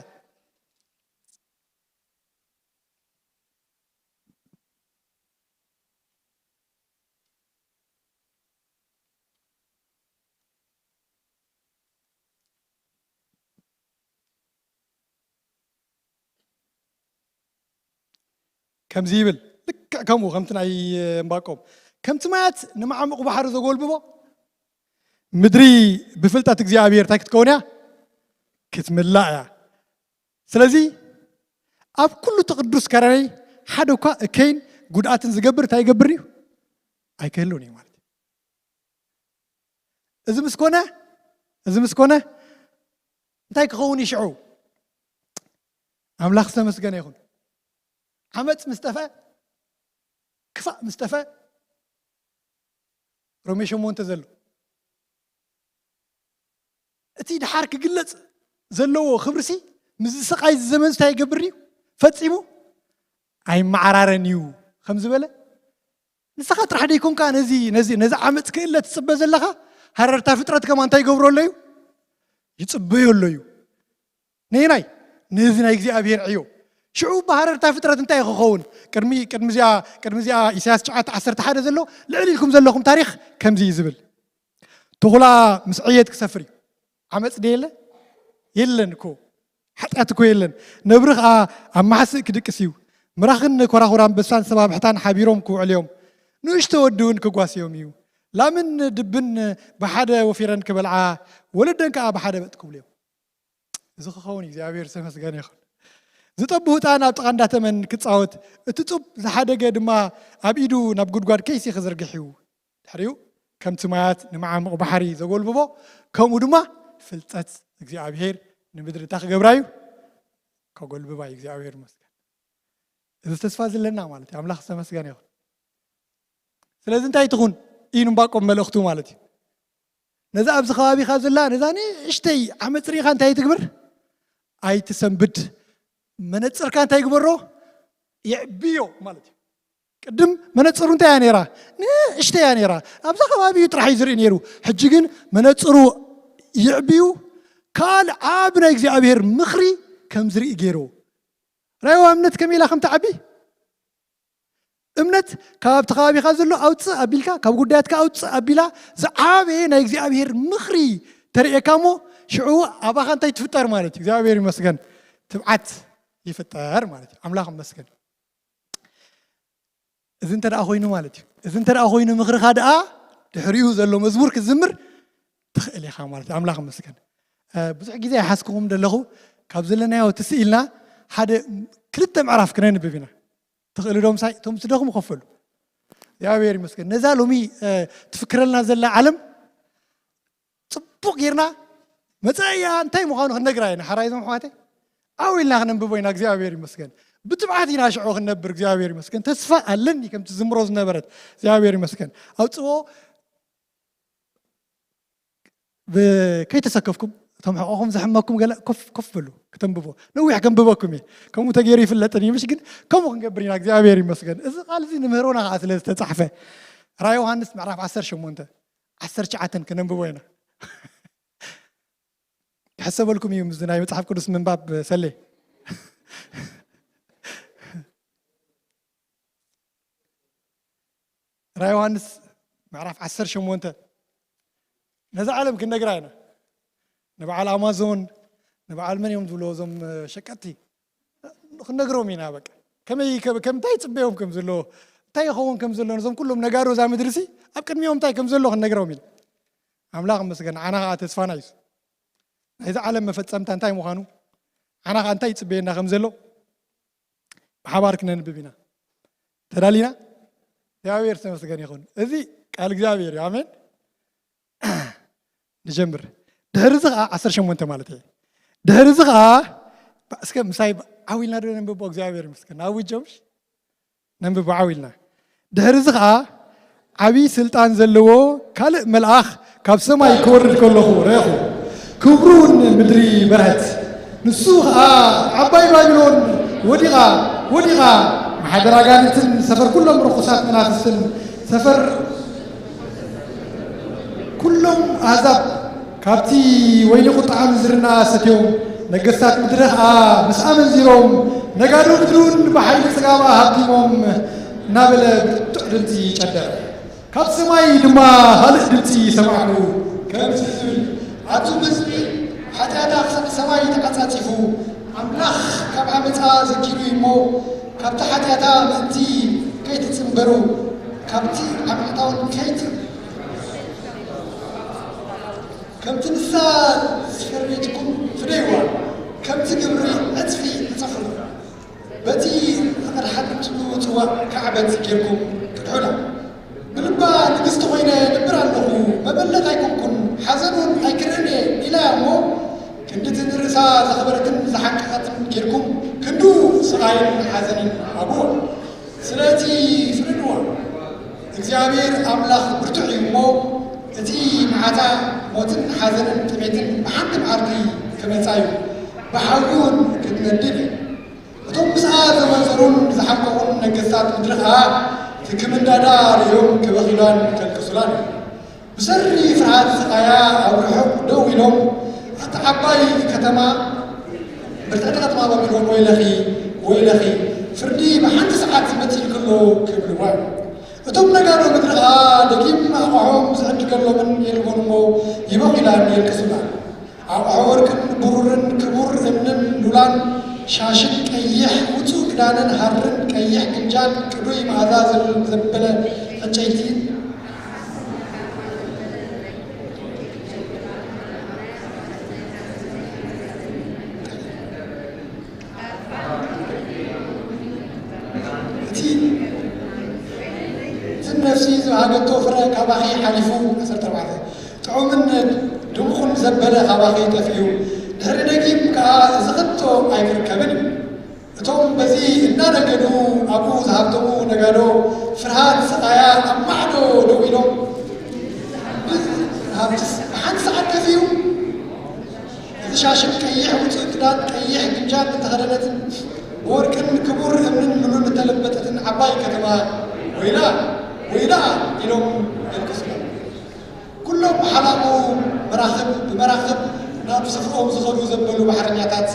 ከምዚ ይብል፣ ልክዕ ከምኡ ከምቲ ናይ እምባቆም፣ ከምቲ ማያት ንመዓሙቕ ባሕሪ ዘጎልብቦ፣ ምድሪ ብፍልጠት እግዚኣብሔር እንታይ ክትከውን እያ? ክትምላእ እያ። ስለዚ ኣብ ኩሉ እቲ ቅዱስ ከረነይ ሓደ እኳ እከይን ጉድኣትን ዝገብር እንታይ ይገብር እዩ? ኣይክህሉን እዩ ማለት እዩ። እዚ ምስ ኮነ፣ እዚ ምስ ኮነ እንታይ ክኸውን እዩ ሽዑ? ኣምላኽ ዝተመስገነ ይኹን። ዓመፅ ምስ ጠፍአ፣ ክፋእ ምስ ጠፍአ፣ ሮሜ ሸሞንተ ዘሎ እቲ ድሓር ክግለጽ ዘለዎ ክብርሲ ምስዚ ስቓይ እዚ ዘመን እንታይ ይገብር እዩ? ፈጺሙ ኣይመዓራረን እዩ ከም ዝበለ፣ ንስኻ ጥራሕ ደይኮንካ ነዚ ነዚ ነዚ ዓመፅ ክእለ ትፅበ ዘለኻ? ሃረርታ ፍጥረት ከማ እንታይ ይገብሮ ኣሎ እዩ? ይፅበዮ ኣሎ እዩ። ነየናይ? ነዚ ናይ እግዚኣብሔር ዕዮ። ሽዑ ብሃረርታ ፍጥረት እንታይ እዩ ክኸውን? ቅድሚ ቅድሚ እዚኣ ቅድሚ እዚኣ ኢሳያስ ትሽዓተ ዓሰርተ ሓደ ዘሎ ልዕል ኢልኩም ዘለኹም ታሪኽ ከምዚ እዩ ዝብል። ተኹላ ምስ ዕየት ክሰፍር እዩ። ዓመፅ ደ የለ? የለን እኮ። ሓጢኣት እኮ የለን። ነብሪ ኸዓ ኣብ ማሕስእ ክድቅስ እዩ። ምራኽን ኮራኹር ኣንበሳን ሰባብሕታን ሓቢሮም ክውዕሉ እዮም። ንእሽቶ ወዲ እውን ክጓስዮም እዩ። ላምን ድብን ብሓደ ወፊረን ክበልዓ፣ ወለደን ከዓ ብሓደ በጥ ክብሉ እዮም። እዚ ክኸውን እግዚኣብሔር ዝተመስገነ ይኹን። ዝጠቡ ህፃን ኣብ ጥቓ እንዳተመን ክፃወት፣ እቲ ጡብ ዝሓደገ ድማ ኣብ ኢዱ ናብ ጉድጓድ ከይሲ ክዝርግሕ እዩ። ድሕሪኡ ከምቲ ማያት ንመዓሙቕ ባሕሪ ዘጎልብቦ፣ ከምኡ ድማ ፍልጠት እግዚኣብሔር ንምድሪ እንታይ ክገብራ እዩ? ከጎልብባ እዩ። እግዚኣብሔር ይመስገን። እዚ ተስፋ ዘለና ማለት እዩ። ኣምላኽ ዝተመስገነ ይኹን። ስለዚ እንታይ ትኹን እዩ ንባቆም መልእኽቱ ማለት እዩ። ነዛ ኣብዚ ከባቢኻ ዘላ ነዛ ንእሽተይ ዓመፅ ርኢኻ እንታይ ትግብር? ኣይትሰንብድ። መነፅርካ እንታይ ግበሮ? የዕብዮ ማለት እዩ። ቅድም መነፅሩ እንታይ እያ ነይራ? ንእሽተይ እያ ነይራ። ኣብዛ ከባቢ እዩ ጥራሕ እዩ ዝርኢ ነይሩ። ሕጂ ግን መነፅሩ የዕብዩ፣ ካልእ ዓቢ ናይ እግዚኣብሔር ምኽሪ ከም ዝርኢ ገይሩ። ራእይዋ እምነት ከመይ ኢላ ከም ትዓቢ? እምነት ካብቲ ከባቢኻ ዘሎ ኣውፅእ ኣቢልካ፣ ካብ ጉዳያትካ ኣውፅእ ኣቢላ ዝዓበየ ናይ እግዚኣብሔር ምኽሪ ተርእየካ እሞ፣ ሽዑ ኣባኻ እንታይ ትፍጠር ማለት እዩ? እግዚኣብሔር ይመስገን፣ ትብዓት ይፍጠር ማለት እዩ። ኣምላኽ ይመስገን። እዚ እንተ ደኣ ኮይኑ ማለት እዩ። እዚ እንተ ደኣ ኮይኑ ምኽርኻ ደኣ ድሕሪኡ ዘሎ መዝሙር ክትዝምር ትኽእል ኢኻ ማለት እዩ። ኣምላኽ ይመስገን። እ፣ ብዙሕ ግዜ ኣይሓዝኩኹም ዘለኹ፣ ካብ ዘለናዮ ትስኢልና ሓደ ክልተ ምዕራፍ ክነንብብ ኢና። ትኽእሉ ዶ ምሳይ? እቶም ትደኽሙ ከፈሉ። እግዚኣብሔር ይመስገን። ነዛ ሎሚ፣ እ፣ ትፍክረልና ዘላ ዓለም ጽቡቕ ጌርና መጻኢያ እንታይ ምዃኑ ክንነግራ ኢና። ሓራይ እዞም ኣሕዋተይ፣ ዓው ኢልና ክነንብቦ ኢና። እግዚኣብሔር ይመስገን። ብትብዓት ኢና ሽዑ ክንነብር። እግዚኣብሔር ይመስገን። ተስፋ ኣለኒ ከምቲ ዝምሮ ዝነበረት። እግዚኣብሔር ይመስገን። ኣውጽዎ ብ-፣ ከይተሰከፍኩም፣ እቶም ሕቖኹም ዘሕመኩም ገለ ኮፍ፣ ኮፍ በሉ፣ ክተንብቦ። ነዊሕ ከንብበኩም እየ። ከምኡ ተገይሩ ይፍለጥን እዩ፣ ምሽ ግን ከምኡ ክንገብር ኢና። እግዚኣብሔር ይመስገን። እዚ ቃል እዚ ንምህሮና ከዓ ስለ ዝተጻሕፈ። ራእይ ዮሃንስ ምዕራፍ ዓሰርተ ሸሞንተ፣ ዓሰርተ ትሽዓተ ክነንብቦ ኢና። ክሕሰበልኩም እዩ፣ ምስዚ ናይ መጽሓፍ ቅዱስ ምንባብ ሰሌ። ራእይ ዮሃንስ ምዕራፍ ዓሰርተ ሸሞንተ፣ ነዛ ዓለም ክንነግራ ኢና። ንበዓል ኣማዞን፣ ንበዓል መን እዮም ዝብልዎ እዞም፣ እ፣ ሸቀጥቲ? ክንነግሮም ኢና በቃ። ከመይ፣ ከ-፣ ከም እንታይ ይጽበዮም ከም ዘሎ፣ እንታይ ይኸውን ከም ዘሎ፣ ነዞም ኩሎም ነጋዶ እዛ ምድሪ ሲ ኣብ ቅድሚኦም እንታይ ከም ዘሎ ክንነግሮም ኢና። ኣምላኽ ይመስገን፣ ንዓና ኸዓ ተስፋና እዩ። ናይዚ ዓለም መፈጸምታ እንታይ ምዃኑ፣ ንዓና ኸዓ እንታይ ይጽበየና ከም ዘሎ ብሓባር ክነንብብ ኢና። ተዳሊና? እግዚኣብሔር ዝተመስገነ ይኹን። እዚ ቃል እግዚኣብሔር እዩ። ኣሜን። ንጀምር። ድሕሪ እዚ ኸዓ ዓሰርተ ሸሞንተ ማለት እየ። ድሕሪ እዚ ኸዓ፣ እስከ ምሳይ ዓው ኢልና ዶ ነንብቦ? እግዚኣብሔር ይመስገን። ኣውጆምሽ? ነንብቦ ዓው ኢልና። ድሕሪ እዚ ኸዓ ዓብዪ ስልጣን ዘለዎ ካልእ መልኣኽ ካብ ሰማይ ክወርድ ከለኹ ረእኹ። ክብሩ እውን ምድሪ በርሀት። ንሱ ኸዓ ዓባይ ባቢሎን ወዲቓ፣ ወዲቓ፣ ማሕደር ኣጋንንትን ሰፈር ኩሎም ርኹሳት መናፍስትን ሰፈር ኩሎም ኣህዛብ ካብቲ ወይኒ ቁጥዓ ምንዝርና ሰትዮም፣ ነገስታት ምድሪ ኸዓ ምስ ኣመንዚሮም፣ ነጋዶ ምድሪ እውን ብሓይሊ ጽጋባ ሃብቲሞም እናበለ ብርቱዕ ድምፂ ጨደረ። ካብ ሰማይ ድማ ካልእ ድምፂ ሰማዕኩ፣ ከምዚ ዝብል፣ ኣቱም ህዝቢ፣ ሓጢኣታ ክሳዕ ሰማይ ተዓጻጺፉ፣ ኣምላኽ ካብ ዓመጻ ዘኪሩ እዩ እሞ፣ ካብቲ ሓጢኣታ ምእንቲ ከይትጽንበሩ፣ ካብቲ ዓመጻ እውን ከይት-፣ ከምቲ ንሳ ዝፈረደትኩም ፍደይዋ፣ ከምቲ ግብሪ ዕጽፊ ዕጸፉ። በቲ ዝቐድሓትሉ ጽዋእ ካዕበት ጌርኩም ቅድሑላ። ብልባ ንግስቲ ኮይነ እነብር ኣለኹ፣ መበለት ኣይኮንኩን፣ ሓዘን እውን ኣይክርእን እየ ኢላ እያ እሞ፣ ክንድቲ ንርእሳ ዘኽበረትን ዝሓቀቐትን ጌርኩም፣ ክንዱ ስቓይን ሓዘንን ሃብዋ። ስለዚ ፍረድዋ። እግዚኣብሔር ኣምላኽ ብርቱዕ እዩ እሞ፣ እቲ መዓታ ሞትን ሓዘንን ጥሜትን ብሓንቲ መዓልቲ ክመጻ እዩ፣ ብሓዊ እውን ክትነድድ እያ። እቶም ምስኣ ዘመንዘሩን ዝሓቀቑን ነገስታት ምድሪ ኸኣ፣ እቲ ክምንዳዳ ርእዮም ክበኽዩላን ከልቅሱላን። ብሰሪ ፍርሃት ስቓያ ኣብ ርሑቕ ደው ኢሎም፣ ኣታ ዓባይ ከተማ፣ ብርትዕቲ ከተማ ባቢሎን፣ ወይለኺ፣ ወይለኺ፣ ፍርዲ ብሓንቲ ሰዓት መጺእልኪ ኣሎ ክብልዋ። እቶም ነጋዶ ምድሪ ኸኣ ደጊም ኣቕሖም ዝዕድገሎምን የልቦን እሞ ይበኽዩላን የልቅሱላን። ኣቕሑ ወርቅን ብሩርን ክቡር እምንን ሉላን ሻሽን ቀይሕ ውጹእ ክዳንን ሃርን ቀይሕ ግምጃን ቅዱይ መኣዛ ዘብል-፣ ዘበለ ዕጨይቲ እቲ፣ እቲ ነፍሲ ዝሃገቶ ፍረ ካባኺ ሓሊፉ፣ ዓሰርተ ኣርባዕተ፣ ጥዑምን ድሙቕን ዘበለ ካባኺ ጠፊኡ፣ ድሕሪ ደጊም ከኣ እዚ ከቶ ኣይክርከብን እዩ። እቶም በዚ እናነገዱ ኣብኡ ዝሃብተሙ ነጋዶ ፍርሃት ስቓያ ኣብ ማዕዶ ደው ኢሎም፣ ሃብትስ ብሓንቲ ሰዓት ጠፊኡ። እዚ ሻሽን ቀይሕ ውጽእ ክዳን ቀይሕ ግምጃን እተኸደነትን ብወርቅን ክቡር እምንን ሉልን እተለበጠትን ዓባይ ከተማ ወይላ፣ ወይላ ኢሎም የልቅሱላ። ኩሎም ሓላቑ መራኽብ፣ ብመራኽብ ናብ ስፍርኦም ዝኸዱ ዘበሉ ባሕረኛታት፣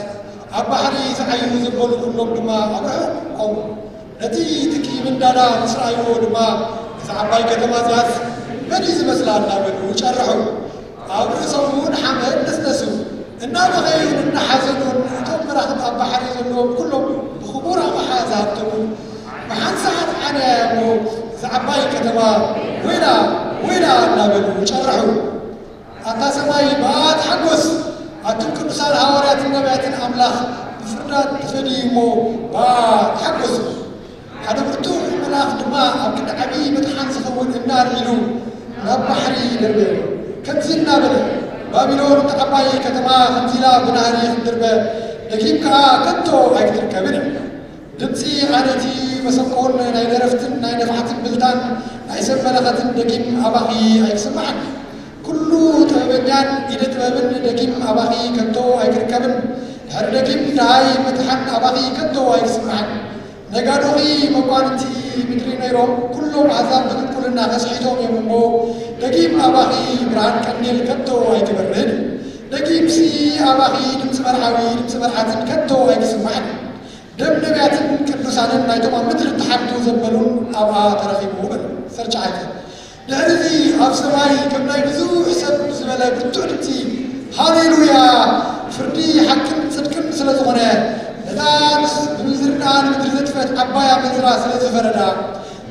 ኣብ ባሕሪ ዝዓዩ ዘበሉ ኩሎም ድማ ኣብ ርሑቕ ቆሙ። ነቲ ትኪ ምንዳዳ ምስ ረኣይዎ ድማ፣ እዛ ዓባይ ከተማ እዚኣስ መን እዩ ዝመስላ እናበሉ ጨርሑ። ኣብ ርእሶም እውን ሓመድ ነስነሱ። እናበኸዩን እናሓዘኑን እቶም መራኽብ ኣብ ባሕሪ ዘለዎም ኩሎም ብኽቡር ኣቕሓ ዝሃብተሙ ብሓንቲ ሰዓት ዓንያ እሞ እዛ ዓባይ ከተማ ወይላ ወይላ እናበሉ ጨርሑ። ኣታ ሰማይ ብኣ ተሓጎስ፣ ኣቱም ቅዱሳን ሃዋርያትን ነቢያትን ኣምላኽ ብፍርዳት ተፈድዩ እሞ ብኣ ተሓጎሱ። ሓደ ብርቱዕ መልኣኽ ድማ ኣብ ክንዲ ዓብዪ መጥሓን ዝኸውን እምኒ ኣልዒሉ ናብ ባሕሪ ደርበዮ። ከምዚ እናበለ፣ ባቢሎን እታ ዓባይ ከተማ ከምዚ ኢላ ብናህሪ ክትድርበ፣ ደጊም ከኣ ከቶ ኣይክትርከብን እያ። ድምጺ ቃነቲ መሰንቆን ናይ ደረፍትን ናይ ነፋሕትን ብልታን ናይ ሰብ መለኸትን ደጊም ኣባኺ ኣይክስማዕን። ኩሉ ጥበበኛን ኢደ ጥበብን ደጊም ኣባኺ ከቶ ኣይክርከብን። ድሕሪ ደጊም ደሃይ መጥሓን ኣባኺ ከቶ ኣይክስማዕን። ነጋዶኺ መኳንንቲ ምድሪ ነይሮም፣ ኩሎም ኣህዛብ ብድንቁርና ተስሒቶም እዮም እሞ፣ ደጊም ኣባኺ ብርሃን ቀንዴል ከቶ ኣይክበርህን እዩ። ደጊምሲ ኣባኺ ድምፂ መርዓዊ ድምፂ መርዓትን ከቶ ኣይክስማዕን እዩ። ደም ነቢያትን ቅዱሳንን ናይቶም ኣብ ምድሪ ተሓቱ ዘበሉን ኣብኣ ተረኺቡ በለ። ሰርጫዓተ ድሕሪ እዚ ኣብ ሰማይ ከም ናይ ብዙሕ ሰብ ዝበለ ብርቱዕ ድምጺ፣ ሃሌሉያ! ፍርዲ ሓቅን ጽድቅን ስለ ዝኾነ፣ ነታ ምስ ብምንዝርና ንምድሪ ዘጥፈት ዓባይ ኣመንዝራ ስለ ዝፈረዳ፣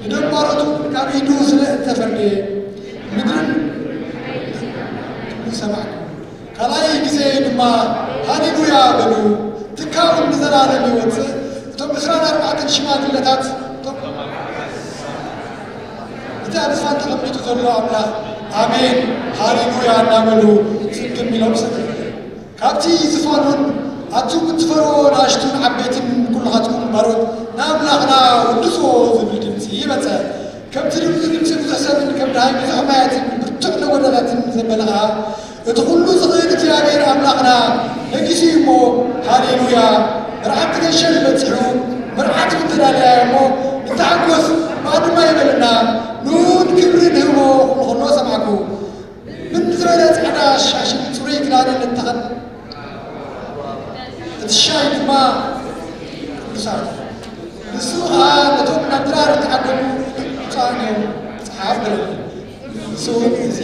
ንደንጓሮቱ ካብ ኢዱ ስለ እተፈርደ፣ ምድርን ሰማዕኩ። ካልኣይ ግዜ ድማ ሃሌሉያ በሉ፣ ትካውን ንዘላለም ይወጽእ። እቶም ዕስራን ኣርባዕተን ሽማግለታት፣ እቶም እቲ ኣብ ዝፋን ተቐሚጡ ዘሎ ኣምላኽ ኣሜን ሃሌሉያ እናበሉ ጽግም ኢሎም ሰገዱ። ካብቲ ዝፋን እውን ኣቱም እትፈርዎ ንኣሽቱን ዓበይትን ኩልኻትኩም ባሮት ንኣምላኽና ውድስዎ ዝብል ድምፂ ይመጸ። ከምቲ ድምፂ ድምፂ ብዙሕ ሰብን ከም ደሃይ ብዙሕ ማያትን ብርቱዕ ነጎዳታትን ዘበለ ኸዓ፣ እቲ ኩሉ ዝኽእል እግዚኣብሔር ኣምላኽና ነጊሱ እዩ እሞ፣ ሃሌሉያ፣ መርዓት ትገሸል በጺሑ፣ መርዓት እውን ተዳልያ እያ እሞ፣ ንተሓጎስ፣ ብኣድማ ይበልና፣ ንእውን ክብሪ ንህቦ ክብሉ ከሎ ሰማዕኩ። ምን ዝበለ ጻዕዳ ሻሽን ጽሩይ ክዳንን እተኸድ-፣ እቲ ሻይ ድማ ቅዱሳት። ንሱ ኸኣ ነቶም ናብ ድራር እተዓደሙ ብፁዓን እዮም፣ ጸሓፍ በለ። ንሱ እውን እዚ፣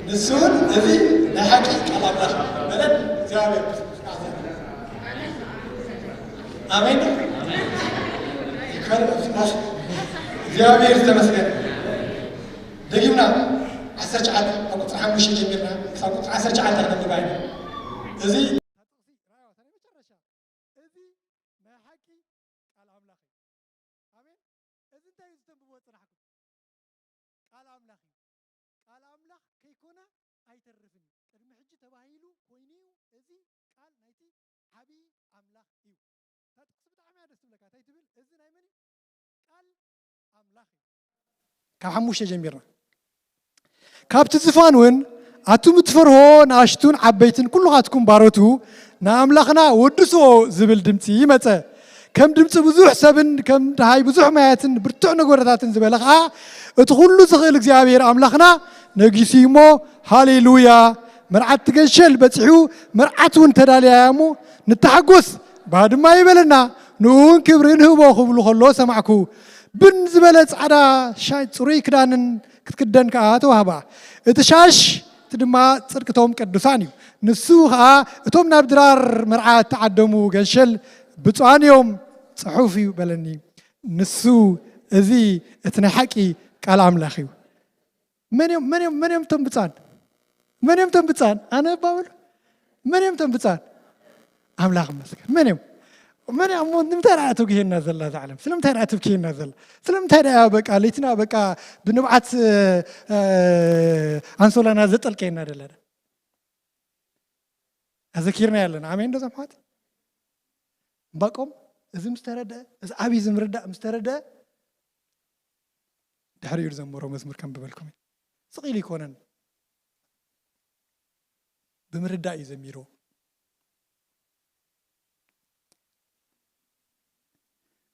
ንሱ እውን እዚ ናይ ሓቂ ቃል ኣምላኽ በለን እግዚኣብሔር። ኣሜን። ይክበር ስላሴ። እግዚኣብሔር ዝተመስገነ። ደጊምና ዓሰርተ ትሽዓተ ካብ ቁፅሪ ሓሙሽተ ጀሚርና ክሳብ ቁፅሪ ዓሰርተ ትሽዓተ ክነንብባ ኢና። እዚ ጥቕሲ ራእይ ናይ መጨረሻ፣ እዚ ናይ ሓቂ ቃል ኣምላኽ እዩ። ኣሜን። እዚ እንታይ እዩ ዝተንብቦ ጽናሕኩም? ቃል ኣምላኽ እዩ። ቃል ኣምላኽ ከይኮነ ኣይተርፍን እዩ። ቅድሚ ሕጂ ተባሂሉ ኮይኑ እዩ። እዚ ቃል ናይቲ ዓብዪ ኣምላኽ እዩ። እታ ጥቕሲ ብጣዕሚ እያ ደስ ትብለካ። እንታይ ትብል? እዚ ናይ መን እዩ? ቃል ኣምላኽ እዩ። ካብ ሓሙሽተ ጀሚርና። ካብቲ ዝፋን እውን፣ ኣቱም እትፈርሆ ንኣሽቱን ዓበይትን ኩልኻትኩም ባሮቱ፣ ንኣምላኽና ወድስዎ ዝብል ድምፂ ይመፀ። ከም ድምፂ ብዙሕ ሰብን ከም ደሃይ ብዙሕ ማያትን ብርቱዕ ነጎደታትን ዝበለ ኸዓ እቲ ኩሉ ዝኽእል እግዚኣብሔር ኣምላኽና ነጊሱ እዩ እሞ፣ ሃሌሉያ። መርዓት ትገንሸል በፂሑ፣ መርዓት እውን ተዳልያ እያ እሞ፣ ንተሓጎስ፣ ባድማ ይበለና፣ ንኡ እውን ክብሪ ንህቦ ክብሉ ከሎ ሰማዕኩ። ብን ዝበለ ፃዕዳ ሻ-፣ ፅሩይ ክዳንን ክትክደን ከዓ ተዋህባ። እቲ ሻሽ እቲ ድማ ጽድቅቶም ቅዱሳን እዩ። ንሱ ኸኣ እቶም ናብ ድራር መርዓ እተዓደሙ ገንሸል ብፁዓን እዮም፣ ጽሑፍ እዩ በለኒ። ንሱ እዚ እቲ ናይ ሓቂ ቃል ኣምላኽ እዩ። መን እዮም፣ መን እዮም፣ መን እዮም እቶም ብፁዓን? መን እዮም እቶም ብፁዓን? ኣነ እባ በሉ። መን እዮም እቶም ብፁዓን? ኣምላኽ ይመስገን። መን እዮም? መን እዮም? እሞ ንምንታይ ደኣ እትብክየና ዘላ እዛ ዓለም? ስለምንታይ ደኣ እትብክየና ዘላ? ስለምንታይ ደኣ በቃ ለይትና በቃ ብንብዓት፣ እ፣ እ፣ ኣንሶላና ዘጠልቀየና ደላ? ኣዘኪርና ያለን። ኣሜን ዶ ዘምሓት? እምባቆም እዚ ምስ ተረድአ፣ እዚ ዓብዪ እዚ ምርዳእ ምስ ተረድአ፣ ድሕሪኡ ዝዘመሮ መዝሙር ከንብበልኩም እዩ። ስቕ ኢሉ ይኮነን። ብምርዳእ እዩ ዘሚርዎ።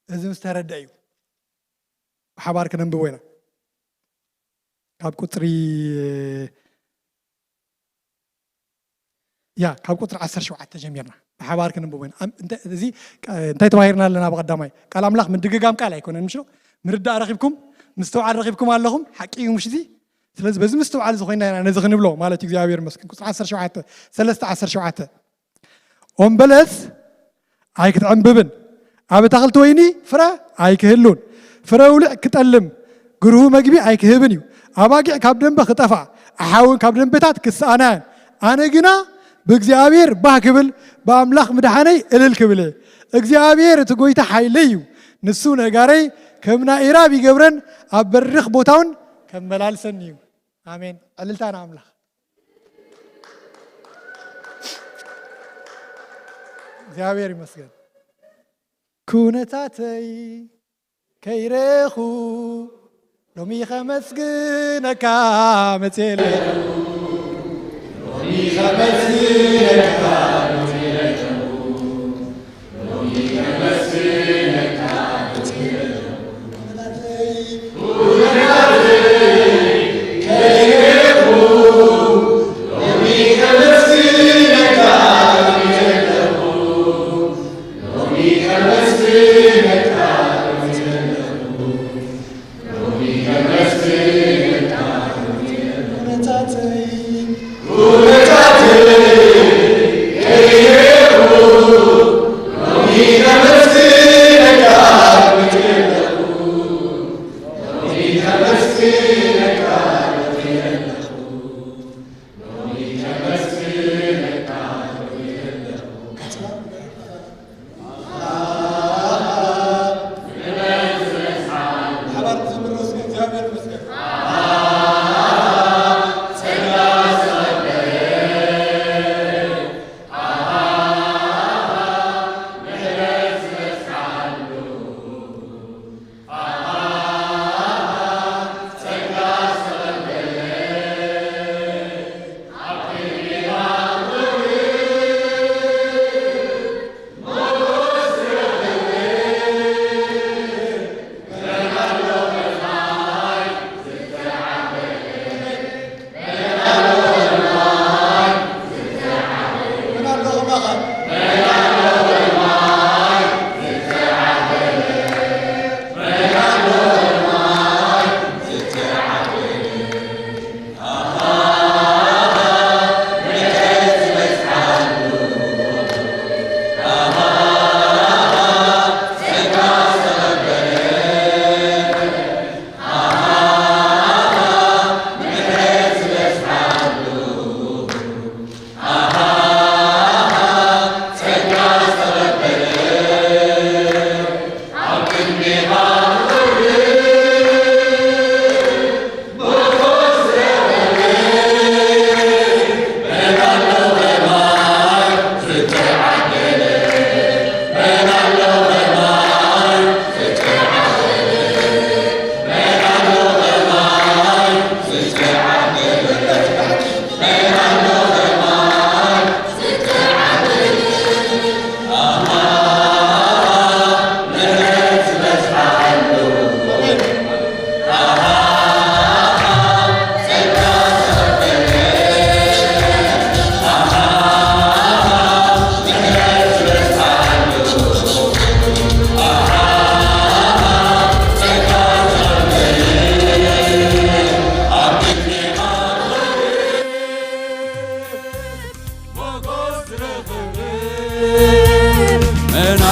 እዚ ምስ ተረድአ እዩ። ብሓባር ክነንብቦ ኢና። ካብ ቁጽሪ፣ ያ፣ ካብ ቁጽሪ ዓሰርተ ሸውዓተ ጀሚርና ብሓባር ክነንብቦ ኢና። ኣም-፣ እንተ-፣ እዚ ቃ-፣ እንታይ ተባሂርና ኣለና? ብቐዳማይ ቃል ኣምላኽ ምድግጋም ቃል ኣይኮነን፣ ምሽ ነው? ምርዳእ ረኺብኩም፣ ምስትውዓል ረኺብኩም ኣለኹም። ሓቂ እዩ፣ ምሽ እዚ? ስለዚ በዚ ምስትውዓል እዚ ኮይና ኢና ነዚ ክንብሎ ማለት እዩ። እግዚኣብሔር ይመስገን። ቁጽሪ ዓሰርተ ሸውዓተ፣ ሰለስተ ዓሰርተ ሸውዓተ። ኦም በለስ ኣይክትዕምብብን፣ ኣብ ኣታኽልቲ ወይኒ ፍረ ኣይክህሉን፣ ፍረ ውልዕ ክጠልም፣ ግርሁ መግቢ ኣይክህብን እዩ። ኣባጊዕ ካብ ደንበ ክጠፍኣ፣ ኣሓውን ካብ ደንበታት ክሰኣና እየን። ኣነ ግና ብእግዚኣብሔር ባህ ክብል፣ ብኣምላኽ ምድሓነይ እልል ክብል እየ። እግዚኣብሔር እቲ ጐይታ ሓይለይ እዩ። ንሱ ነጋረይ ከም ናይ ኢራብ ይገብረን፣ ኣብ በሪኽ ቦታውን ከመላልሰኒ እዩ። ኣሜን። ዕልልታ ንኣምላኽ። እግዚኣብሔር ይመስገን። ኩነታተይ ከይረኹ ሎሚ ከመስግነካ መፅኤ ኣለኹ። ሎሚ ከመስግነካ መፅኤ ኣለኹ።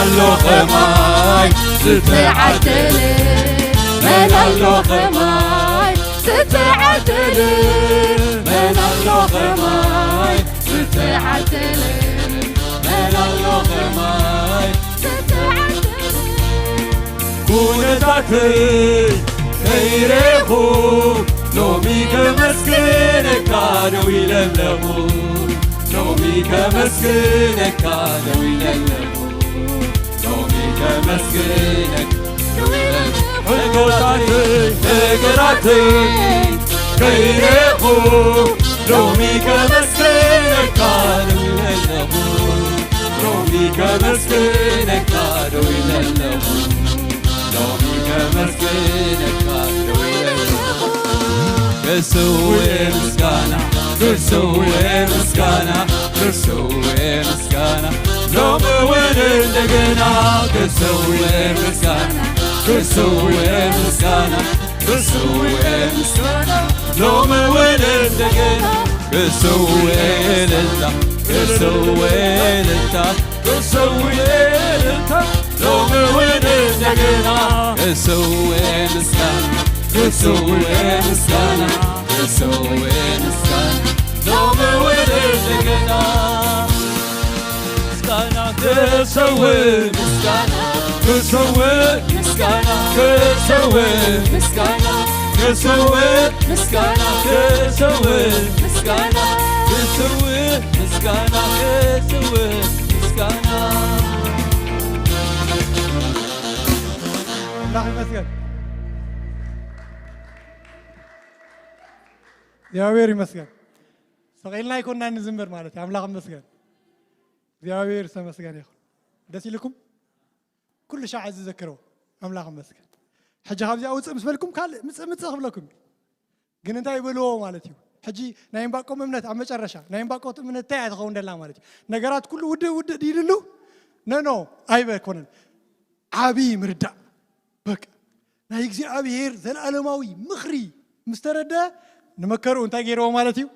ኣሎ ኸማይ ዝተዓደለ፣ መን ኣሎ ኸማይ ዝተዓደለ፣ መን ኣሎ ኸማይ ዝተዓደለ፣ መን ኣሎ ኸማይ ዝተዓደለ። ኩነታተይ ከይረኹ ሎሚ ከመስግነካ ደው ኢለ ኣለኹ። ሎሚ ከመስግነካ ደው ኢለ ኣለኹ። ሎሚ ከመስግነካ ደው ኢለ ኣለኹ። ሕቶታተይ ነገራተይ ከይረኹ ሎሚ ከመስግነካ ደው ኢለ ኣለኹ። ሎሚ ከመስግነካ ደው ኢለ ኣለኹ። ሎሚ ከመስግነካ ደው ኢለ ኣለኹ። ክስውእ ምስጋና፣ ክስውእ ምስጋና፣ ክስውእ ምስጋና፣ ሎሚ እውን እንደገና ክስውእ ምስጋና፣ ክስውእ ምስጋና፣ ክስውእ ምስጋና፣ ሎሚ እውን እንደገና ክስውእ እልልታ፣ ክስውእ እልልታ፣ ክስውእ እልልታ፣ ሎሚ እውን እንደገና ክስውእ ምስጋና፣ ክስውእ ምስጋና፣ ክስውእ ምስጋና፣ ሎሚ እውን እንደገና ምስጋና ክስውእ ምስጋና ክስውእ ምስጋና ክስውእ ምስጋና ክስውእ ምስጋና ክስውእ ምስጋና ክስውእ ምስጋና ክስውእ ምስጋና። ኣምላኽ ይመስገን። እግዚኣብሔር ይመስገን። ሰቒልና ኣይኮንና ንዝምር ማለት እዩ። ኣምላኽ ይመስገን። እግዚኣብሔር ዝተመስገነ ይኹን። ደስ ኢልኩም? ኩሉ ሻዕ እዚ ዘክርዎ ኣምላኽ ይመስገን። ሕጂ ካብዚኣ ውፅእ ምስ በልኩም ካልእ ምፅእ ምፅእ ክብለኩም እዩ። ግን እንታይ ይበልዎ ማለት እዩ? ሕጂ ናይ እምባቆም እምነት ኣብ መጨረሻ ናይ እምባቆም እምነት እንታይ እያ ትኸውን ደላ ማለት እዩ? ነገራት ኩሉ ውድእ ውድእ ድይልሉ? ነኖ፣ ኣይበኮነን። ዓብዪ ምርዳእ። በቃ ናይ እግዚኣብሔር ዘለኣለማዊ ምኽሪ ምስ ተረደ ንመከርኡ እንታይ ገይርዎ ማለት እዩ?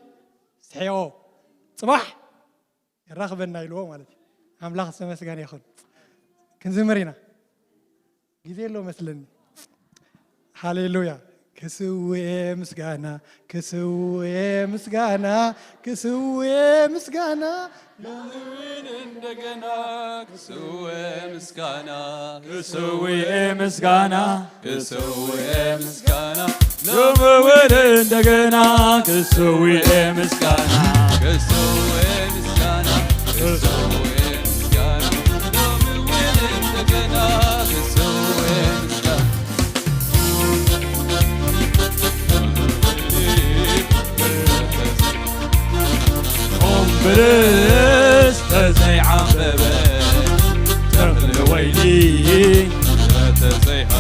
ስሒዎ። ጽባሕ የራኽበና ኢልዎ ማለት እዩ። ኣምላኽ ዝተመስገነ ይኹን። ክንዝምር ኢና። ግዜ ኣሎ መስለኒ። ሃሌሉያ። ክስውእ ምስጋና፣ ክስውእ ምስጋና፣ ክስውእ ምስጋና፣ ሎሚ እውን እንደገና ክስውእ ምስጋና፣ ክስውእ ምስጋና፣ ክስውእ ምስጋና፣ ሎሚ እውን እንደገና ክስውእ ምስጋና፣ ክስውእ ምስጋና፣ ክስውእ ምስጋና፣ ሎሚ እውን እንደገና ክስውእ ምስጋና። ኦምብርስ ተዘይዓምበበ ተኽሊ ወይኒ ተዘይሃ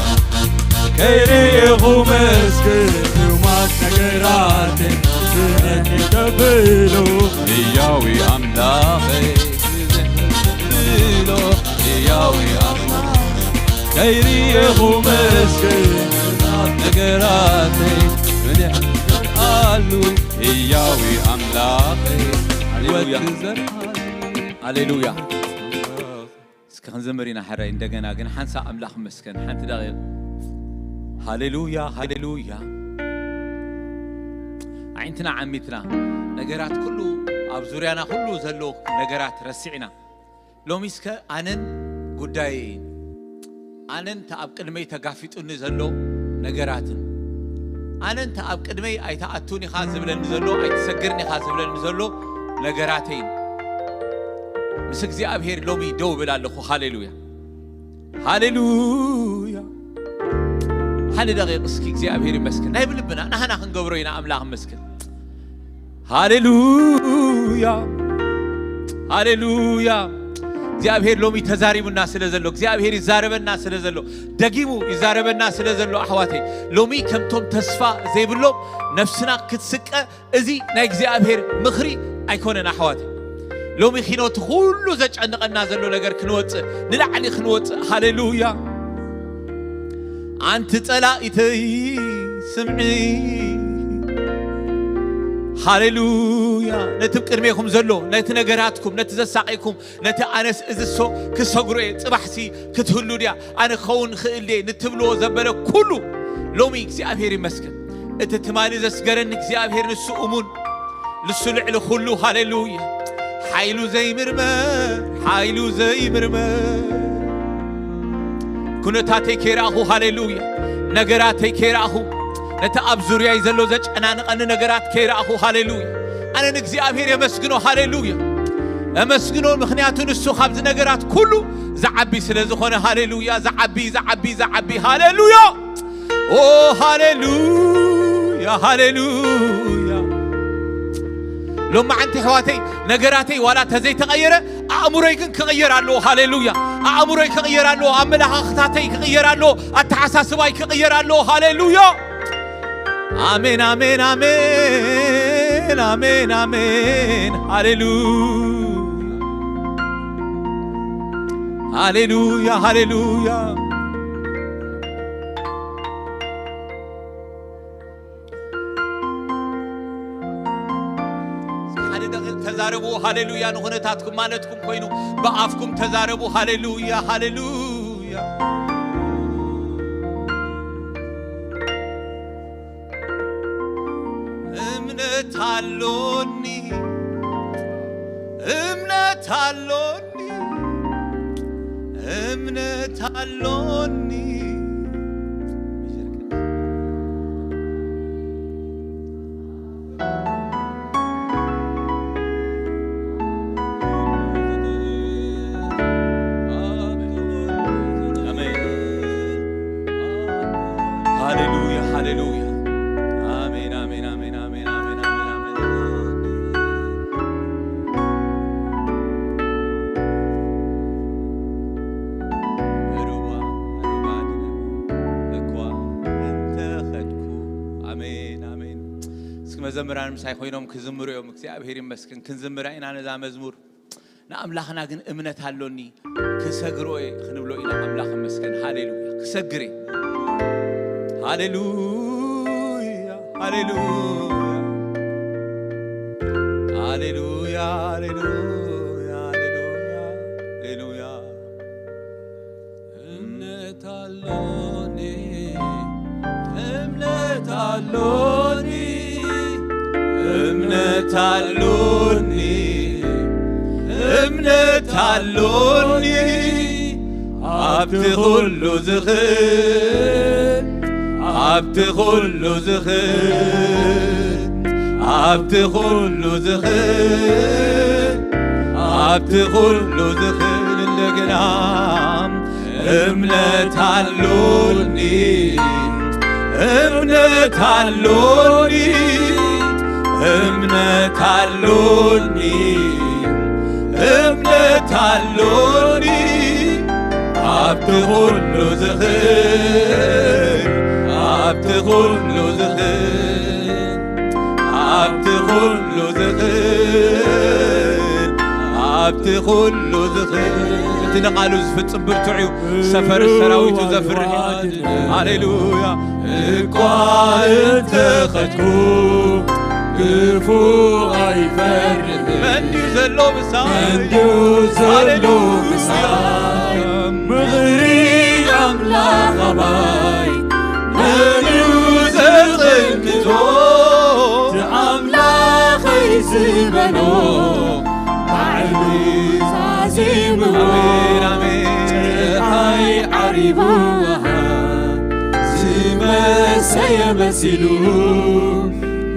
ከይርኢኹ መስክር ሕማት ነገራት ክነኪ ተብሎ ህያዊ ኣምላኸይ ብሎ ህያዊ ኣምላኽ ከይርኢኹ መስክር ሕማት ነገራተይ ብንዕኣሉ ህያዊ ኣምላኸይ ሃሌሉያ። ክዘርኣሉ። ሃሌሉያ። እስኪ ክንዘምር ኢና ሕራይ እንደገና ግን ሓንሳእ ኣምላኽ መስከን ሓንቲ ደቂቕ። ሃሌሉያ፣ ሃሌሉያ። ኣዒንትና ዓሚትና ነገራት ኩሉ ኣብ ዙርያና ኩሉ ዘሎ ነገራት ረሲዕና ሎሚ እስከ ኣነን ጉዳየይን ኣነን እቲ ኣብ ቅድመይ ተጋፊጡኒ ዘሎ ነገራትን ኣነን እቲ ኣብ ቅድመይ ኣይትኣቱን ኢኻ ዝብለኒ ዘሎ ኣይትሰግርን ኢኻ ዝብለኒ ዘሎ ነገራተይን ምስ እግዚኣብሔር ሎሚ ደው ብል ኣለኹ። ሃሌሉያ ሃሌሉያ። ሓደ ደቂቕ እስኪ እግዚኣብሔር ይመስገን ናይ ብልብና ናህና ክንገብሮ ኢና። ኣምላኽ ይመስገን። ሃሌሉያ ሃሌሉያ። እግዚኣብሔር ሎሚ ተዛሪቡና ስለ ዘሎ እግዚኣብሔር ይዛረበና ስለ ዘሎ ደጊሙ ይዛረበና ስለ ዘሎ ኣሕዋተይ ሎሚ ከምቶም ተስፋ ዘይብሎም ነፍስና ክትስቀ እዚ ናይ እግዚኣብሔር ምኽሪ ኣይኮነን ኣሕዋተይ። ሎሚ ኪኖቲ ኩሉ ዘጨንቐና ዘሎ ነገር ክንወፅእ ንላዕሊ ክንወፅእ ሃሌሉያ። ኣንቲ ጸላኢተይ ስምዒ ሃሌሉያ። ነቲ ቅድሜኹም ዘሎ፣ ነቲ ነገራትኩም፣ ነቲ ዘሳቂኩም፣ ነቲ ኣነስ እዝሶ ክሰግሮ እየ፣ ጽባሕሲ ክትህሉ ድያ፣ ኣነ ክኸውን ክእል ድየ ንትብልዎ ዘበለ ኩሉ፣ ሎሚ እግዚኣብሔር ይመስገን። እቲ ትማሊ ዘስገረኒ እግዚኣብሔር ንሱ እሙን፣ ንሱ ልዕሊ ኩሉ። ሃሌሉያ። ሓይሉ ዘይምርመር፣ ሓይሉ ዘይምርመር። ኩነታተይ ከይረኣኹ፣ ሃሌሉያ፣ ነገራተይ ከይረኣኹ፣ ነቲ ኣብ ዙርያይ ዘሎ ዘጨናንቐኒ ነገራት ከይረኣኹ፣ ሃሌሉያ፣ ኣነ ንእግዚኣብሔር የመስግኖ። ሃሌሉያ፣ የመስግኖ፣ ምኽንያቱ ንሱ ካብዚ ነገራት ኩሉ ዝዓቢ ስለ ዝኾነ። ሃሌሉያ። ዝዓቢ፣ ዝዓቢ፣ ዝዓቢ። ሃሌሉያ። ኦ፣ ሃሌሉያ፣ ሃሌሉያ። ሎማዓንቲ ኣሕዋተይ፣ ነገራተይ ዋላ ተዘይተቐየረ፣ ኣእምሮይ ግን ክቕየር ኣለዎ። ሃሌሉያ። ኣእምሮይ ክቕየር ኣለዎ። ኣመለኻኽታተይ ክቕየር ኣለዎ። ኣተሓሳስባይ ክቕየር ኣለዎ። ሃሌሉያ። ኣሜን፣ ኣሜን፣ ኣሜን፣ ኣሜን፣ ኣሜን። ሃሌሉያ፣ ሃሌሉያ፣ ሃሌሉያ። እስኪ ሓደ ደቂቕ ተዛረቡ። ሃሌሉያ ንኹነታትኩም ማለትኩም ኮይኑ ብኣፍኩም ተዛረቡ። ሃሌሉያ፣ ሃሌሉያ። እምነት ኣሎኒ፣ እምነት ኣሎኒ፣ እምነት ኣሎኒ። ኣሜን። ሃሌሉያ፣ ሃሌሉያ። ኣሜን፣ ኣሜን፣ ኣሜን፣ ኣሜን፣ ኣሜን፣ ኣሜን፣ ኣሜን። ሩባ፣ ሩባ ድነ እኳ እንተ ኸድኩ። ኣሜን፣ ኣሜን። እስኪ መዘምራን ምሳይ ኮይኖም ክዝምሩ እዮም። እግዚኣብሔር ይመስገን። ክንዝምራ ኢና ነዛ መዝሙር። ንኣምላኽና ግን እምነት ኣሎኒ፣ ክሰግሮ እየ ክንብሎ ኢና። ኣምላኽ ይመስገን። ሃሌሉያ። ክሰግር እየ። ሃሌሉያ፣ ሃሌሉያ። ሃሌሉያ፣ ሃሌሉያ፣ ሃሌሉያ፣ ሃሌሉያ። እምነት ኣሎኒ፣ እምነት ኣሎኒ፣ እምነት ኣሎኒ፣ እምነት ኣሎኒ። ኣብቲ ኩሉ ዝኽእል፣ ኣብቲ ኩሉ ዝኽእል፣ ኣብቲ ኩሉ ዝኽእል፣ ኣብቲ ኩሉ ዝኽእል እንደገና እምነት ኣሎኒ፣ እምነት ኣሎኒ፣ እምነት ኣሎኒ፣ እምነት ኣሎኒ። ኣብቲ ኩሉ ዝኽእል፣ ኣብቲ ኩሉ ዝኽእል፣ ኣብቲ ኩሉ ዝኽእል፣ ኣብቲ ኩሉ ዝኽእል። እቲ ንቓሉ ዝፍጽም ብርቱዕ እዩ፣ ሰፈር ሰራዊቱ ዘፍርህ። ሃሌሉያ። እኳ እንተኸድኩ ክፉ ኣይፈርህን። መን ድዩ ዘሎ ምሳይ? መን ድዩ ዘሎ ሃሌሉያ። ምሳይ? ምኽሪ ኣምላኽ ኣባይ መን እዩ ዘጽንቶ? እቲ ኣምላኸይ ዝበሎ ባዕሉ ዛዚምዎ። ኣሜን፣ ኣሜን። ጸሓይ ዓሪቡ ዝመሰየ መሲሉ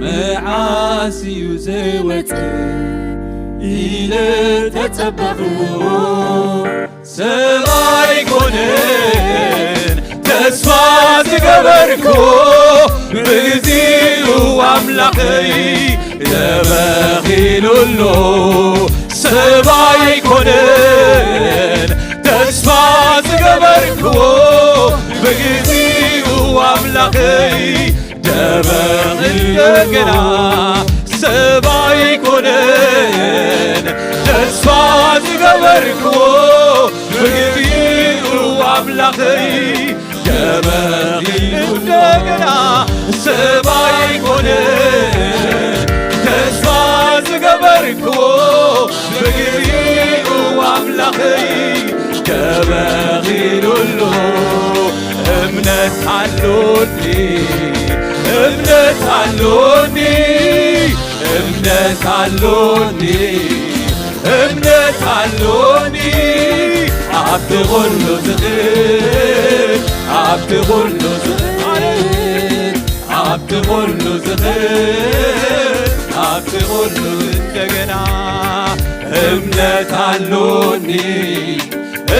መዓስ እዩ ዝወጽእ ኢለ ተጸበኽዎ። ሰብ ኣይኮነን ተስፋ ዝገበርኩ፣ ብግዚኡ ኣምላኸይ ተበኺሉ ኣሎ። ሰብ ኣይኮነን ተስፋ ዝገበርኩዎ፣ ብግዚኡ ኣምላኸይ ደበኽ እንደገና። ሰብ ኣይኮነን ተስፋ ዝገበርኩዎ፣ ብግዚኡ ኣምላኸይ ደበኽ እንደገና። ሰብ ኣይኮነን ርክቦ ብግዜኡ ኣምላኸይ ተበኺሉሉ። እምነት ኣሎኒ፣ እምነት ኣሎኒ፣ እምነት ኣሎኒ፣ እምነት ኣሎኒ። ኣብቲ ኩሉ ዝኽእል፣ ኣብቲ ኩሉ ዝኽእል፣ ኣብቲ ኩሉ ዝኽእል፣ ኣብቲ ኩሉ እንደገና እምነት ኣሎኒ፣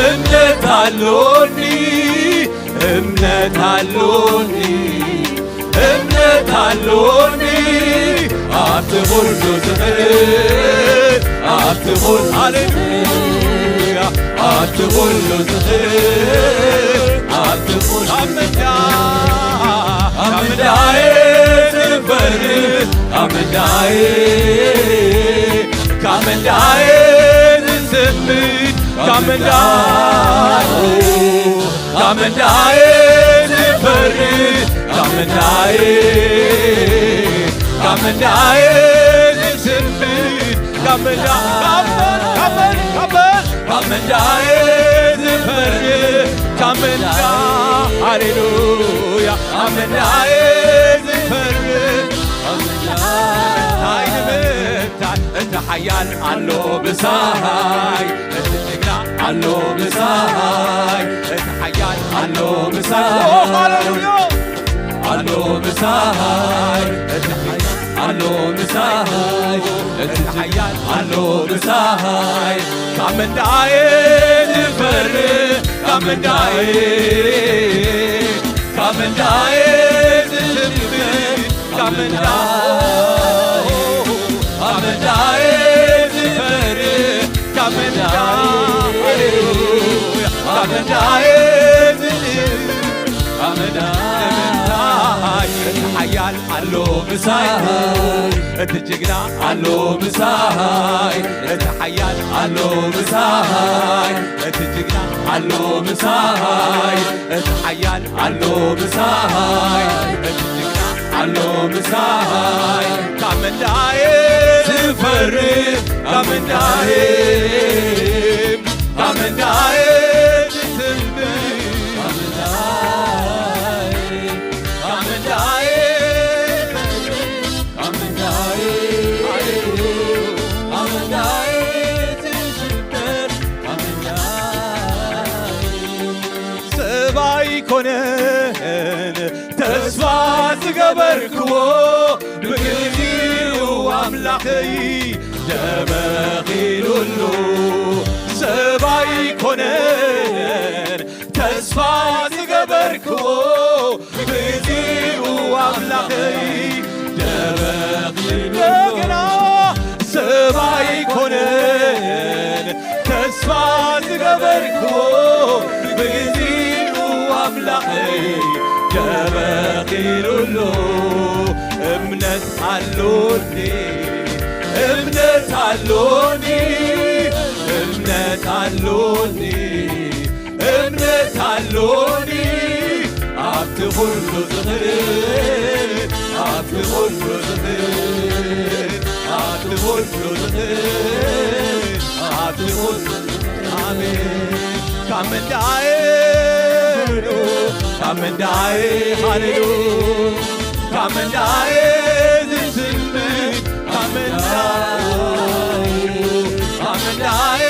እምነት ኣሎኒ፣ እምነት ኣሎኒ፣ እምነት ኣሎኒ። ኣብቲ ኩሉ ዝኽእል፣ ኣብቲ ኩሉ፣ ሃሌሉያ፣ ኣብቲ ኩሉ ዝኽእል፣ ኣብቲ ኩሉ ካብ ምንዳ፣ ካብ ምንዳየ ዝፈርድ፣ ካብ ምንዳየ፣ ካብ ምንዳየ ዝስምድ፣ ካብ ምንዳ፣ ካብ ምንዳየ ዝፈርድ፣ ካብ ምንዳየ፣ ካብ ምንዳየ ዝስምድ፣ ካብ ምንዳ፣ ካብ ምንዳ፣ ካብ ምንዳ፣ ካብ ምንዳ፣ ካብ ምንዳየ ዝፈርድ፣ ካብ ምንዳ፣ ሃሌሉያ፣ ካብ ምንዳየ ዝፈርድ፣ ካብ ምንዳ፣ እንታይ ንምንታይ፣ እቲ ሓያል ኣሎ ምሳይ፣ እቲ ጅግና ኣሎ ምሳይ፣ እቲ ሓያል ኣሎ ምሳይ፣ ኦ፣ ሃሌሉያ። ኣሎ ምሳይ፣ እቲ ሓያል ኣሎ ምሳይ፣ እቲ ሓያል ኣሎ ምሳይ። ካብ ምንዳየ ዝፈርድ፣ ካብ ምንዳየ፣ ካብ ምንዳየ ዝስምድ፣ ካብ ምንዳ፣ ካብ ምንዳየ ዝፈርድ፣ ካብ ምንዳ፣ ሃሌሉያ፣ ካብ ምንዳየ ዝስምድ፣ ካብ ምንዳ፣ እቲ ሓያል ኣሎ ምሳይ፣ እቲ ጅግና ኣሎ ምሳይ፣ እቲ ሓያል ኣሎ ምሳይ፣ እቲ ጅግና ኣሎ ምሳይ፣ እቲ ሓያል ኣሎ ምሳይ፣ እቲ ጅግና ኣሎ ምሳይ። ካብ ምንዳየ ዝፈርድ፣ ካብ ምንዳየ፣ ካብ ምንዳየ ዝስምድ፣ ካብ ምንዳየ፣ ካብ ምንዳየ፣ ካብ ምንዳየ፣ ካብ ምንዳየ ዝስምድ፣ ካብ ምንዳየ ሰብ ኣይኮነን ተስፋ ዝገበርክዎ፣ ብግዜኡ ኣምላኸይ ተበኺሉሉ። ሰብ ኣይኮነን ተስፋ ዝገበርክዎ፣ ብግዜኡ ኣምላኸይ ተበኺሉሉ። እንደገና ሰብ ኣይኮነን ተስፋ ዝገበርክዎ፣ ብግዜኡ ኣምላኸይ ተበኺሉሉ። እምነት ኣሎኒ፣ እምነት ኣሎኒ፣ እምነት ኣሎኒ፣ እምነት ኣሎኒ። ኣብቲ ኩሉ ዝኽእል፣ ኣብቲ ኩሉ ዝኽእል፣ ኣብቲ ኩሉ ዝኽእል፣ ኣብቲ ኩሉ፣ ኣሜን። ካብ ምንዳየ፣ ካብ ምንዳየ፣ ሃሌሉ፣ ካብ ምንዳየ ዝስምዕ፣ ካብ ምንዳ፣ ካብ ምንዳየ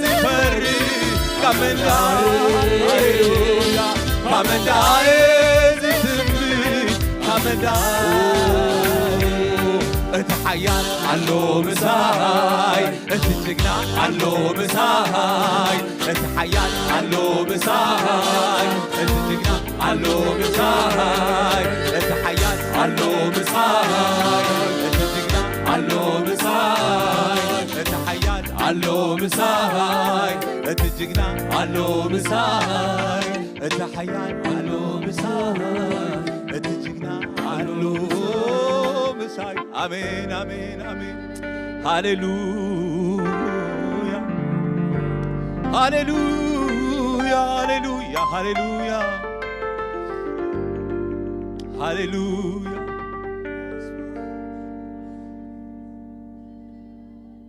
ዝፈርድ፣ ካብ ምንዳ፣ ሃሌሉያ፣ ካብ ምንዳየ ዝስምዕ፣ ካብ ምንዳ፣ እቲ ሓያል ኣሎ ምሳይ፣ እቲ ጅግና ኣሎ ምሳይ፣ እቲ ሓያል ኣሎ ምሳይ፣ እቲ ጅግና ኣሎ ምሳይ፣ እቲ ሓያል ኣሎ ምሳይ፣ እቲ ጅግና ኣሎ ምሳይ፣ እቲ ሓያል ኣሎ ምሳይ፣ እቲ ጅግና ኣሎ ምሳይ፣ እቲ ሓያል ኣሎ ምሳይ፣ እቲ ጅግና ኣሎ ምሳይ። ኣሜን፣ ኣሜን፣ ኣሜን። ሃሌሉያ፣ ሃሌሉያ፣ ሃሌሉያ፣ ሃሌሉያ፣ ሃሌሉያ።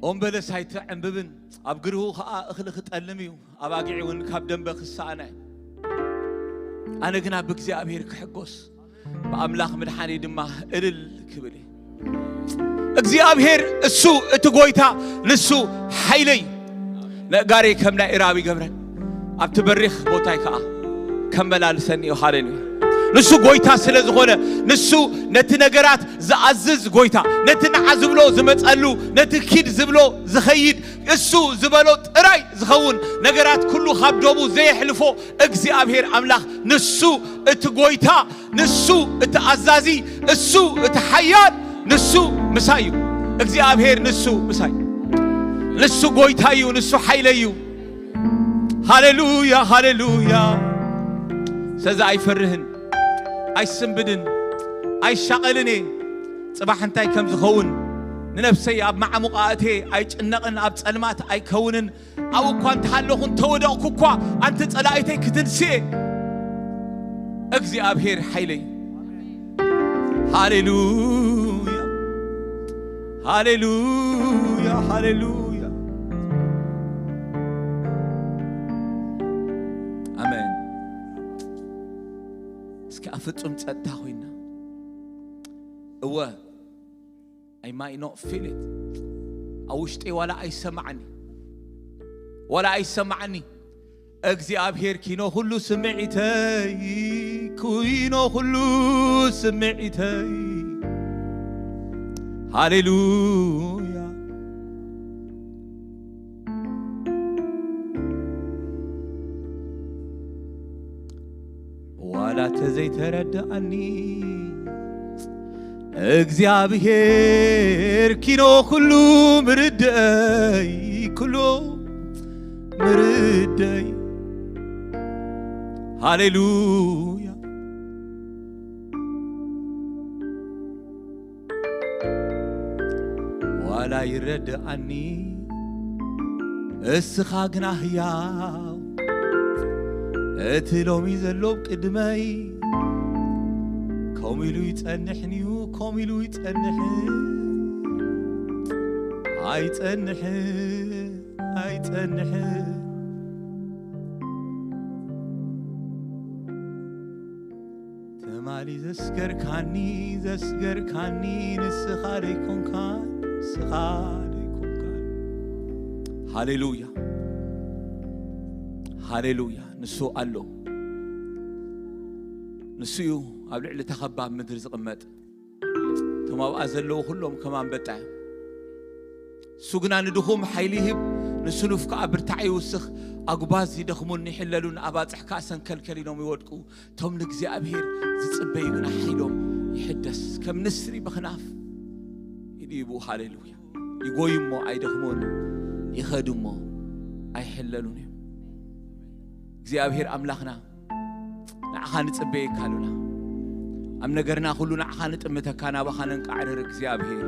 ኦም በለስ ኣይትዕምብብን፣ ኣብ ግርሁ ኸኣ እኽሊ ክጠልም እዩ፣ ኣባጊዕ እውን ካብ ደንበ ክሰኣና እዩ። ኣነ ግና ብእግዚኣብሔር ክሕጎስ፣ ብኣምላኽ ምድሓኒ ድማ እልል ክብል እየ። እግዚኣብሔር እሱ እቲ ጐይታ፣ ንሱ ሓይለይ፣ ነእጋረይ ከም ናይ እራብ ይገብረን፣ ኣብቲ በሪኽ ቦታይ ከኣ ከመላልሰኒ እዩ። ሃሌሉያ። ንሱ ጐይታ ስለ ዝኾነ፣ ንሱ ነቲ ነገራት ዝኣዝዝ ጐይታ፣ ነቲ ንዓ ዝብሎ ዝመጸሉ፣ ነቲ ኪድ ዝብሎ ዝኸይድ፣ እሱ ዝበሎ ጥራይ ዝኸውን፣ ነገራት ኩሉ ካብ ዶቡ ዘየሕልፎ እግዚኣብሔር ኣምላኽ፣ ንሱ እቲ ጐይታ፣ ንሱ እቲ ኣዛዚ፣ እሱ እቲ ሓያል፣ ንሱ ምሳይ እዩ። እግዚኣብሔር ንሱ ምሳይ፣ ንሱ ጐይታ እዩ፣ ንሱ ሓይለ እዩ። ሃሌሉያ፣ ሃሌሉያ። ስለዚ ኣይፈርህን፣ ኣይስንብድን፣ ኣይሻቐልን እየ። ጽባሕ እንታይ ከም ዝኸውን ንነፍሰይ ኣብ ማዕሙቕ ኣእትየ ኣይጭነቕን፣ ኣብ ጸልማት ኣይከውንን። ኣብ እኳ እንተሃለኹ እንተወደቕኩ እኳ፣ ኣንቲ ጸላኢተይ ክትንስኤ እግዚኣብሔር ሓይለይ። ሃሌሉያ፣ ሃሌሉያ፣ ሃሌሉያ። ኣሜን። እስኪ ኣብ ፍጹም ጸጥታ ኮይና፣ እወ፣ I might not feel it። ኣብ ውሽጢ ዋላ ኣይሰማዓኒ፣ ዋላ ኣይሰማዓኒ። እግዚኣብሔር ኪኖ ኩሉ ስምዒተይ፣ ኩይኖ ኩሉ ስምዒተይ። ሃሌሉያ። ዋላ ተዘይተረድኣኒ እግዚኣብሔር ኪኖ ኩሉ ምርድእይ፣ ኩሉ ምርድእይ። ሃሌሉያ። ዋላ ይረድኣኒ እስኻ ግና ህያው፣ እቲ ሎሚ ዘሎ ቅድመይ ከምኡ ኢሉ ይጸንሕንዩ፣ ከምኡ ኢሉ ይጸንሕ፣ ኣይጸንሕ፣ ኣይጸንሕ። ትማሊ ዘስገርካኒ፣ ዘስገርካኒ ንስኻ ደይኮንካ፣ ንስኻ ደይኮንካ። ሃሌሉያ፣ ሃሌሉያ። ንሱ ኣሎ፣ ንሱ እዩ ኣብ ልዕሊ ተኸባብ ምድሪ ዝቕመጥ። እቶም ኣብኣ ዘለዉ ኩሎም ከም ኣንበጣ እዮም። እሱ ግና ንድኹም ሓይሊ ይህብ፣ ንስኑፍ ከኣ ብርታዕ ይውስኽ። ኣጉባዝ ይደኽሙን ይሕለሉን፣ ኣባጽሕ ከኣ ሰንከልከል ኢሎም ይወድቁ። እቶም ንእግዚኣብሔር ዝጽበዩ ግና ሓይሎም ይሕደስ፣ ከም ንስሪ ብኽናፍ ይድይቡ። ሃሌሉያ። ይጎዩ እሞ ኣይደኽሙን፣ ይኸዱ እሞ ኣይሕለሉን እዮም። እግዚኣብሔር ኣምላኽና፣ ንዓኻ ንጽበየካ ኣሉና። ኣብ ነገርና ኩሉ ንዓኻ ንጥምተካ፣ ናባኻ ነንቃዕርር እግዚኣብሔር።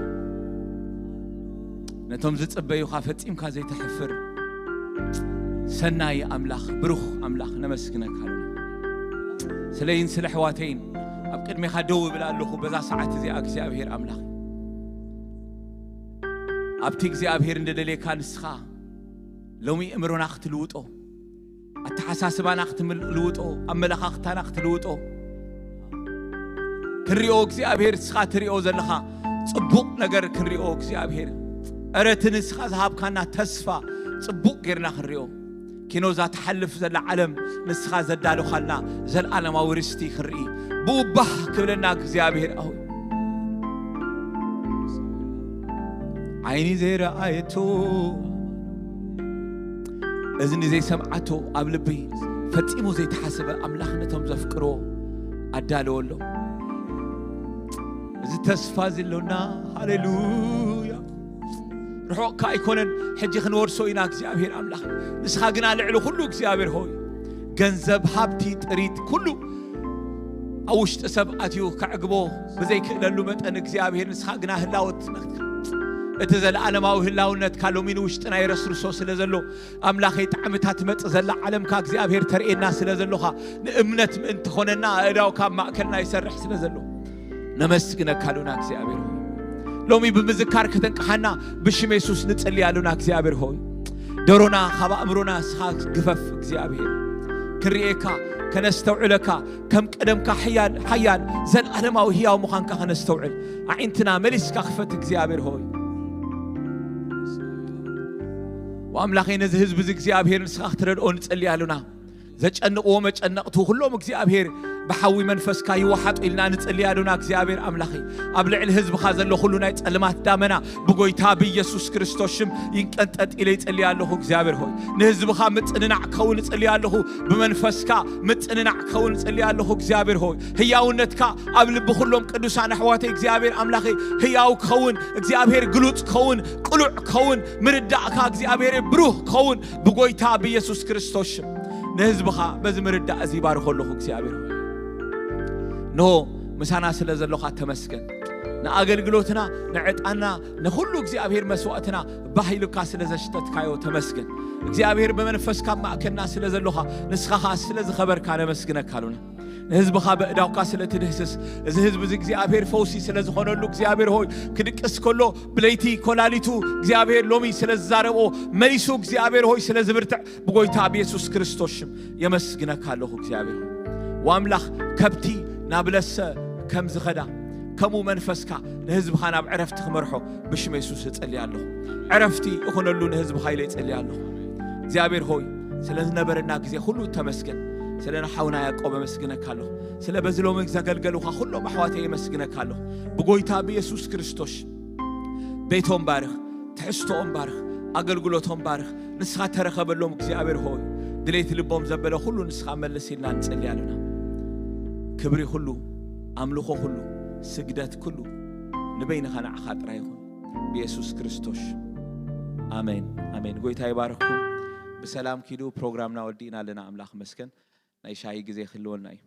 ነቶም ዝጽበዩኻ ፈጺምካ ዘይተሕፍር ሰናይ ኣምላኽ፣ ብሩኽ ኣምላኽ ነመስግነካ ኣሉና። ስለይን ስለ ኣሕዋተይን ኣብ ቅድሜኻ ደው እብል ኣለኹ በዛ ሰዓት እዚኣ እግዚኣብሔር ኣምላኽ። ኣብቲ እግዚኣብሔር እንደደልየካ ንስኻ ሎሚ እምሮና ክትልውጦ፣ ኣተሓሳስባና ክትልውጦ፣ ኣመለኻኽታና ክትልውጦ፣ ክንሪኦ እግዚኣብሔር፣ ንስኻ ትሪኦ ዘለኻ ጽቡቕ ነገር ክንሪኦ እግዚኣብሔር፣ እረ እቲ ንስኻ ዝሃብካና ተስፋ ጽቡቕ ጌርና ክንሪኦ፣ ኪኖ እዛ ትሓልፍ ዘላ ዓለም ንስኻ ዘዳለኻልና ዘልኣለማዊ ርስቲ ክንርኢ ብኡ ባህ ክብለና እግዚኣብሔር ኣዊ ዓይኒ ዘይረኣየቶ፣ እዝኒ ዘይሰምዓቶ፣ ኣብ ልቢ ፈጺሙ ዘይተሓሰበ ኣምላኽ ነቶም ዘፍቅሮ ኣዳለወሎም። እዚ ተስፋ እዚ ኣሎና። ሃሌሉያ። ርሑቕ ከኣ ኣይኮነን፣ ሕጂ ክንወርሶ ኢና እግዚኣብሔር ኣምላኽ። ንስኻ ግና ልዕሊ ኩሉ እግዚኣብሔር ሆይ፣ ገንዘብ፣ ሃብቲ፣ ጥሪት፣ ኩሉ ኣብ ውሽጢ ሰብ ኣትዩ ከዕግቦ ብዘይክእለሉ መጠን፣ እግዚኣብሔር ንስኻ ግና ህላወት፣ እቲ ዘለኣለማዊ ህላውነትካ ሎሚ ንውሽጥና የረስርሶ ስለ ዘሎ፣ ኣምላኸይ፣ ጣዕምታ ትመጽእ ዘላ ዓለምካ እግዚኣብሔር ተርእየና ስለ ዘሎኻ፣ ንእምነት ምእንቲ ኾነና፣ ኣእዳውካ ኣብ ማእከልና ይሰርሕ ስለ ዘሎ፣ ነመስግነካ ኣሉና እግዚኣብሔር ሆይ። ሎሚ ብምዝካር ከተንቅሓና ብሽም የሱስ ንጽሊ ኣለና። እግዚኣብሔር ሆይ፣ ደሮና ካብ ኣእምሮና እስኻ ግፈፍ። እግዚኣብሔር ክንርእየካ፣ ከነስተውዕለካ፣ ከም ቀደምካ ሕያል ሓያል፣ ዘልኣለማዊ ህያው ምዃንካ ከነስተውዕል ኣዒንትና መሊስካ ክፈት። እግዚኣብሔር ሆይ፣ ኣምላኸይ፣ ነዚ ህዝቢ እዚ እግዚኣብሔር ንስኻ ክትረድኦ ንጸሊ ኣለና። ዘጨንቕዎ መጨነቕቱ ኩሎም እግዚኣብሔር ብሓዊ መንፈስካ ይወሓጡ ኢልና ንጽሊ ኣሉና። እግዚኣብሔር ኣምላኸይ፣ ኣብ ልዕሊ ህዝብኻ ዘሎ ኩሉ ናይ ጸልማት ዳመና ብጎይታ ብኢየሱስ ክርስቶስ ሽም ይንቀንጠጥ ኢለ ይጽሊ ኣለኹ። እግዚኣብሔር ሆይ፣ ንህዝብኻ ምጽንናዕ ከውን እጽሊ ኣለኹ። ብመንፈስካ ምጽንናዕ ከውን እጽሊ ኣለኹ። እግዚኣብሔር ሆይ፣ ህያውነትካ ኣብ ልቢ ኩሎም ቅዱሳን ኣሕዋተይ እግዚኣብሔር ኣምላኸይ ህያው ከውን፣ እግዚኣብሔር ግሉጽ ከውን፣ ቅሉዕ ከውን፣ ምርዳእካ እግዚኣብሔር ብሩህ ከውን ብጎይታ ብኢየሱስ ክርስቶስ ሽም። ንህዝብኻ በዚ ምርዳእ እዚ ይባርኾ ኣለኹ እግዚኣብሔር ሆይ። እንሆ ምሳና ስለ ዘሎኻ ተመስገን። ንኣገልግሎትና፣ ንዕጣንና፣ ንኹሉ እግዚኣብሔር መስዋእትና ባህ ኢልካ ስለ ዘሽተትካዮ ተመስገን። እግዚኣብሔር ብመንፈስካ ኣብ ማእከልና ስለ ዘሎኻ፣ ንስኻ ኸኣ ስለ ዝኸበርካ ነመስግነካ ኣሉና። ንህዝብኻ በእዳውካ ስለ ትድህስስ፣ እዚ ህዝቢ እዚ እግዚኣብሔር ፈውሲ ስለ ዝኾነሉ እግዚኣብሔር ሆይ ክድቅስ ከሎ ብለይቲ ኮላሊቱ እግዚኣብሔር ሎሚ ስለ ዝዛረብኦ መሊሱ እግዚኣብሔር ሆይ ስለ ዝብርትዕ ብጎይታ ብየሱስ ክርስቶስ ሽም የመስግነካ ኣለኹ እግዚኣብሔር ሆይ። ወኣምላኽ ከብቲ ናብ ለሰ ከም ዝኸዳ ከምኡ መንፈስካ ንህዝብኻ ናብ ዕረፍቲ ክመርሖ ብሽም የሱስ እጸሊ ኣለኹ። ዕረፍቲ እኹነሉ ንህዝብኻ ኢለ እጸሊ ኣለኹ። እግዚኣብሔር ሆይ ስለ ዝነበረና ግዜ ኩሉ ተመስገን። ስለ ንሓውና ያዕቆብ ኣመስግነካ ኣለኹ። ስለ በዚ ሎሚ ዘገልገሉኻ ኩሎም ኣሕዋተይ የመስግነካ ኣለኹ። ብጎይታ ብየሱስ ክርስቶስ ቤቶም ባርኽ፣ ትሕዝቶኦም ባርኽ፣ ኣገልግሎቶም ባርኽ። ንስኻ ተረኸበሎም እግዚኣብሔር ሆይ። ድሌት ልቦም ዘበለ ኩሉ ንስኻ መልስ ኢልና ንጽሊ ኣለና። ክብሪ ኩሉ፣ ኣምልኾ ኩሉ፣ ስግደት ኩሉ ንበይንኻ ንዓኻ ጥራይ ይኹን። ብየሱስ ክርስቶስ ኣሜን፣ ኣሜን። ጎይታ ይባርኽኩም። ብሰላም ኪዱ። ፕሮግራምና ወዲእና ኣለና። ኣምላኽ መስገን። ናይ ሻሂ ግዜ ክህልወና እዩ።